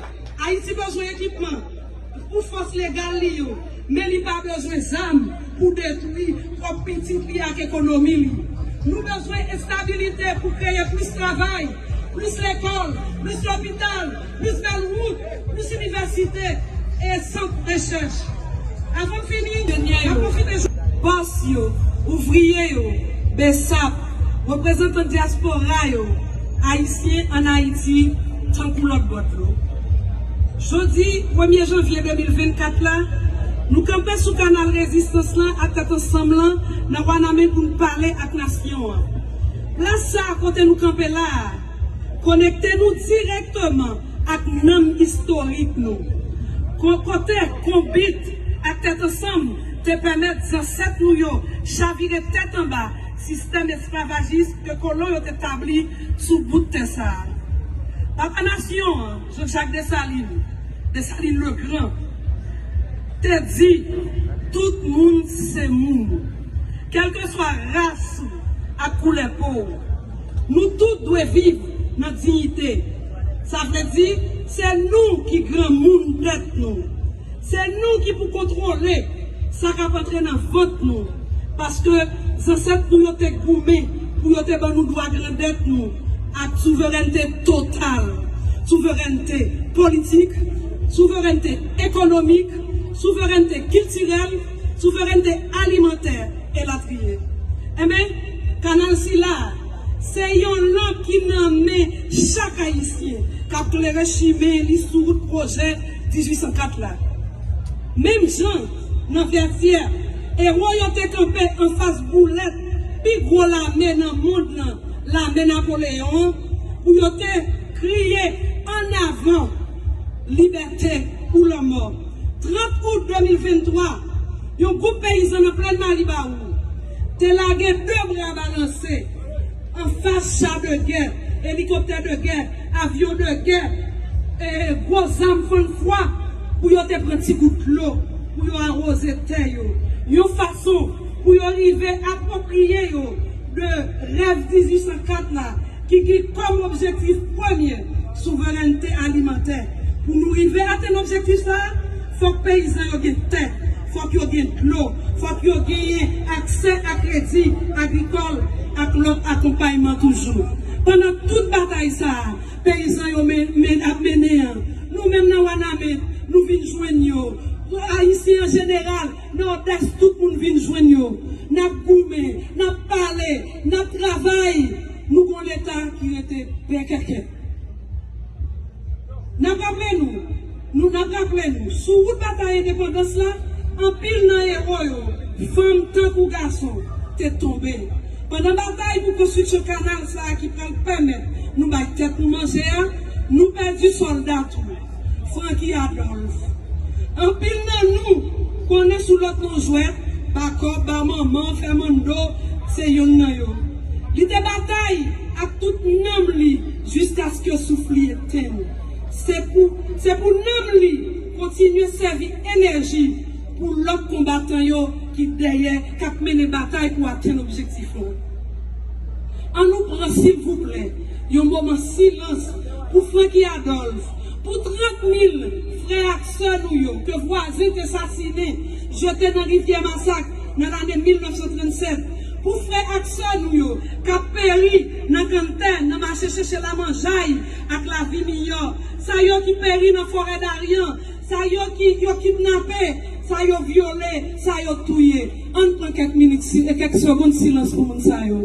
Ayiti bezwen ekipman pou fòs legal li yo, men li pa bezwen zam pou detwi pwòp pitit li ak ekonomi li. Nou bezwen estabilite pou kreye plis travay, plis lekòl, plis lopital, plis bèl wout, plis inivèsite e sant rechèch. Avan m fini, m ap pwofite. Bòs yo, ouvriye yo, besap, reprezantan dyaspora yo, Ayisyen ann Ayiti tankou lòt bò dlo. Jodi premye janvye de mil vennkat la, nou kanpe sou kanal rezistans lan ak Tèt Ansanm lan nan Wanament pou n pale ak nasyon an. Plas sa a kote nou kanpe la a, konekte nou dirèkteman ak nanm istorik nou. Kon kote Konbit ak Tèt Ansanm te pèmèt zansèt nou yo chavire tèt anba sistèm esklavajis ke kolon yo te tabli sou bout tè sa a. Papa nasyon an, Jean-Jacques Dessalines, Dessalines le Grand, te di, tout moun se moun, kèlkeswa ras ou ak koulè po w. Nou tout dwe viv nan diyite. Sa vle di, se nou ki granmoun tèt nou. Se nou ki pou kontwole sa k ap antre nan vant nou. Paske zansèt nou yo te goumen pou yo te ban nou dwa grandèt nou ak souverènte total. Souverènte politik, souverènte ekonomik, souverènte kiltirèl, souverènte alimantè, elatriye. Enben, kanal sila, se yon lanp ki nan men chak Ayisyen k ap klere chimen li sou wout pwojè dizuit san kat la. Menm jan, nan Vètyè, ewo yo te kanpe anfas boulèt pi gwo lame nan mond lan, lame Napoleyon an, pou yo te kriye ann avan, libète ou lanmò. Trant out de mil venntwa, yon gwoup peyizan nan plèn Maribawou te lage de bra balanse anfas cha de gè, elikoptè de gè, avyon de gè, e gwo zam fann fwa pou yo te pran ti gout dlo pou yo awoze tè yo. Yon fason pou yo rive apwopriye yo de rèv dizuit san kat la, ki gen kòm objektif premye souverènte alimantè. Pou nou rive atenn objektif sa a, fòk peyizan yo gen tè, fòk yo gen dlo, fòk yo genyen aksè a kredi agrikòl ak lòt akonpayman toujou. Pandan tout batay sa a, peyizan yo men, men, ap mennen an, nou menm nan Wanament, nou vin jwenn yo. Ayisyen an jeneral, nan Nòdès, tout moun vin jwenn yo. N ap goumen, n ap pale, n ap travay. Nou gon Leta ki rete bèkèkèt. N ap raple nou, nou, n ap raple nou, sou wout batay endepandans la, anpil nan ewo yo, fanm tankou gason, te tonbe. Pandan batay pou konstriksyon kanal sa a ki pral pèmèt nou bay tèt nou manje a, nou pèdi sòlda tou, Francky Adolphe. Anpil nan nou konnen sou lòt non jwèt, Bakòp, Bamanman, Fèmando, se yonn nan yo. Li te batay ak tout nanm li jiskaske souf li etenn. Se pou, se pou nanm li kontinye sèvi enèji pou lòt konbatan yo ki dèyè, k ap mennen batay pou atenn objektif lan. An nou pran, silvouplè, yon moman silans pou Francky Adolphe, pou trant mil frè ak sè nou yo ke vwazen te sasinen, jete nan rivyè Masak nan lane mil nèf san trannsèt, pou frè ak sè nou yo k ap peri nan kanntè, nan mache chèche lamanjay ak lavi miyò, sa yo ki peri nan forè Daryan, sa yo ki yo kidnape, sa yo vyole, sa yo touye. Ann pran kèk minit, si- kèk segonn silans pou moun sa yo.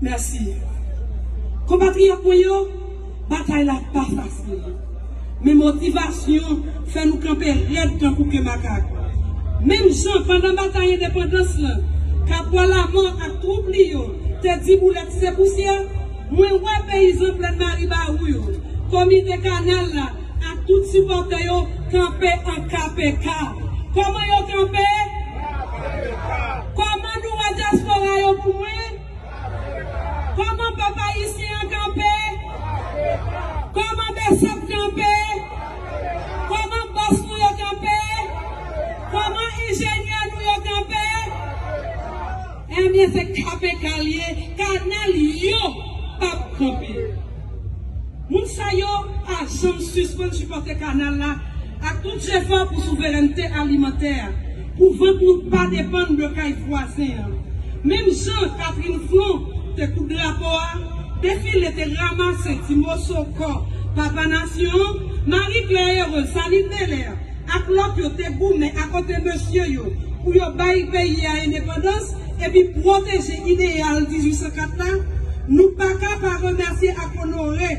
Mèsi. Konpatriyòt mwen yo, batay la pa fasil. Men motivasyon fè nou kanpe rèd tankou ke makak. Menm jan pandan batay endepandans lan, Kapwa Lamò ak twoup li yo te di boulèt se pousyè, mwen wè peyizan Plèn Maribawou yo, komite kanal la ak tout sipòtè yo kanpe an K P K. Kòman yo kanpe? Kòman nou wè dyaspora yo pou mwen? Kòman pèp ayisyen an kanpe? Kòman BESAP kanpe? Kòman bòs nou yo kanpe? Kòman enjenyè nou yo kanpe? Ebyen, se K P K l ye, kanal yo p ap kanpe. Moun sa yo pa janm sispann sipòte kanal la ak tout jefò pou souverènte alimantè, pou vant nou pa depann de kay vwazen an. Menm jan Catherine Flon te koud drapo a, Defile te ranmase ti moso kò papa nasyon an, Marie Claire Heureuse, Saline Belair, ak lòt yo te goumen akote mesye yo pou yo bay peyi a endepandans epi pwoteje ideyal dizuit san kat la, nou pa ka pa remèsye ak onore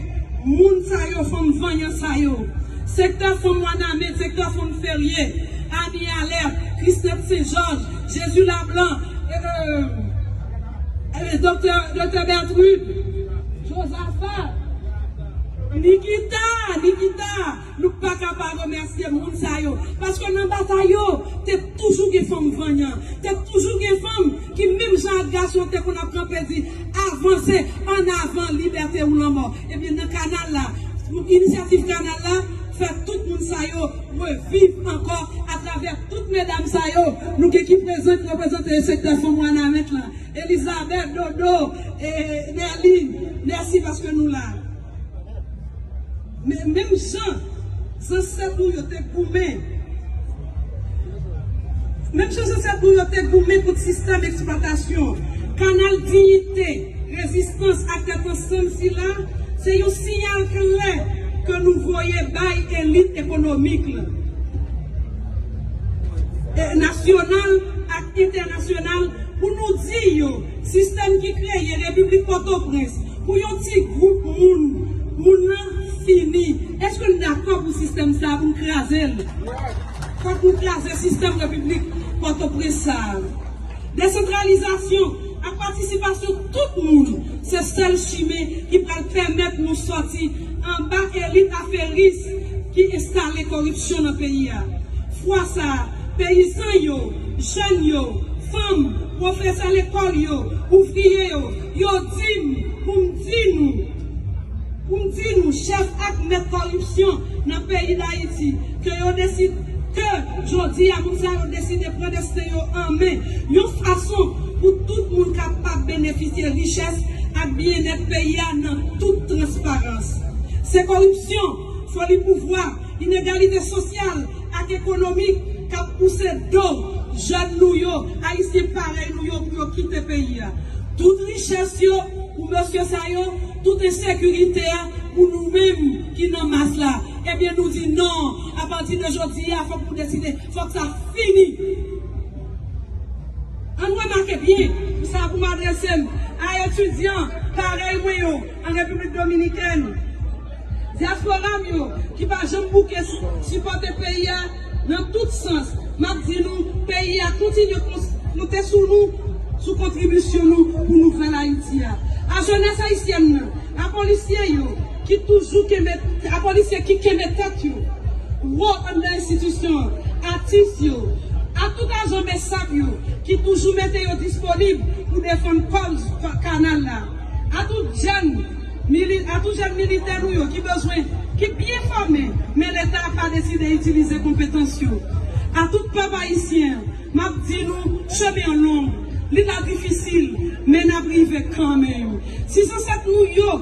moun sa yo, fanm vanyan sa yo. Sektè fanm Wanament, sektè fanm Ferye, Annie Alerte, Christette Saint Georges, Jésus Lablanc, e, e, doktè, doktè Bertrude, Josaphat, Nikita, Nikita, nou pa ka pa remèsye moun sa yo. Paske nan batay yo, te toujou gen fanm vanyan. Te toujou gen fanm ki menm jan ak gason te konn ap kanpe di, avanse, ann avan, libète ou lanmò. Ebyen, nan kanal la, inisyativ kanal la, fè tout moun sa yo reviv ankò atravè tout medam sa yo. Nou gen ki prezan, ki reprezante sektè fanm Wanament la. Elizabeth, Dodo, e, Nerline, mèsi paske nou la. Men, menm jan zansèt nou yo te goumen, menm jan zansèt nou yo te goumen kont sistèm eksplwatasyon, kanal diyite, rezistans ak tèt ansanm sila, se yon siyal klè ke nou voye bay elit ekonomik la, e nasyonal ak entènasyonal, pou nou di yo, sistèm ki kreye Repiblik Pòtoprens, pou yon ti gwoup moun, moun nan fini. Èske n dakò pou sistèm sa a, pou n kraze l? Fòk nou kraze sistèm Repiblik Pòtoprens sa a. Desantralizasyon ak patisipasyon tout moun, se sèl chimen ki pral pèmèt nou sòti anba elit aferis ki enstale koripsyon nan peyi a. Fwa sa a, peyizan yo, jèn yo, fanm, pwofesè lekòl yo, ouvriye yo, yo di m pou m di nou, pou m di nou, chèf ak mèt koripsyon nan peyi Dayiti, ke yo deside, ke jodi a, moun sa yo deside pran desten yo an men, yon fason pou tout moun kapab benefisye richès ak byennèt peyi a nan tout transparans. Se koripsyon, foli pouvwa, inegalite sosyal ak ekonomik k ap pouse do jèn nou yo, Ayisyen parèy nou yo pou yo kite peyi a. Tout richès yo pou mesye sa yo, tout ensekirite a pou nou menm ki nan mas la. Ebyen, nou di non. Apati de jodi a, fòk nou deside, fòk sa fini. Ann remake byen, sa pou m adrese m a etidyan parèy mwen yo an Repiblik Dominikèn. Dyaspora m yo ki pa janm bouke si-, sipòte peyi a nan tout sans, m ap di nou, peyi a kontinye kons-, konte sou nou, sou kontribisyon nou pou nouvèl Ayiti a. A jenès ayisyèn nan, a polisye yo ki toujou kenbe, a polisye ki kenbe tèt yo wo anndan enstitisyon an, atis yo, a tout ajan BSAP yo ki toujou mete yo disponib pou defann kòz kanal la, a tout jèn mili-, a tout jèn militè nou yo ki bezwen, ki byen fòme, men Leta pa deside itilize konpetans yo, a tout pèp ayisyen an, m ap di nou, chemen an long, li la difisil, men n ap rive kanmenm. Si zansèt nou yo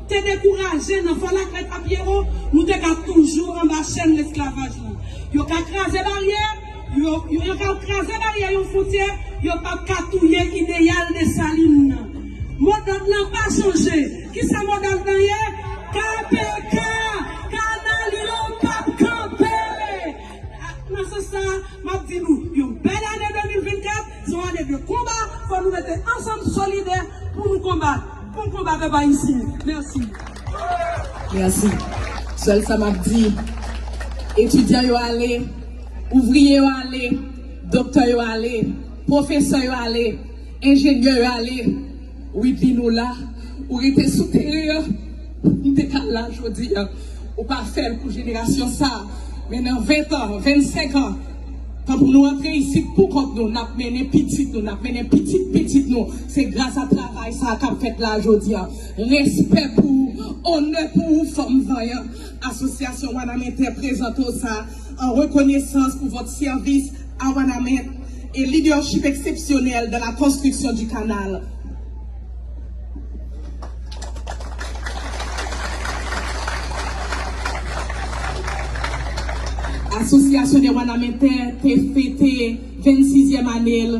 te dekouraje nan fè lakrèk a pye wo, nou te ka toujou anba chèn lesklavaj lan. Yo ka kraze baryè, yo, yo, yo ka kraze baryè yon fwontyè, yo p ap ka touye ideyal Desalin nan. Modòd lan pa chanje. Kisa modòd lan ye? K P K! Kanal yo p ap kanpe! Nan sans sa a, m ap di nou, yon bèl ane de mil vennkat, se yon ane de konba, fò nou rete ansanm, solidè, pou nou konbat, pou n konba pèp ayisyen. Mèsi. Mèsi. Sèl sa m ap di, etidyan yo ale, ouvriye yo ale, doktè yo ale, pwofesè yo ale, enjenyè yo ale, Widlin, ou la, ou rete sou teren an, m te ka la jodi a. Ou pa fè l pou jenerasyon sa a, men nan ven tan, vennsenk an, tanpri nou antre isit pou kont nou, n ap mennen pitit nou, n ap mennen pitit pitit nou. Se gras a travay sa a k ap fèt la jodi a. Respè pou ou, onè pou ou, fanm vanyan. Asosyasyon Wanament prezante w sa an rekonesans pou vòt sèvis a Wanament e lidèchip eksepsyonèl dan la konstriksyon di kanal. Asosyasyon dè Wanament te fete vennsizyèm ane l,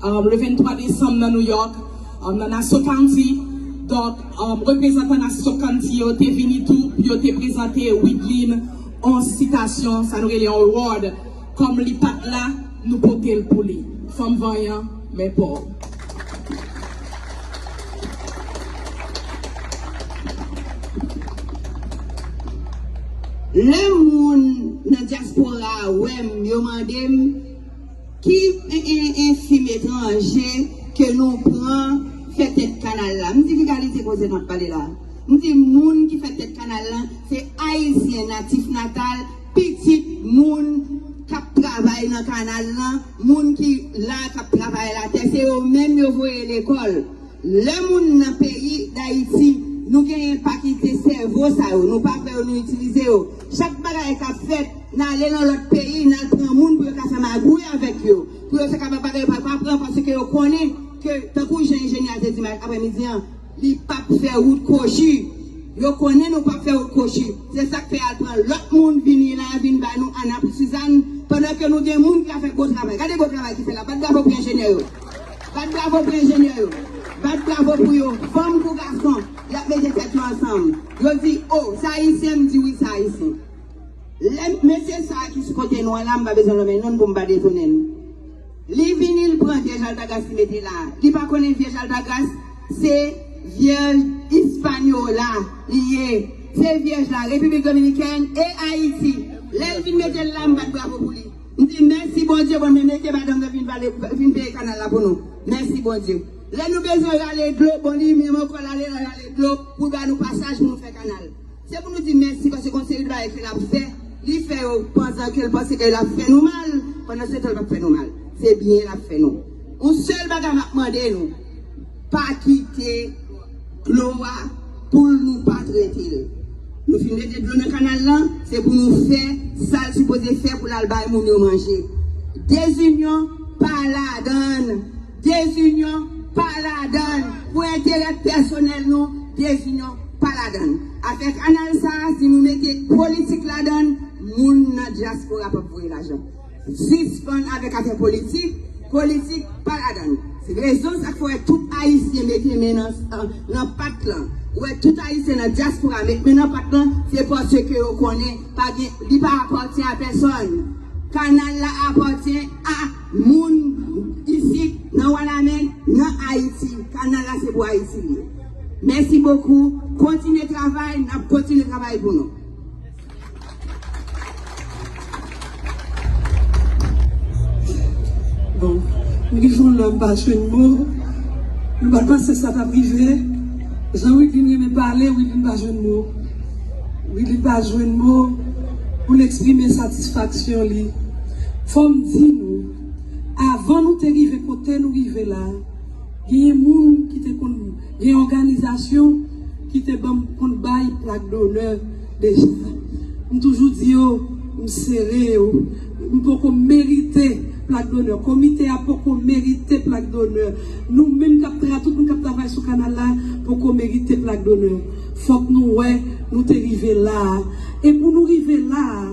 um, le venntwa desanm nan New York, um, nan Nassau County. Donk, um, reprezantan Nassau County yo te vini tou pou yo te prezante Widlin on sitasyon, sa nou rele on award. Kòm li pa t la, nou pote l pou li. Fanm vanyan, men pa w. Lè moun nan dyaspora a wè m, yo mande m ki en, en, en fim etranje ke nou pran fè tèt kanal la. M di ki kalite koze n ap pale la. M di moun ki fè tèt kanal la, se Ayisyen natif natal, pitit moun k ap travay nan kanal lan, moun ki la k ap travay latè, se yo menm yo voye lekòl. Lè moun nan peyi Dayiti, nou genyen pakite sèvo sa yo, nou pa fè yo, nou itilize yo. Chak bagay k ap fèt, n ale nan lòt peyi, n al pran moun pou yo ka fè magouy avèk yo, pou yo fè kapab bagay yo pa, pa pran, paske yo konnen ke, tankou jan enjenyè a te di m aprèmidi an, li p ap fè wout kwochi. Yo konnen nou p ap fè wout kwochi. Se sa k fè y al pran lòt moun vini la, vin ba nou Ana pou Sizàn, pandan ke nou gen moun ki ka fè gwo travay. Gade gwo travay ki fèt la. Bat bravo pou enjenyè yo. Bat bravo pou enjenyè yo. Bat bravo pou yo. Fanm kou gason, y ap mete tèt yo ansanm. Yo di, o, se Ayisyen, m di wi, se Ayisyen. Lè mesye sa a ki sou kote nou an la, m pa bezwen lonmen non l pou m pa detounen l. Li vini, l pran vyèj Altagras, li mete la. Li pa konnen vyèj Altagras se vyèj Ispanyola li ye. Se vyèj la, Repiblik Dominikèn e Ayiti. Lè l vin mete l la, m bat bravo pou li. M di, mèsi Bondye, bon, men mete madanm nan vin vale, vin veye kanal la pou nou. Mèsi Bondye. Lè nou bezwen rale dlo, bon, li menm ankò, l ale rale dlo pou l ba nou pasaj pou nou fè kanal. Se pou nou di mèsi, paske gon seri de bagay ke l ap fè, li fè yo pandan ke l panse ke l ap fè nou mal, pandan se tan l p ap fè nou mal. Se byen l ap fè nou. Yon sèl bagay m ap mande nou, pa kite dlo a pou nou pa trete l. Nou fin rete dlo nan kanal lan, se pou nou fè sa l sipoze fè pou l al bay moun yo manje. Dezinyon pa ladan l. Dezinyon pa ladan l. Pou enterè pèsonèl nou, dezinyon pa ladan l. Afè kanal sa a, si nou mete politik ladan l, moun nan dyaspora p ap voye lajan. Sispann avèk afè politik, Politik pa ladan l. Se rezon sa k fè w wè tout Ayisyen mete men nan, nan pat lan. Ou wè tout Ayisyen nan dyaspora met men nan pat lan, se paske yo konnen pa gen, li pa apatyen a pèsòn. Kanal la apatyen a moun isit nan Wanament, nan Ayiti. Kanal la se pou Ayiti li ye. Mèsi bokou. Kontinye travay, n ap kontinye travay pou nou. Bon, m rive yon lè m pa jwenn mo. Nou pa t panse sa t ap rive. Jan Widlin renmen pale, Widlin pa jwenn mo. Widlin pa jwenn mo pou l eksprime satisfaksyon li. Fò m di nou, avan nou te rive kote nou rive la, genyen moun ki te konn, gen òganizasyon ki te ban m, konn bay plak donè deja. M toujou di yo, m sere yo. M poko merite plak donè. Komite a poko merite plak donè. Nou menm k ap tra-, tout moun k ap travay sou kanal la poko merite plak donè. Fòk nou wè nou te rive la a. E pou nou rive la a,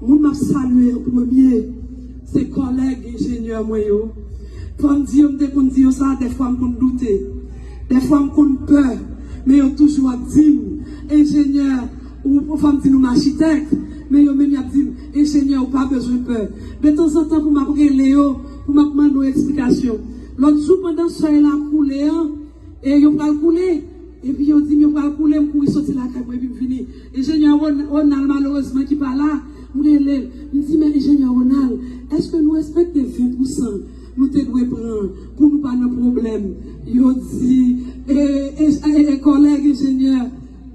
moun m ap salye an premye, se kòlèg enjenyè mwen yo. Fò m di yo, m te konn di yo sa, dèfwa m konn doute. Dèfwa m konn pè, men yo toujou ap di m, enjenyè, ou, fò m di nou m achitèk, men yo menm y ap di m, enjenyè, ou pa bezwen pè. Detanzantan pou m ap rele yo, pou m ap mande yo eksplikasyon. Lòt jou, pandan sèy la ap koule an, e yo pral koule. Epi yo di m yo pral koule, m kouri soti lakay mwen, epi m vini. Enjenyè Ron-, Ronald, malerezman, ki pa la, m rele l. M di, men enjenyè Ronald, èske nou respekte ven pousan nou te dwe pran pou nou pa nan pwoblèm? Yo di, e, e, e, e, kòlèg enjenyè,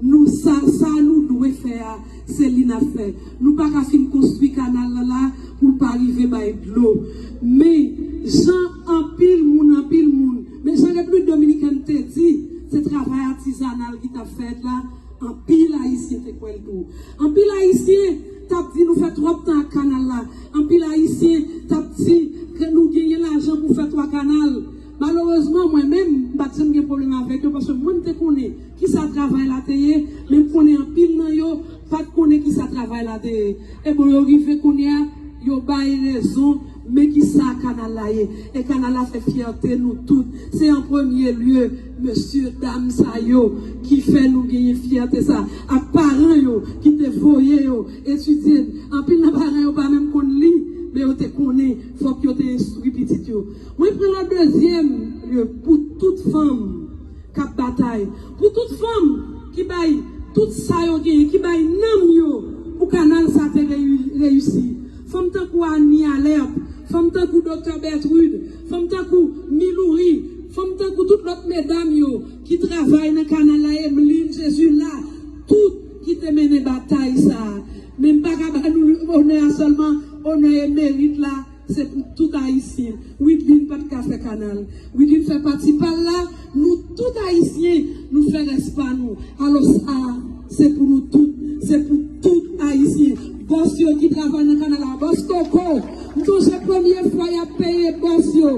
nou sa, sa nou dwe fè a, se li n ap fè. Nou pa ka fin konstwi kanal lan la pou l pa rive bay dlo. Men, jan anpil moun, anpil moun, men jan Repiblik Dominikèn te di, se travay atizanal ki t ap fèt la, anpil Ayisyen te kwè l tou. Anpil Ayisyen t ap di nou fè twòp tan ak kanal la. Anpil Ayisyen t ap di ke nou genyen lajan pou fè twa kanal. Malerezman, mwen menm, m pa t janm gen pwoblèm avèk yo, paske mwen m te konnen kisa travay la te ye, men m konnen anpil nan yo pa t konnen kisa travay la te ye. E bon, yo rive kounye a, yo bay rezon, men kisa kanal la ye. E kanal la fè fyète nou tout. Se an premye lye, mesye, dam sa yo ki fè nou genyen fyète sa. Ak paran yo ki te voye yo etidye. Anpil nan paran yo pa menm konn li, men yo te konnen fòk yo te enstwi pitit yo. Mwen pran an dezyèm lye pou tout fanm k ap batay, pou tout fanm ki bay tout sa yo genyen, ki bay nanm yo pou kanal sa te reyi-, reyisi. Fanm tankou Annie Alerte, fanm tankou Doktè Bertrude, fanm tankou Miloury, fanm tankou tout lòt medam yo ki travay nan kanal la, Emeline, Jezila, tout ki te mennen batay sa a. Men m pa ka ba nou onè a sèlman, onè e merit la, se pou tout Ayisyen. Widlin pa t ka fè kanal. Widlin fè pati pa l la, nou tout Ayisyen, nou fè rès pa nou. Alò sa a, se pou nou tout, se pou tout Ayisyen. Bòs yo ki travay nan kanal la, bòs koko. M sonje premye fwa y ap peye bòs yo.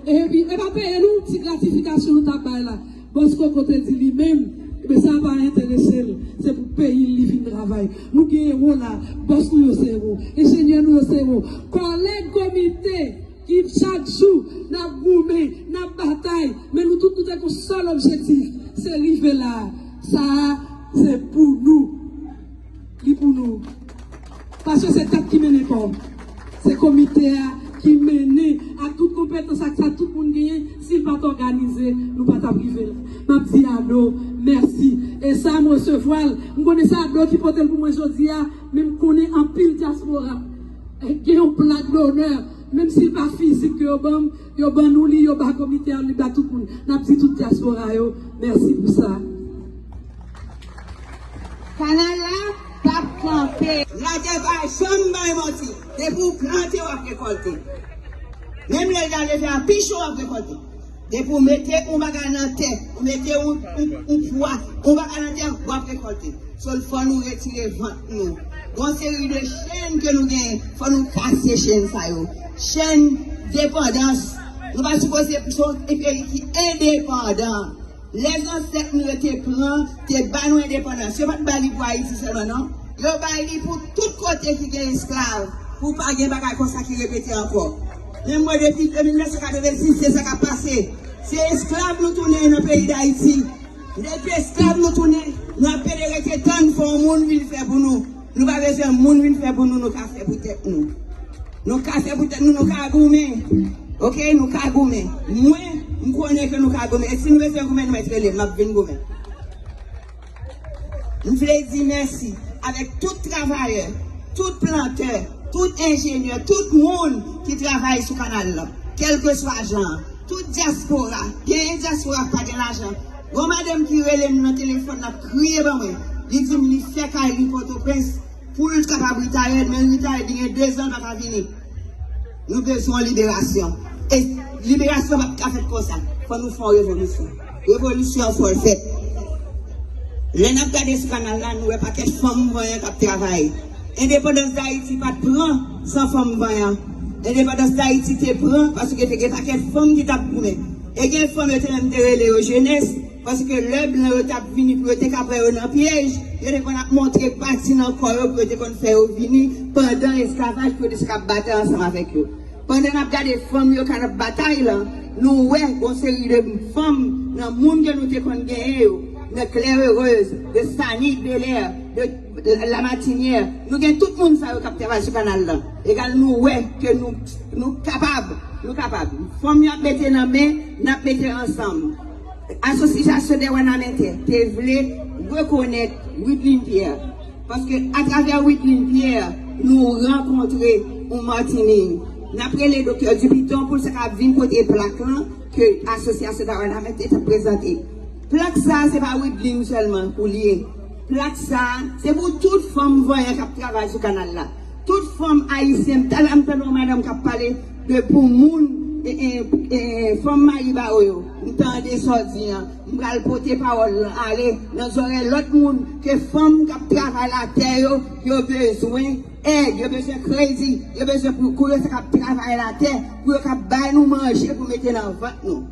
Epi, e pa peye nou, ti gratifikasyon nou t ap bay la. Bòs koko te di li menm, men sa pa enterese l. Se pou peyi l li vin travay. Nou gen ewo la, bòs nou yo se ewo, enjenyè nou yo se ewo. Kòlèg komite ki chak jou n ap goumen, n ap batay, men nou tout nou te gen yon sèl objektif, se rive la a. Sa a, se pou nou. Li pou nou. Paske se tèt ki mennen kò. Se komite a ki mennen ak tout konpetans ak sa tout moun genyen. Si l pa t òganize, nou pa t ap rive la. M ap di Ado mèsi. E sa m resevwa l. M konnen se Ado ki pote l pou mwen jodi a, men m konnen anpil dyaspora gen yon plak donè, menm si l pa fizik ke yo ban m, yo ban nou li, yo ba komite a, li ba tout moun. N ap di tout dyaspora yo, mèsi pou sa. Kanal la p ap kanpe. Latè pa janm bay manti. Depi w plante, w ap rekòlte. Menm lè l ta leve a pi cho, w ap rekòlte. Depi w mete yon bagay nan tè, ou mete yon, yon, yon pwa, yon bagay nan tè, w ap rekòlte. So, fò nou retire vant nou. Gon seri de chèn ke nou genyen, fò nou kase chèn sa yo. Chèn depandans. Nou pa sipoze, se yon peyi ki endepandan. Lè zansèt nou yo te pran, te ba nou endepandans, yo pa t ba li pou Ayiti sèlman, non. Yo bay li pou tout kote ki gen esklav, pou pa gen bagay konsa ki repete ankò. Men mwen depi de mil nèf san katrevensis, se sa k ap pase. Se esklav nou tounen nan peyi Dayiti. Depi esklav nou tounen, nou ap pede rete tann fò yon moun vin fè pou nou. Nou pa bezwen moun vin fè pou nou, nou ka fè pou tèt nou. Nou ka fè pou tèt nou, nou ka goumen. Oke, nou ka goumen. Mwen, m konnen ke nou ka goumen. E si nou bezwen goumen, nou mèt rele m, m ap vin goumen. M vle di mèsi avèk tout travayè, tout plantè, tout enjenyè, tout moun ki travay sou kanal la, kèlkeswa jan an, tout dyaspora, genyen dyaspora k pa gen lajan. Gon madanm ki rele m nan telefòn, l ap kriye ban mwen. Li di m li fè kay li Pòtoprens pou l kapab retire, men retire li gen dezan l pa ka vini. Nou bezwen liberasyon. E liberasyon p ap ka fèt konsa. Fò nou fè yon revolisyon. Revolisyon fò l fèt. Lè n ap gade sou kanal la, nou wè pakèt fanm vanyan k ap travay. Endepandans Dayiti pa t pran san fanm vanyan. Endepandans Dayiti te pran paske te gen pakèt fanm ki t ap goumen. E gen fanm yo te menm te rele yo jenès, paske lè blan yo t ap vini pou yo te ka pran yo nan pyèj, yo te konn ap montre pati nan kò yo pou yo te konn fè yo vini pandan esklavaj pou yo te ka batay ansanm avèk yo. Pandan n ap gade fanm yo k ap batay la, nou wè yon seri de fanm nan moun ke nou te konn genyen yo, de Claire Heureuse, de Sanique Belair, de, de La Martinière. Nou gen tout moun sa yo k ap travay sou kanal la. Egal nou wè ke nou, nou kapab, nou kapab. Fanm yo ap mete nan men, n ap mete ansanm. Asosyasyon dè Wanament te vle rekonèt Widlin Pierre. Paske atravè Widlin Pierre, nou rankontre yon Martini. N ap rele Doktè Dupiton pou l sa ka vin pote plak lan ke Asosyasyon dè Wanament te prezante. Plak sa a, se pa Widlin sèlman pou l ye. Plak sa a, se pou tout fanm vanyan k ap travay sou kanal la. Tout fanm ayisyen, m talè m tande yon madanm k ap pale de pou moun, e, e, e, fanm Maribawou yo. M tande sa w di an. M pral pote pawòl lan ale nan zòrèy lòt moun ke fanm k ap travay latè yo, yo bezwen èd, yo bezwen kredi, yo bezwen pou, pou yo sa k ap travay latè, pou yo ka bay nou manje pou mete nan vant nou.